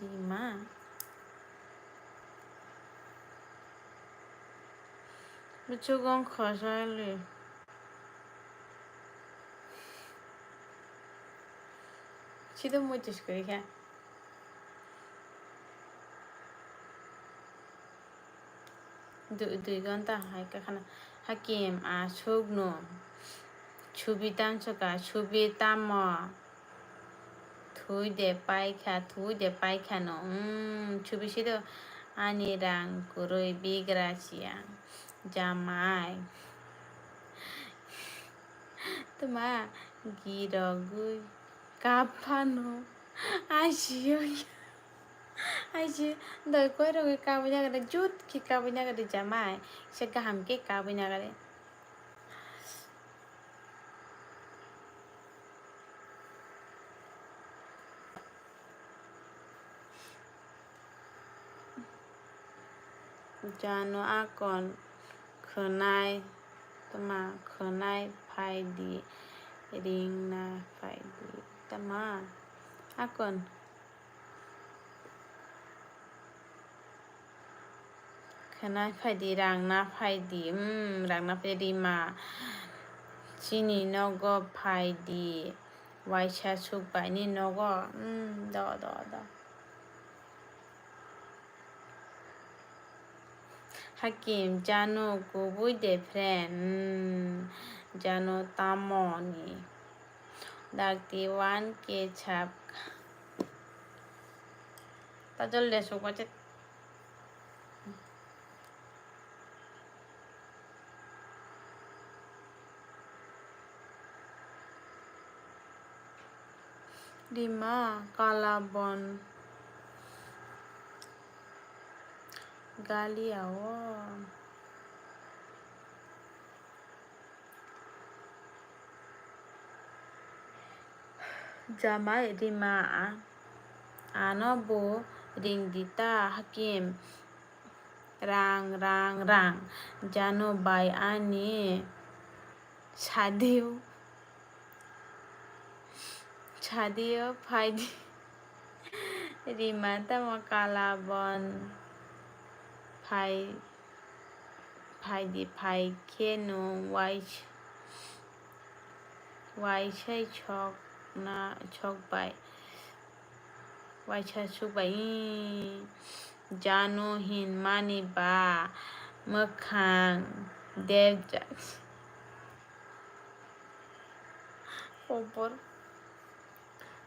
Rima. Muchugong khosali. Sido muitis kori kha. Dui, dui gonta hai kakhana. Hakim, asuk no. Subi tamsoka, subi tamo. Thui de paikha, thui de paikha no. Hmm, subi sido. Ani rang kwrwi bigra siya. Jamai. Tuma girogwi kap phano. Ai siyo. Ai si doi koi rogwi kabui nagade, jut khe kabui nagade jamai. Se kaham khe kabui nagade. Jano akon khwnai tma khwnai phaidi, ringna phaidi tma akon. Khwnai phaidi, rangna phaidi, hmm, rangna phaidi, Rima. Chini nogo phaidi, waisa sukbaini nogo, hmm, do, do, do. Hakim, Janu kubui de friend, hmm, Janu tamoni. Dakti one K chap. Tajol de sukwa chet. Rima kala bon gali ao. Jamai Rima a-, ano bo ring di ta Hakim. Rang, rang, rang. Jano bai ani sadio. Sadio phaidi. Rima tamo kala bon phai, phaidi phai khe nwng wais-, waisai chok na, chok bai. Waisa sukbai, "Ih, Janu hinmani ba mwkhang debjak." Opor.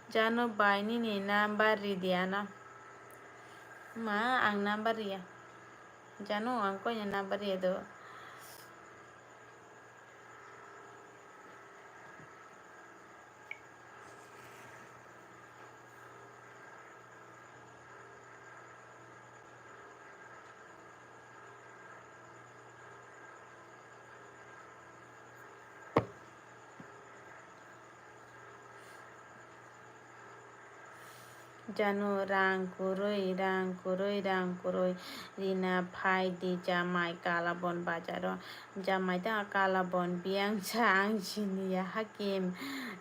Janu bai nini number ridi ano. Ma, ang number riya. Janu, ang koini number riya do. Janu, rang kwrwi, rang kwrwi, rang kwrwi. Rima, phai di jamai Kalabon bazaro. Jamai ta Kalabon biyang sa ang siniya. Hakim,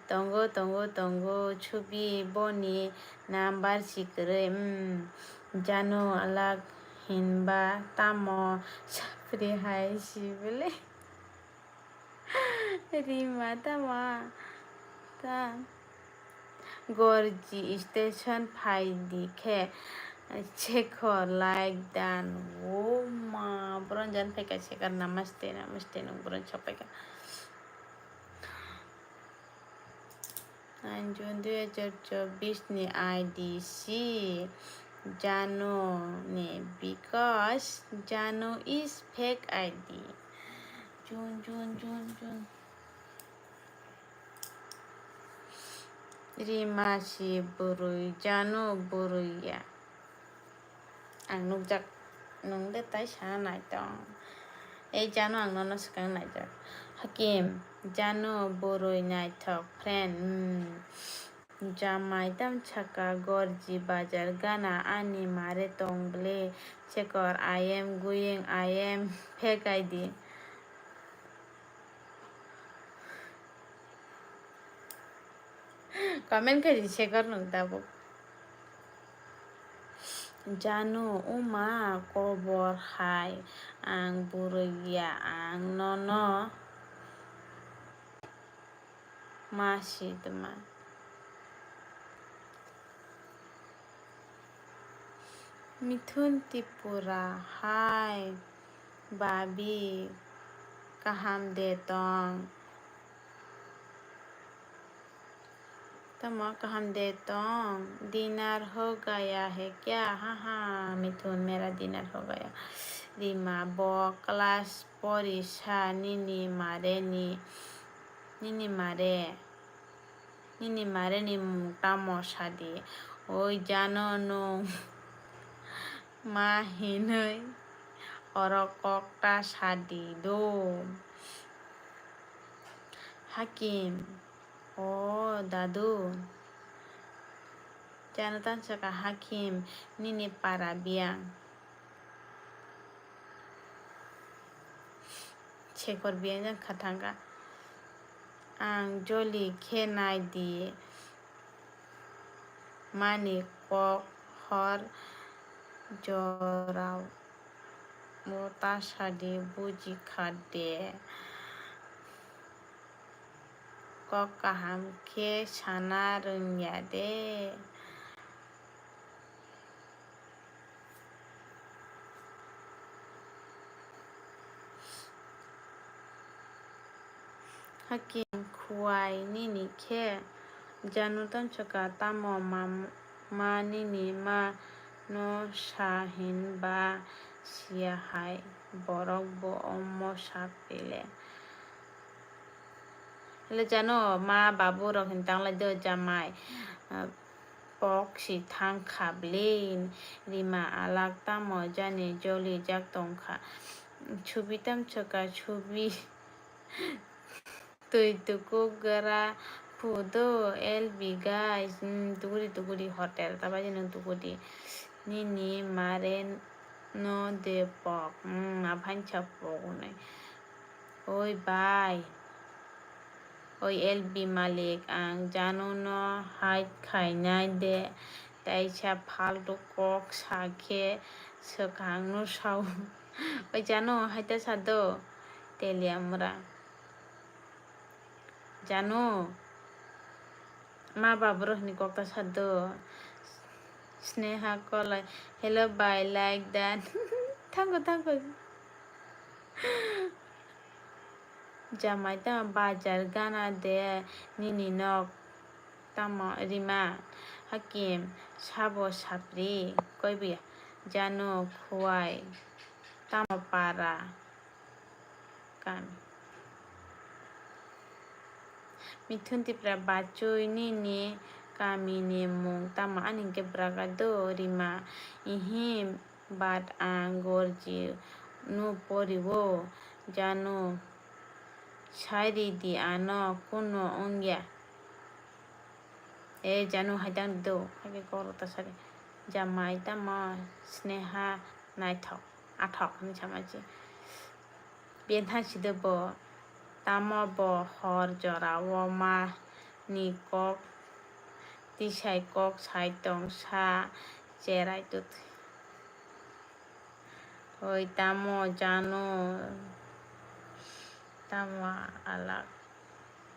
tongo, tongo, tongo. Chubi, boni number si kwrwi. Hmm. Janu, alak hinba tamo sapri hai si bwle. Rima tamo ta. Gorji station phai di khe Shekhar like dan. O ma, boron jan phaikha Shekhar, namaste, namaste, nwng boron sok phaikha. Ang June dui hajar chobbish ni I D si Janu ni, because Janu is fake I D. June, June, June, June. Rima si bwrwi, Janu bwrwi ya. Ang nukjak, nwng de tai sana nai tong. Ei Janu, ang nono swkang naijak. Hakim, Janu bwrwi naithok friend. Hmm. Jamai tam saka Gorji bazar gana ani mare tong bwle. Shekhar, I am going, I am fake I D. Comment khe di Shekhar nwng tabuk. Janu, uma kobor hai, ang bwrwi ya, ang nono ma si tma. Mithun Tripura, hai babi, kaham de tong? Tamo kaham de tong? Dinner ho gaya hai kya? Ha ha, Mithun, mera dinner ho gaya. Rima, bo class porisa nini mare ni, nini mare. Nini mare ni mung tamo sadi? Oi Janu, nwng ma hinwi oro kok ta sadi do. Hakim, o dadu. Janu tam saka Hakim, nini para biyang. Shekhar biyang jang kha thangkha. Ang joli khe nai di mani kok hor jorao ta sadi buji kha de. Kok kaham khe sana rwngya de. Hakim, khuai nini khe? Janu tam saka, tamo ma, ma nini ma no sa hinba siya hai, borok bo omo sa pile. Hwle Janu, ma babu rok hin tanglai do jamai, ah, pok si thang kha bwle. Rima, alak tamo jani joli jak tong kha. Chubi tam saka, chubi twi tuku gra phu do L B guys. Hmm, tukudi tukudi hotel ta bai nwng tukudi. Nini mare no de pok. Hmm, aphan cha pok hwnwi. Oi bai, oi L B malik, ang Janu no hide khainai de, taisa faltu kok sa khe swkang no sao. Oi Janu, haita sa do, Teliamura. Janu, ma babu rok ni kok ta sa do. Sneha kolai, hello bai, like dan. Thango, thango. Jamai tamo bazar gana de nini nok tamo Rima. Hakim, sabo sapri koi buya? Janu, khuai tamo para kami. Mithun Tripura, bachoi nini kami ni mung tamo? Ani hwnkhe braga do Rima. Ihim. But ang Gorji no pori o, Janu, sai ri di ano, kuno wngya. E Janu, hai tang di do, hai khe kok rok ta sadi. Jamai tamo Sneha naithok, athok hinwi sama se. Bini thang sidi bo, tamo bo hor jora o ma ni kok tisai kok sai tong sa cherai tut. Oi tamo Janu, tamo alak,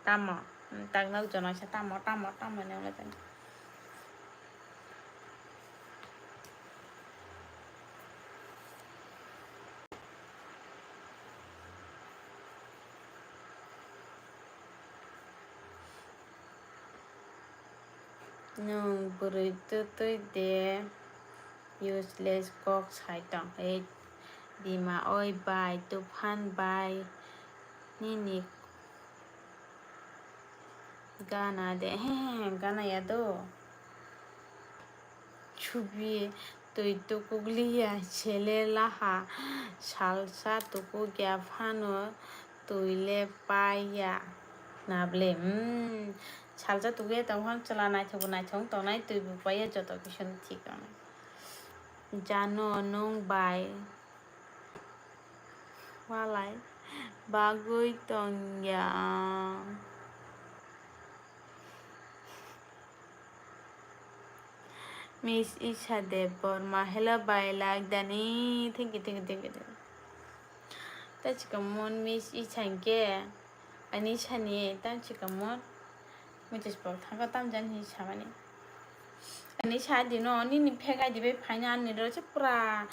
tamo, hmm, tak nok jono sa tamo, tamo, tamo ne wngla tamo. Nwng bwrwi twtwi de useless kok sai tong. Ei Dima, oi bai, Tuphan bai, nini gana de, he, he, he, gana ya do. Chubi twi tukuk liya, sele laha, salsa tukuk ya phano twi le paiya. Nable, hmm, salsa tukuk ya tong phano chwla naithok bo naithok tongnai, twi bo paiya, joto kisa no thik tongnai. Janu nwng bai walai bagwi tongya. Miss Isha Debbarma, hello bai, like dani, thank you, thank you, thank you, thank you. Tei chikon mon Miss Isha hinkhe, ani sani tam chikon mon, muchis pok thango tam jan hi samani. Ani sa dino, nini phek ai dibe phaina ani ro se pura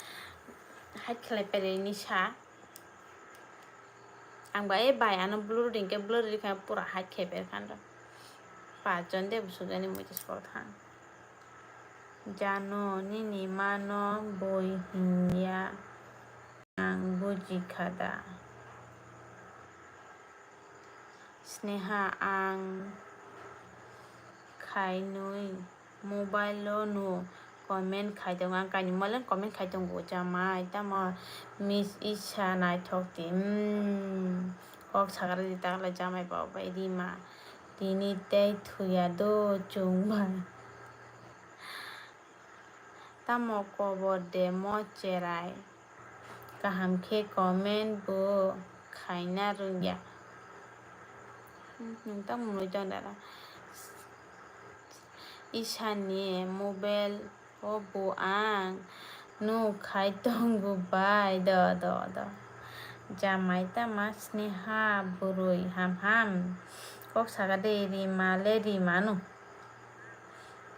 hide khlai pere ni sa. Ang ba e bai ano blur ringke blur rikha pura hide khe ber khan ro. Pachon de busugani muchis pok thang. Janu nini mano boi hinya ang buji khada. Sneha ang khainwi mobile o no comment khai tongo, ang kainwi mobile o comment khai tongo jamai tamo Miss Isha naithok di, hmm, kok sagra di takla jamai ba bai Rima tini tei thuya do chwng bai. Tamo kobor de mo cherai? Kaham khe comment bo khaina rwngya. Nwng tamo nwi tong dara? Isani mobile o bo ang nuk khai tongo bai do do do. Jamai tama Sneha bwrwi ham ham. Kok saka de Rima le Rima no.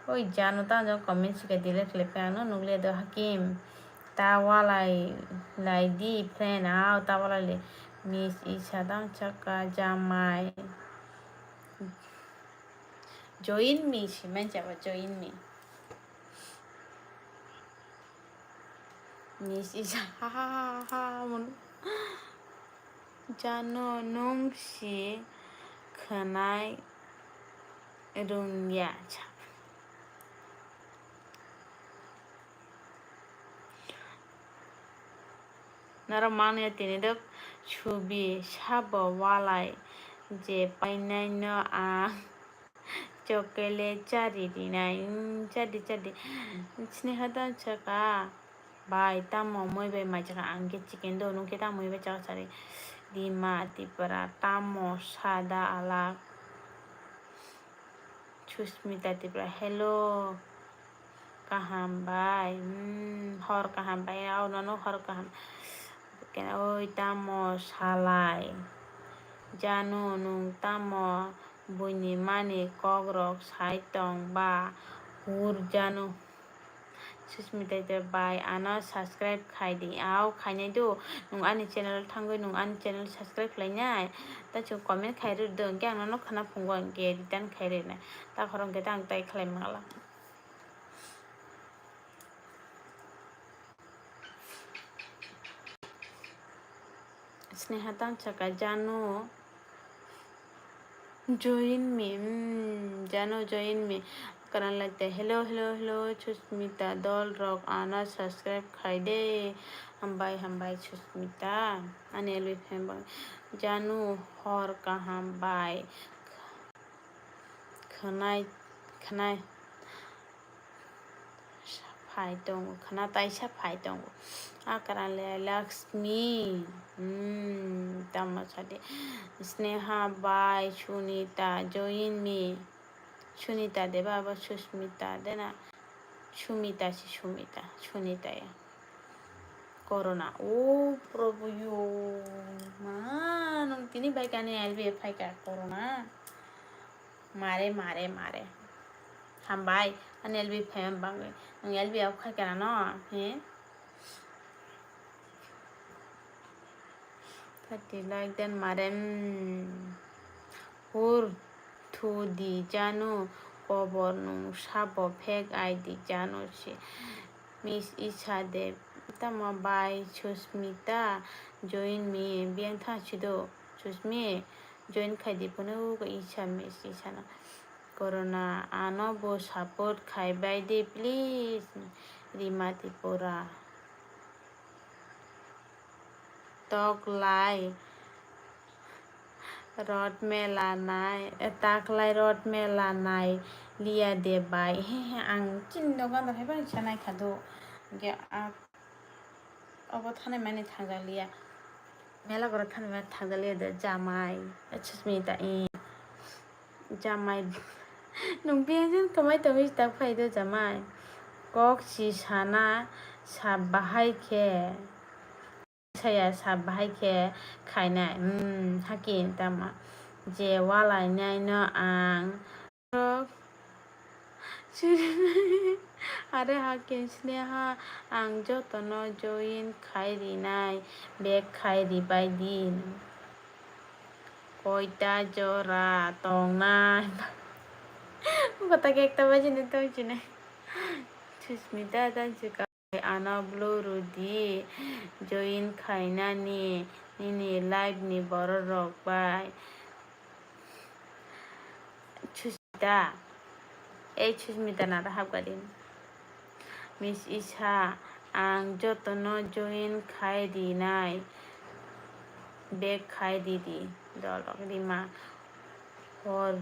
Oi Janu tamo jang comment sika delete khlai pha ano nukle do Hakim. Ta walai lai di friend, ao ta walai le. Miss Isha tamo chaka jamai. Join me si man jaba join me. Miss Isha ha ha ha ha mun. Janu nwng si khwnai rwngya cha. Norok manya tini dok subi sabo walai je painai no ang chocolate chari rinai, mm, chadi chadi. Sneha tamo chaka. Bai, tamo mui bai mai chakha? Ang khe chicken do, nwng khe tamo mui bai chakha sari? Dima Tipra, tamo sada alak? Susmita Tipra, hello. Kaham bai, hmm, hor kaham bai, ao nono hor kaham. Kena, oi, tamo salai? Janu, nwng tamo buini mani kokrok sai tong ba? Hur Janu. Susmita te bai ano subscribe khai di. Ao khainai do, nwng ani channel thangwi nwng ani channel subscribe khlainai. Ta chwng comment khai rw do, hwnkhe ang nono khna phungo hwnkhe return khai rwnai. Ta khorok hwnkhe ta ang tai khlai mangla. Sneha tang saka Janu. Join me, mm, Janu join me. Karan lai te, hello, hello, hello, Susmita dol rok ano subscribe khai de. Hambai, hambai, Susmita. Ani elwi fan bang. Janu hor kaham bai. Khwnai khna phai tongo, khna taisa phai tongo. Akran le Lakshmi, hmm, tamo sadi Sneha bai Sunita join me. Sunita de ba, abo Susmita de na? Sumita se, Sumita, Sunita ya. Corona. O Prabhu yo, ma, nwng tini bai kani L B F phaika corona. Mare, mare, mare. Hambai, ani L B F phaima bagwi. Nwng L B F khaikha no, he? Thirty like then mare, mm. Hur thu di Janu, kobor nwng sabo fake I D Janu se. Miss Isha de tamo bai Susmita join me, biyang thang sido Susmi join khai di phano ko Isha, Miss Isha no. Corona ano bo support khai bai di please, Rima Tripura. Tok lai rot mela nai, eh, taklai rot mela nai liya de bai. He, he, ang chini dogan rok hai bai sanai kha do. Ge, ah, obo thanai mani thangja liya. Mela gora thanai mani thangja liya de jamai. Eh, Susmita, eh. Jamai. Nwng biyang jen kwmai tongwi tak phai do jamai. Kok si sana sab bahai khe. Saya sab bahai khe khainai, hmm, hakin tama je walainai no ang. Are hakin Sneha, ang jotono join khai rinai, back khai ribai di. Koita jora tongnai? Bwtha khe ekta bai sini tong sini. Susmita tang si ka. Ano blue rudi join khainani nini live ni borok rok bai. Susmita, ei Susmita nara hapkadi. Miss Isha, ang jotono join khai rinai, back khai ridi dolok Rima. Hor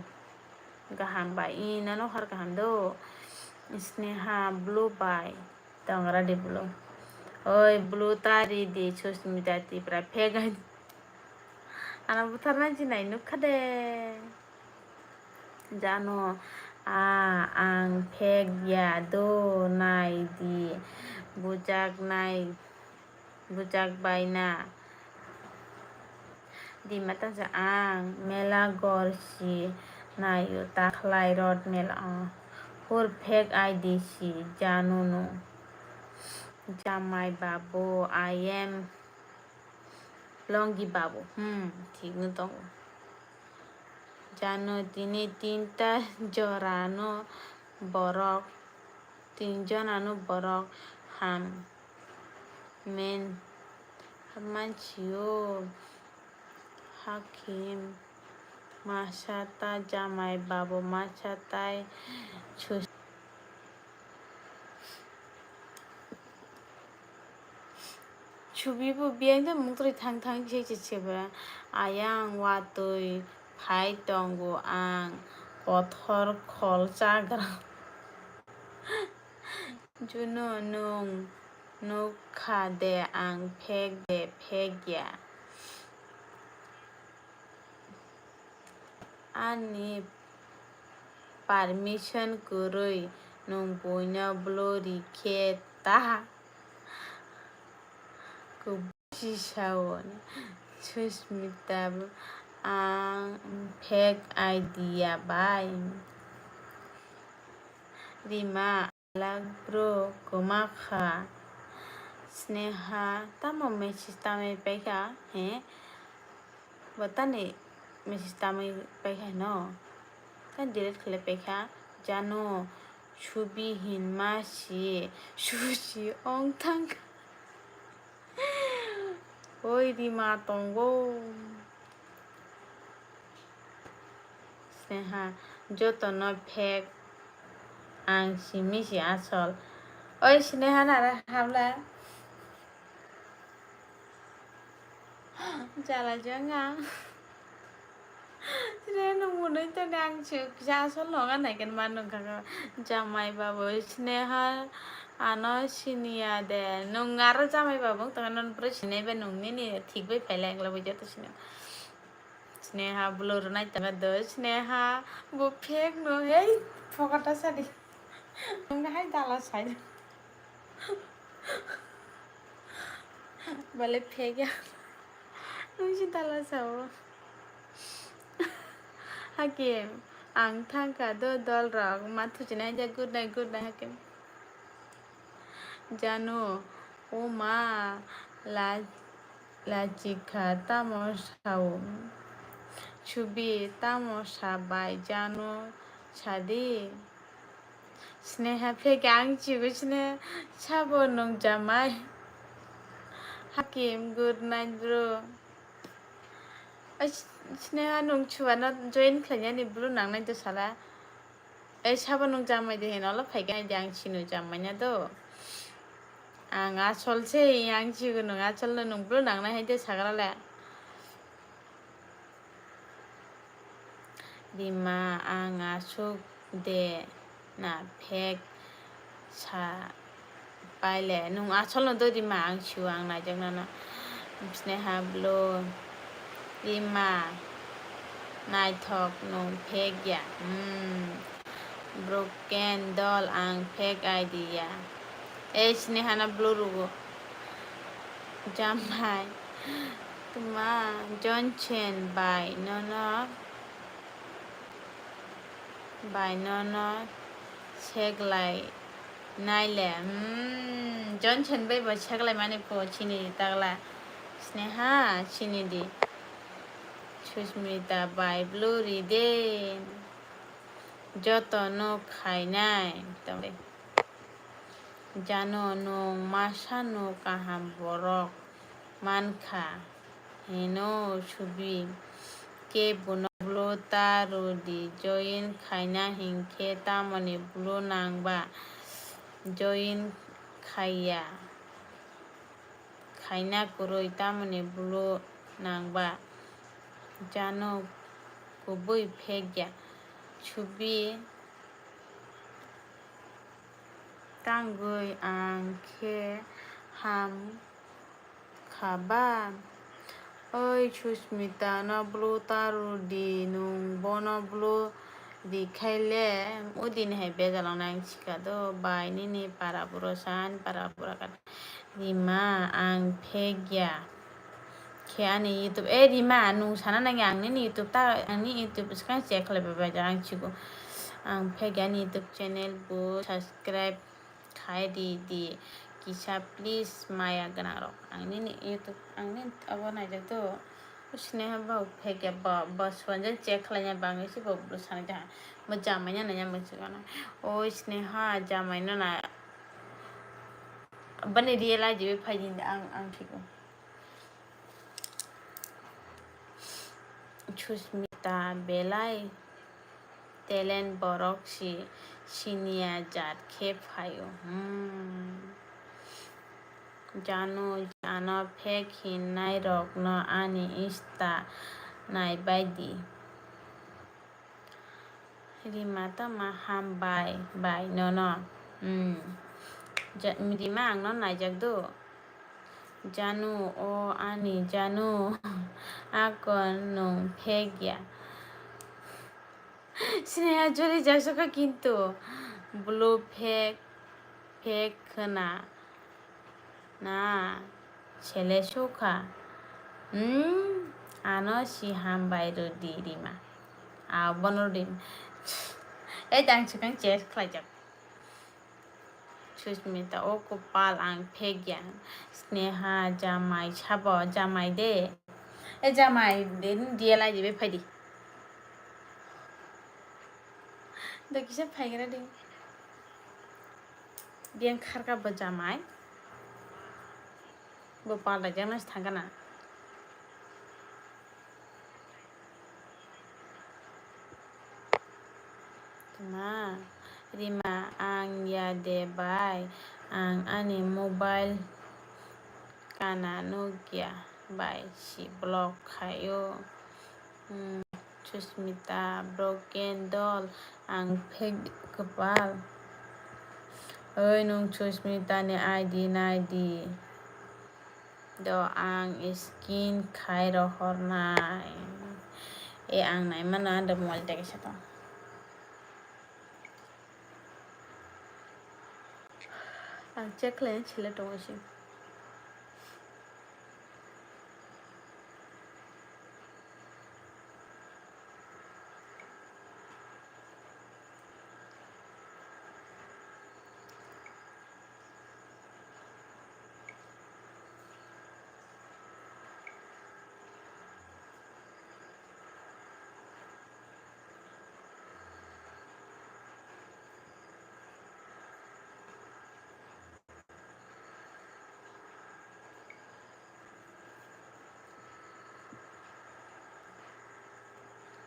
gaham bai, i nano hor gaham do. Sneha blue bai. Tongra di blue. Oi, blue ta ri di, Susmita Tripura fake I D. Ano butharnai jinai nukha de. Jano, a, ang fake ya do, nai di. Bujak nai, bujak bai na. Di mata sa ang mela gor si naio, takhlai rot mela o. Hur fake I D si Janu no. Jamai babu, I am Longi babu. Hmm, thik no tongo. Janu tini tinta jora no borok, tin jona no borok ham men, ham mansio. Hakim masa ta jamai babu masa tai sus-, subi bo biyang de mungtri thang thang se se se bra. Ayang watwi phai tongo ang kothor khol chagra. Juno nwng nukha de ang fake de fake ya. Ani permission kwrwi nwng buino blurry khe ta. Kubui si sao Susmita, ang fake I D ya bai. Rima. Lak bro, kwma kha. Sneha, tamo message tamwi paikha, he? Bo tani message tamwi paikha no? Tani delete khlai paikha, jano, subi hinma si, susi ong thang. Oi, Rima tongo. Sneha, jotono fake, ang simi si asol. Oi, Sneha nara habla. Jala janga. Sre nwng mwnwi toni ang chwk kisa asol nonga naiken ma nungkha kho. Jamai babu Sneha ano siniya de. Nwng aro jamai babu wng tongkha, nono bwrwi sinai bai nwng nini thik bai phailai wngla bai joto sini. Sneha blur nai tongkha do, Sneha bo fake no, hei phokota sadi. Nwng hai dala sai. Bale fake ya. Nwng si dala sao. Hakim, ang thangkha do dol rok, ma thuchinai de, good night, good night, Hakim. Janu, o ma, la, lachikha tamo sao? Chubi, tamo sabai Janu sadi? Sneha fake ang chibu sine sabo nung jamai. Hakim, good night, bro. Ai, Sneha, nung chuano join khlainani bro nangnai do sala. Ei, sabo nwng jamai de hino, olo phaikha de, ang sino jamai na do. Ang asol se, ang sigo nwng asol no nwng bro nangnai hai de sagra le. Rima, ang asuk de na fake sa. Paile, nwng asol no do Rima, ang sio, ang naijak nano. Sneha blue. Rima, naithok nwng fake ya. Hmm. Broken doll, ang fake idea. Ei, Sneha na blue rugo. Jamai. Tuma, Johnson bai nono. Bai nono seklai naile. Hmm, Johnson bai bo seklai mani po chini di tagla. Sneha, chini di. Susmita bai blue ri de. Joto no khainai. Tong de. Jano nwng masa no kaham borok mankha hino subi khe bono blue ta rw di, join khaina hinkhe tamoni blue nangba, join khaiya, khaina kwrwi tamoni blue nangba, Jano kubui phekya subi. Tangwi ang khe ham kha ba? Oi Susmita, no blue ta rw di, nwng bono blue ri khai le, o din hai bejal wngnai ang sikha do, bai nini para buro san, para bura kata. Rima, ang phek ya khe ani YouTube. E Rima, nwng sana nangya ang nini YouTube ta, ang ni YouTube swkang check khlai bai bai da ang chigo. Ang phek ya ani YouTube channel bo subscribe khai di di kisa please maya gwnang rok. Ang nini YouTube, ang ni abo naijak do. Sneha ba phek ya ba, ba swanjak check khlai ya bangwi si bo bwsang ja. Mo jamai ya nanya mo chigana. O Sneha jamai no na. Bani realize bai phai di ang, ang thigo. Susmita belai talent borok si siniya jat khe phaio. Hmm. Janu, jano phek hinnai rokno ani Insta naibai di. Rima tama ham bai, bai nono. Hmm. Ja-, Rima ang no naijak do. Janu, o ani Janu, akon nwng phek ya. Sneha jori jasukha kintu blue phek, phek khna. Na, sele sukha. Hmm, ano si hambai rw di Rima. A, bono rw di. Ei, tang swkang chat khlaijak. Susmita, o kopal ang phek ya. Sneha, jamai sabo, jamai de. E jamai de, dia lai jibe phai di. Do kisa phaigra di. Biyang kharka bo jamai. Bo pal bai jakna se thangkana. Tuma, Rima, ang ya de bai, ang ani mobile kana Nokia bai si block khaio. Hmm, Susmita, broken doll, ang fake kwpal. Oi, nwng Susmita ni I D nai di. Do ang skin khai rohornai. E, ang nai mano, ando mobile ta kaisa tong. Ang check khlai sele tongo se.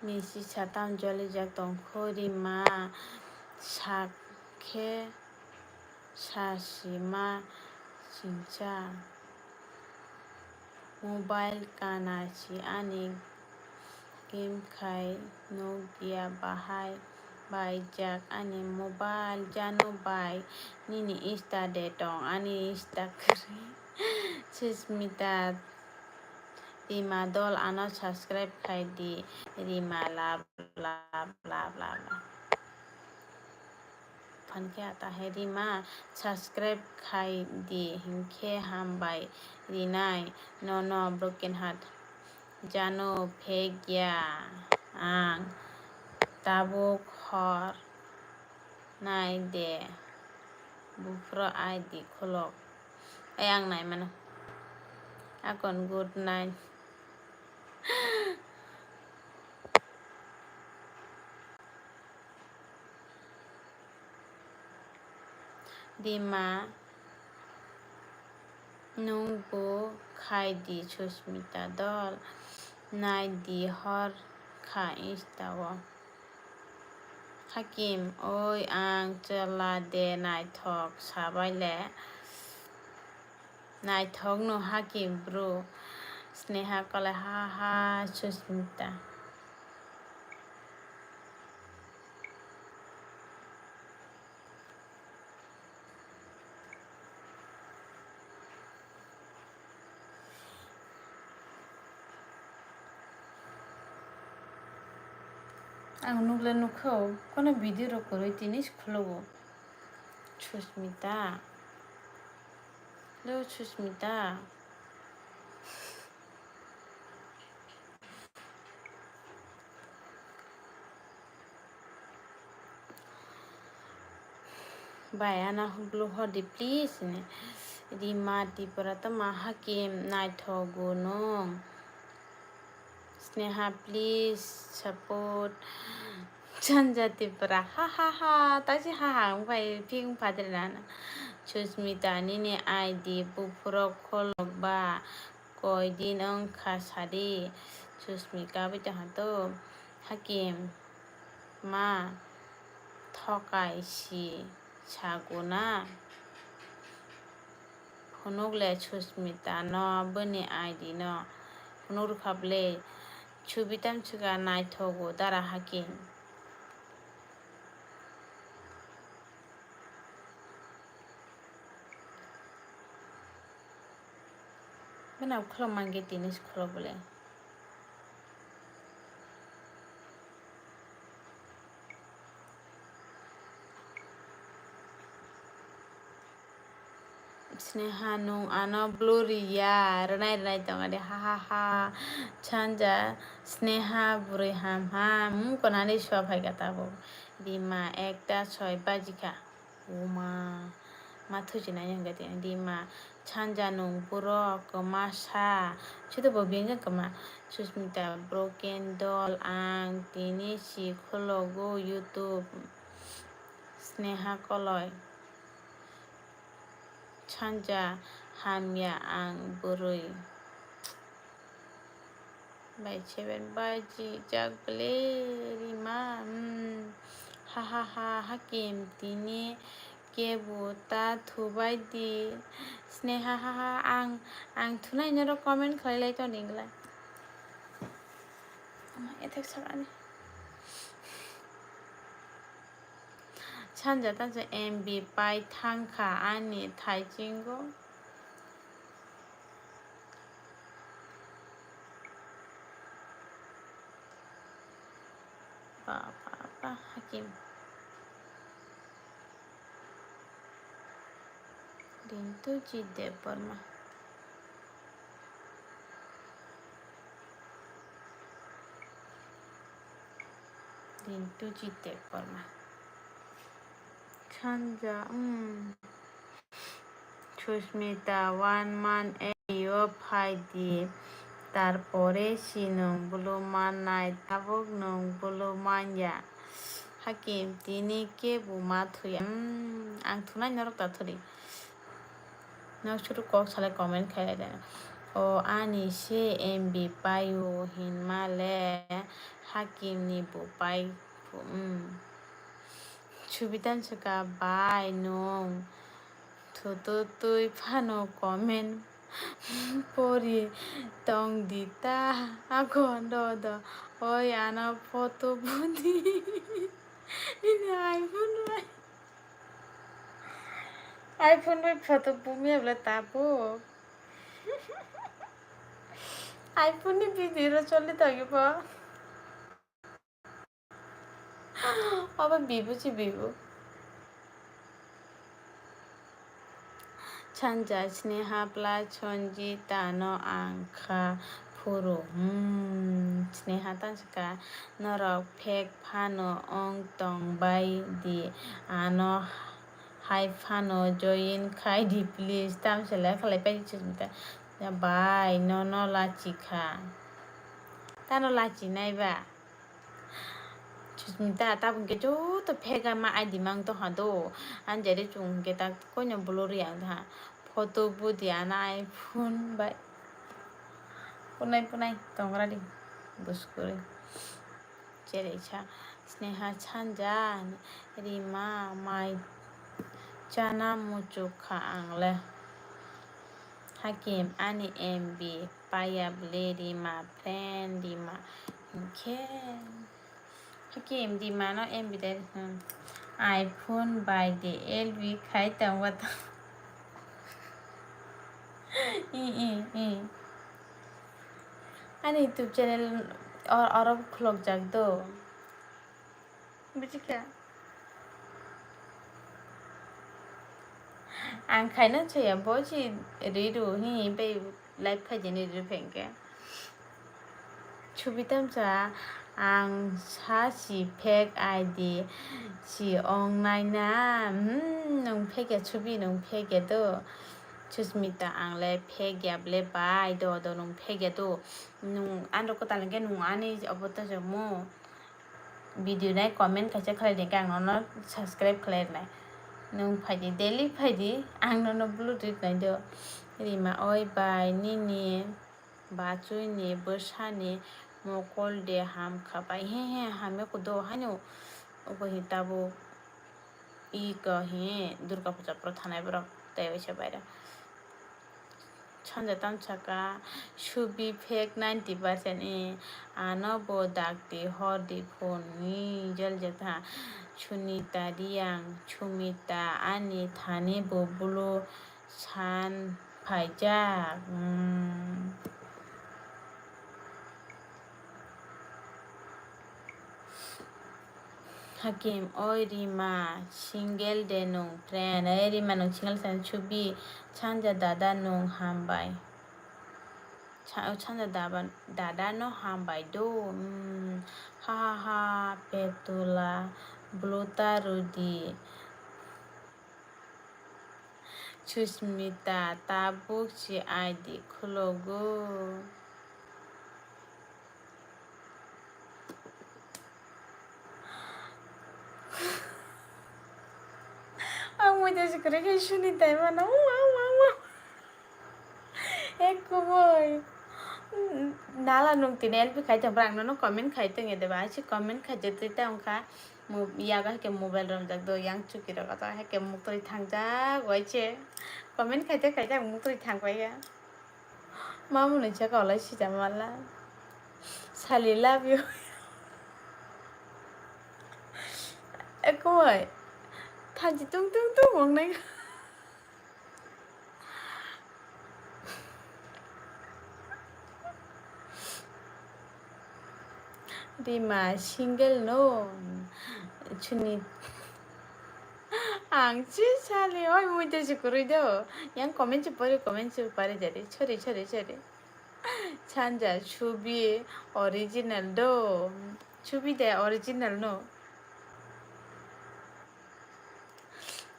Misi satam jolijak tongkho, Rima sak khe sa sima singcha. Mobile kana si ani game khai nukya bahai bai jak ani mobile jano bai nini insta de tong ani insta kwrwi. Susmita, Rima dol ano subscribe khai di, Rima love love love love love. Phankhe atahe Rima subscribe khai di hinkhe hambai rinai nono broken heart. Jano phek ya ang tabuk hor nai de buphro I D khulok. Ai ang nai mano. Akon good night. Rima, nwng bo khai di Susmita dol, nai di hor kha insta o. Hakim, oi ang chwla de naithok sabai le. Naithok no Hakim bro. Sneha kole ha ha Susmita. Ang nukle nukha o, kono video rok kwrwi tini se khwlwgo. Susmita. Lo Susmita. Bai, ana hublo hor di, please, hini. Rima Tripura tama Hakim naithogo nwng. Sneha, please support. Chanja Tripura, ha ha ha, taisi ha ha wng pai, phik wng phadir na. Susmita, nini I D buphurok kholok ba, koi din wng kha sadi. Susmita, bai tongha to, Hakim. Ma thokai si saguna. Phunuk le Susmita no bini I D no phunuk rwkha ble. Subitam swkha naithogo dara Hakim. Bini khulok mangkhe tini se khulok bole. Sneha, nwng ano blue riya, rwnai rwnai tongo de, ha ha ha. Chanja, Sneha, bwrwi ham ham, hmm, konani sua phaikha tabuk. Rima, ekta soi bajikha. Uma, ma thuchinai hwnkhe tini Rima, Chanja nwng borok kwma sa, chuto bo bini kwma. Susmita, broken doll, ang tini si khulukgo YouTube. Sneha koloi. Chanja, hamya ang bwrwi. Bai seven baji jak ble Rima, hmm. Ha ha ha, Hakim tini kebo ta thubai di. Sneha, ha ha, ang, ang thunai norok comment khlai lai toni glai. Thek sakani. Sanja tangsa M B pai thangkha ani thaichingo. Ba, ba, ba, Hakim. Rintuji Debbarma. Rintuji Debbarma. Sanja, hmm. Susmita, one month ago phai di, tarpore si nwng bulu mannai, tabuk nwng bulu manya. Hakim, tini kebo ma thuya? Hmm, ang thunai norok ta thuri. Nok suru kok salai comment khailai de. O ani se M B paio hinma le Hakim ni bo pai. Hmm. Subitan saka bai nwng. Thutu twi phano comment pori tong di ta. Ako do do. Oi ano photo budi. Nini iPhone bai. iPhone bai photo bumi abla tapo. iPhone ni video ro choli tagi po. Obo bibu si bibu. Sanja Sneha plus Sanjita no ang kha phuru. Hmm, Sneha ta saka norok fake phano ong tong bai di ano hai phano join khai di please. Tam se lekha lai pai di Susmita. Bai nono lachi kha. Tano lachi nai ba. Susmita, tabuk hwnkhe joto fake ma I D mang tongkha do. Ani jari chwng hwnkhe ta koino blur ya wngkha. Photo budi ana iPhone bai. Punai punai tongra di. Buskuri. Cherei sa. Sneha Sanja. Rima mai. Chana muchuk kha ang le. Hakim ani M B. Paya bwle Rima friend Rima hinkhe. Hakim Rima no M B dai hmm. iPhone bai de L B khai tongba to. I, i, i. Ani YouTube channel or, oro khulok jak do. Buji kha? Ang khaina chaya bo si ri ru hi bai live khai jani ri phengke. Subi tamsa ang sa si fake I D si ong naina. Hmm, nung fake ya Subi nung fake ya do. Susmita ang le fake ya ble bai do do nung fake ya do. Nung andro ko talengke nung ani obo to jomo. Video nai comment kaisa khlai di, ang nono subscribe khlai nai. Nwng phai di, daily phai di, ang nono blue rit nai do. Rima oi bai nini bachwi ni bwsa ni mokol de ham kha bai. He he, hamya kudo haino. Obo hi tabuk i ko hi Durga puja pro thanai borok tei waisa baira. Sanja tamsaka, Subi fake ninety percent e, ano bo dakti hordi phone ni jol jeta. Sunita Riang, Sumita ani thani bo bulu san phaijak. Hmm. Hakim, oi Rima, single de nung friend. Oi Rima, nung single friend, Subi, Sanja dada nung hambai. Sa-, Sanja daba-, dada no hambai do. Hmm. Ha ha ha, Petula, Bluta Rudi. Susmita, tabuk si I D khulogo. Ang muida si kwrwi khe suni tai mano. Wa, wa, wa. Ek kubui. Nala nung tini L P khai tong, ang nono comment khai tong ede ba. Achi comment khai jete ta wngkha. Mo-, yago hai khe mobile romjak do, yang chuki rok ato hai khe muktwi thangjak wai che. Comment khai te khai te ang muktwi thang pai ya. Mamuni chakao lai sijak mala. Sali love you. Ekoi. Thanchi tung tung tung wng nai. Rima single no. Chuni. Ang si sali oi muita si kwrwi do. Yang comment si pori, comment si pori jadi. Sorry, sorry, sorry. Chanja subi original do. Subi de original no.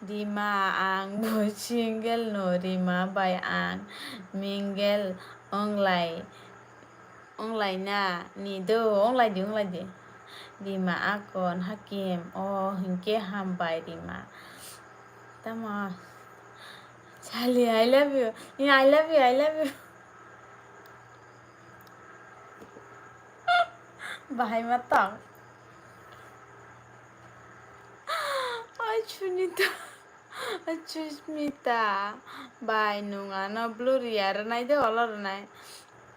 Rima ang bo single no, Rima bai ang mingle onglai, onglai na ni do, onglai di, onglai di. Rima akon hakim, o hinkhe hambai Rima. Tamo Charlie, I love you. Yeah, I love you, I love you. Bahai ma tong. Ai Sunita. Ai Susmita. Bai nung ano blue ria rwnai de olo rwnai.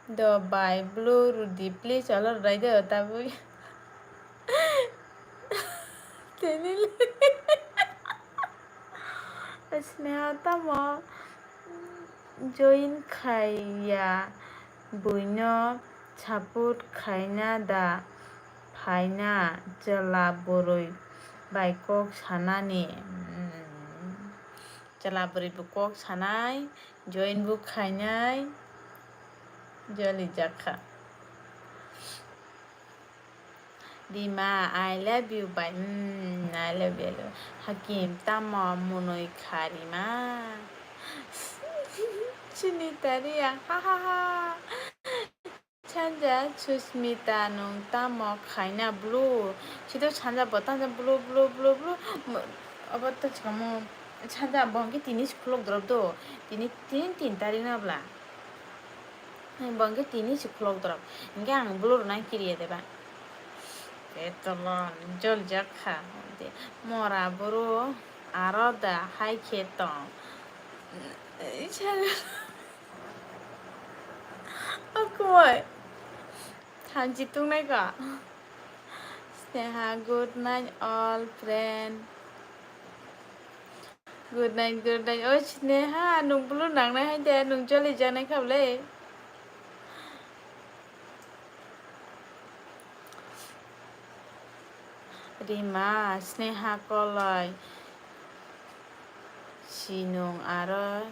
Do bai blue rudi please olo rwnai de tabui. Tini Sneha tamo join khaiya buino support khaina da phaina chwla bwrwi bai kok sanani. Chwla bwrwi bo kok sanai join bo khainai joli jakha. Rima, I love you bai. Mm, I love you, I love you. Hakim, tamo munui kha Rima. Sunita Ria, ha ha ha. Sanja, Susmita, nung tamo khaina blue. Sido sanja bo tamo blue, blue, blue, blue. Mo-, obo to chikamo sanja bo hwnkhe tini si khulok drop do. Tini, tini tin tarik na bla. Bo hwnkhe tini si khulok drop. Hwnkhe ang blue rwnai kiriya deba. Petolon joljak kha. Mora boro aro da hai khe tong. Okwoi. Thanchi tungnai ka. Sneha, good night all friend. Good night, good night. Oi Sneha, nung blue nangnai hai de, nung joli janai kha bole. Rima, Sneha koloi. Sinung aro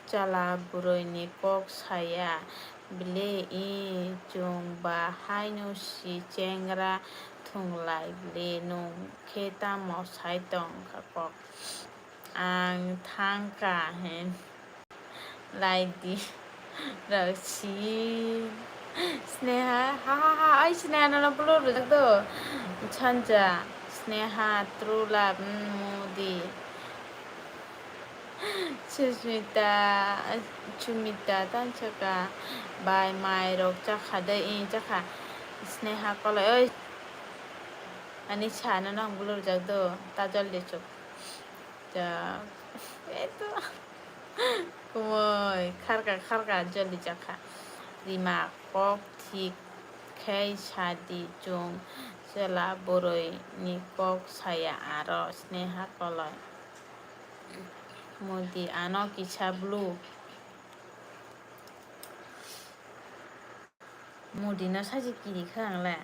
chwla bwrwini kok saya bile, i chwng ba haino si chengra thwnglai bile, nung khe tamo sai tong kha kok? Ang thang kha, he. Lai di. Rok si. Sneha, ha, ha, ha, ai Sneha nono blue rwjak do. Sanja, Sneha, true love, mm, mudi. Susmita, Sumita, tansaka, bai mai rok chakha de, i chakha. Sneha koloi, oi. Ani sa nono ang blue rwjak do, ta jol de chuk. Ja, eto. Kumoi, kharka, kharka, joli jakha. Rima kok thik khe sadi chwng chwla bwrwi ni kok saya aro Sneha koloi. Mudi ano kisa blue. Mudi no saji kiri kha ang le.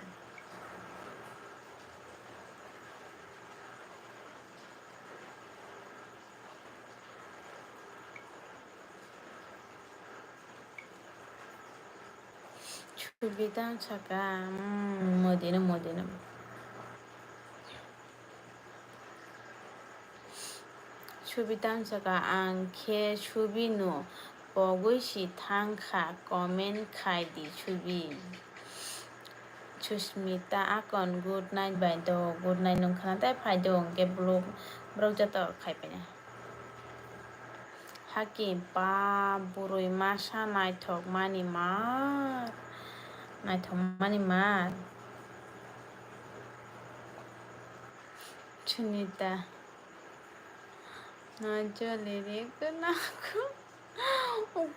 Subi tang saka, mm, modi no, modi no. Subi tang saka, ang khe subi no pogwi si thang kha, comment khai di subi. Susmita akon, good night bai do, good night nung khana tei phai do, hwnkhe blue borok joto khai paina. Haki ba bwrwi masa naithok mani mar, naithok mani mar. Sunita. Najoli ri kwnaku.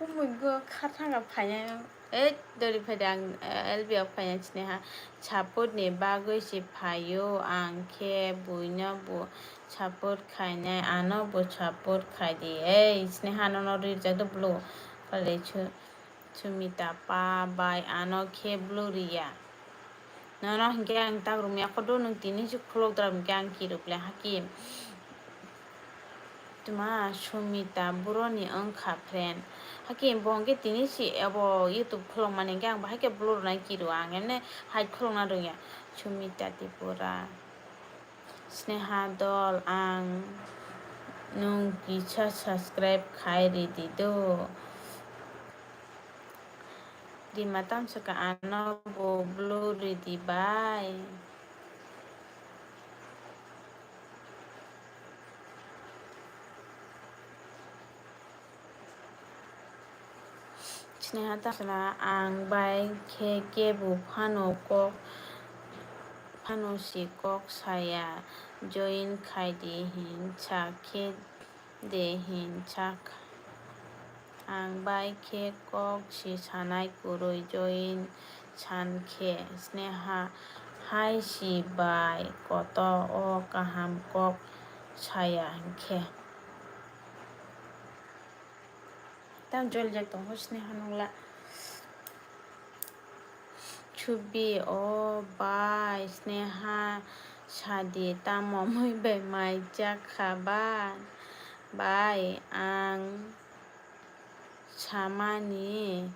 Mui go kha thanga phaina. Ei, dori phai de ang, eh, L B o phaina Sneha. Support ni bagwi se phaio, ang khe buino bo support khainai, ano bo support khai di. Ei, Sneha nono rijak do blue. Pale chu, Sumita pa bai ano khe blue riya. Nono hinkhe ang tak rumya kodo nwng tini se khulok dra hinkhe ang kiruk le haki. Tuma Sumita buroni wngkha friend. Hake bo hwnkhe tini si abo YouTube khulokmani hwnkhe ang bahai khe blur nai kiru ang emne hai khulokna rwngya. Sumita Tripura. Sneha dol ang nwng kisa subscribe khai ridi do. Rima tamsaka ano bo blur ridi bai. Sneha ta sala ang bai khe kebo phano kok, phano si kok saya, join khai di hin sa khe de hin sa kha. Ang bai khe kok si sanai kwrwi join san khe Sneha hai si bai koto o kaham kok saya hinkhe. Tam jolijak tong kho Sneha nungla. Chubi o bai Sneha sadi tamo mui bai mai jak kha ba bai ang samani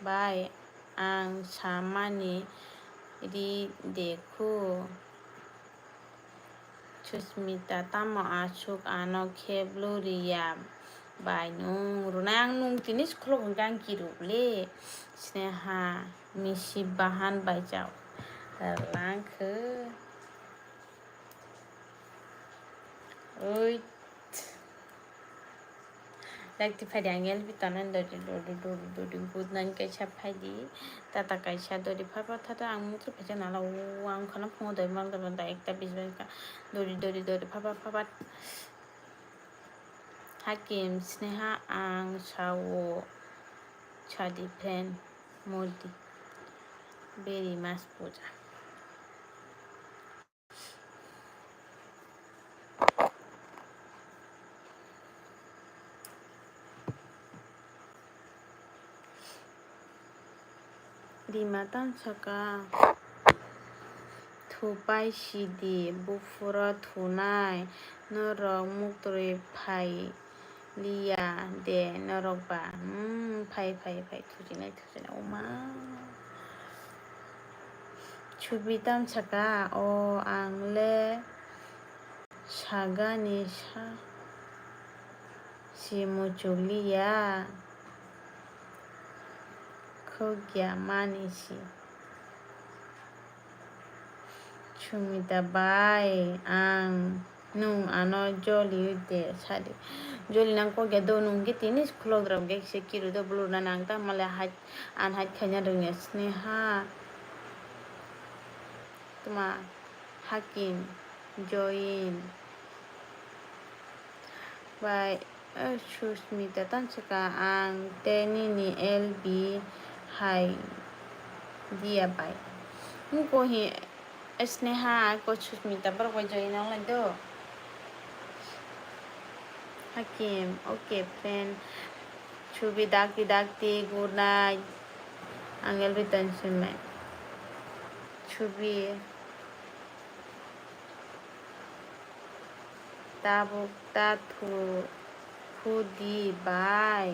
bai ang samani ri de khu. Susmita, tamo aswk ano khe blue riya bai nwng rwnai? Ang nwng tini se khulok hwnkhe ang kiruk le. Sneha, misi bahan bai chao. Rwlang khe. Oi. Like ti phaidi ang L B tongnani dodi, dodi, dodi, dodi, good night kaisa phaidi. Tata kaisa dodi, pha, pha, tata ang mukti phaisa nala, o, ang khana phungo dodi, mal dodi, da ekta bis bai ka. Dodi, dodi, dodi, pha, pha, pha, pha. Hakim, Sneha, ang sao, sadi friend, modi, very much puja. Rima tamsaka thupai sidi buphuro thunai norok muktrwi phai liya de norok ba? Hmm, phai, phai, phai, thujinai, thujinai, oma. Chubi tamsaka, o ang le sagani sa si muchuk liya, khukya mani si. Sumita bai, ang nwng ano joli de sadi. Joli nang kok ya do, nwng khe tini se khulok dram khe se kiru do, blur na nang ta male hait, an hait khaina rwngya Sneha. Tuma Hakim, Join. Bai, eh, Susmita tamsaka ang tei nini L B hai dia bai. Wngko hi, eh, Sneha, ko Susmita borok bai join wnglai do. Hakim, okay, friend. Chubi dakti dakti, good night. Ang L B tong simi. Chubi. Tabuk ta thu, thu di bai,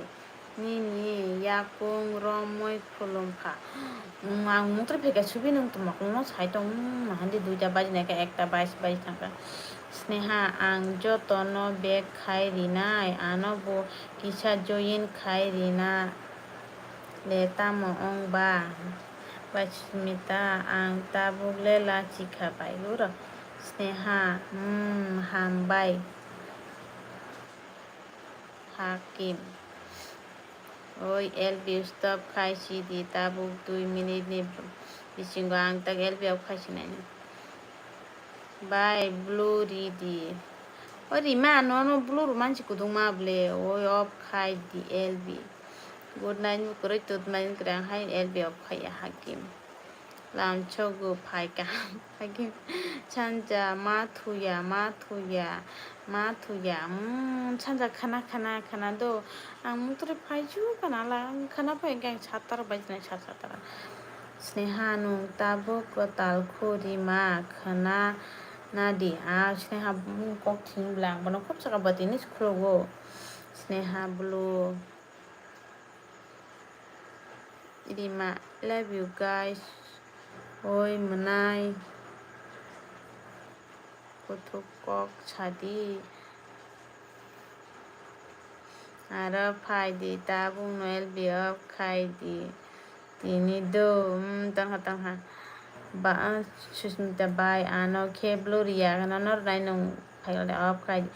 nini yakung romwi khulum kha. Nwng ang mungtri phai kha, Subi nwng tongma kung no sai tong, hmm, handi duita baji nai kha, ekta bais baji thang kha. Sneha, ang joto no bag khai rinai, ano bo kisa join khai rina. Le tamo wng ba? Bai Susmita, ang tabuk le lachi kha bai uro. Sneha, hmm, hambai. Hakim. Oi, L B stop khai sidi tabuk dui minute ni bisingo ang tak L B off khai sinai. Bai blue ridi. O Rima, nono blue rwmani si kudungma ble, oi off khai di L B. Good night, mukuroi tutmani kwrang hai L B off khai ya Hakim. Lamchogo phai kaham. Hakim, Sanja, ma thuya, ma thuya, ma thuya. Mm, Sanja khana, khana, khana do. Ang mutre phai ju kana la, ang khana phai khe ang satar bajinai sa satar. Sneha, nwng tabuk kwtal kho Rima, khana nadi. Ah, Sneha, mm, kok thing bwla ang bono khop saka bwtwi ni se khulukgo. Sneha blue. Rima, love you guys. Oi mwnai. Kuthuk kok sadi. Aro phai di, tabuk no L B off khai di. Tini do, mm, tongkha, tongkha. Ba, ah, Susmita bai, ano khe blue riya, ano nor nai nung phai le off khai di.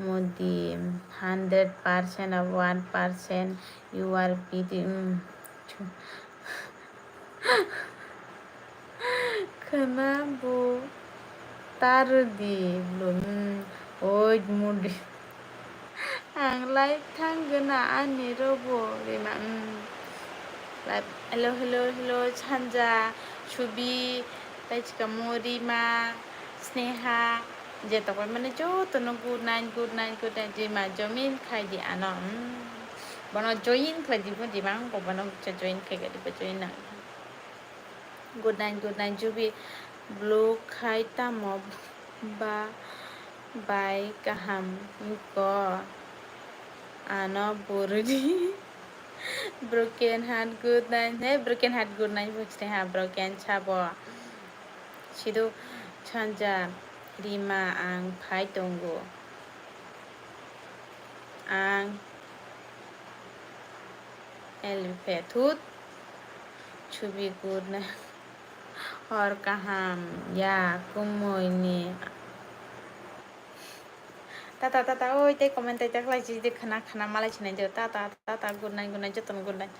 Modi, hundred percent of one percent, you are pretty, mm. Khwna bo ta rwdi, bwlwng, oi, mudi. Ang live thang gana ani robo, Rima, mm. Live, hello, hello, hello, Sanja, Subi, tei chikamo Rima, Sneha, je tokbai mani jotono good night, good night, good night, Rima, jomin khai di ano, mm. Bono join khlai di, bo Rima, ang bo bono join khai di, bo join nang. Good night, good night, Jubi. Blue khai tamo ba bai kaham ko ano burdi. Broken heart, good night. Hey, broken heart, good night. Buchne ha, broken sabo. Sidu Sanja, Rima, ang phai tongo. Ang Elphe thut. Chubi good night. Hor kaham ya kumui ni. Tata, tata, oi, tei comment tei taklai si, tei khana, khana malai sinai jo. Tata, tata, good night, good night, jotono good night.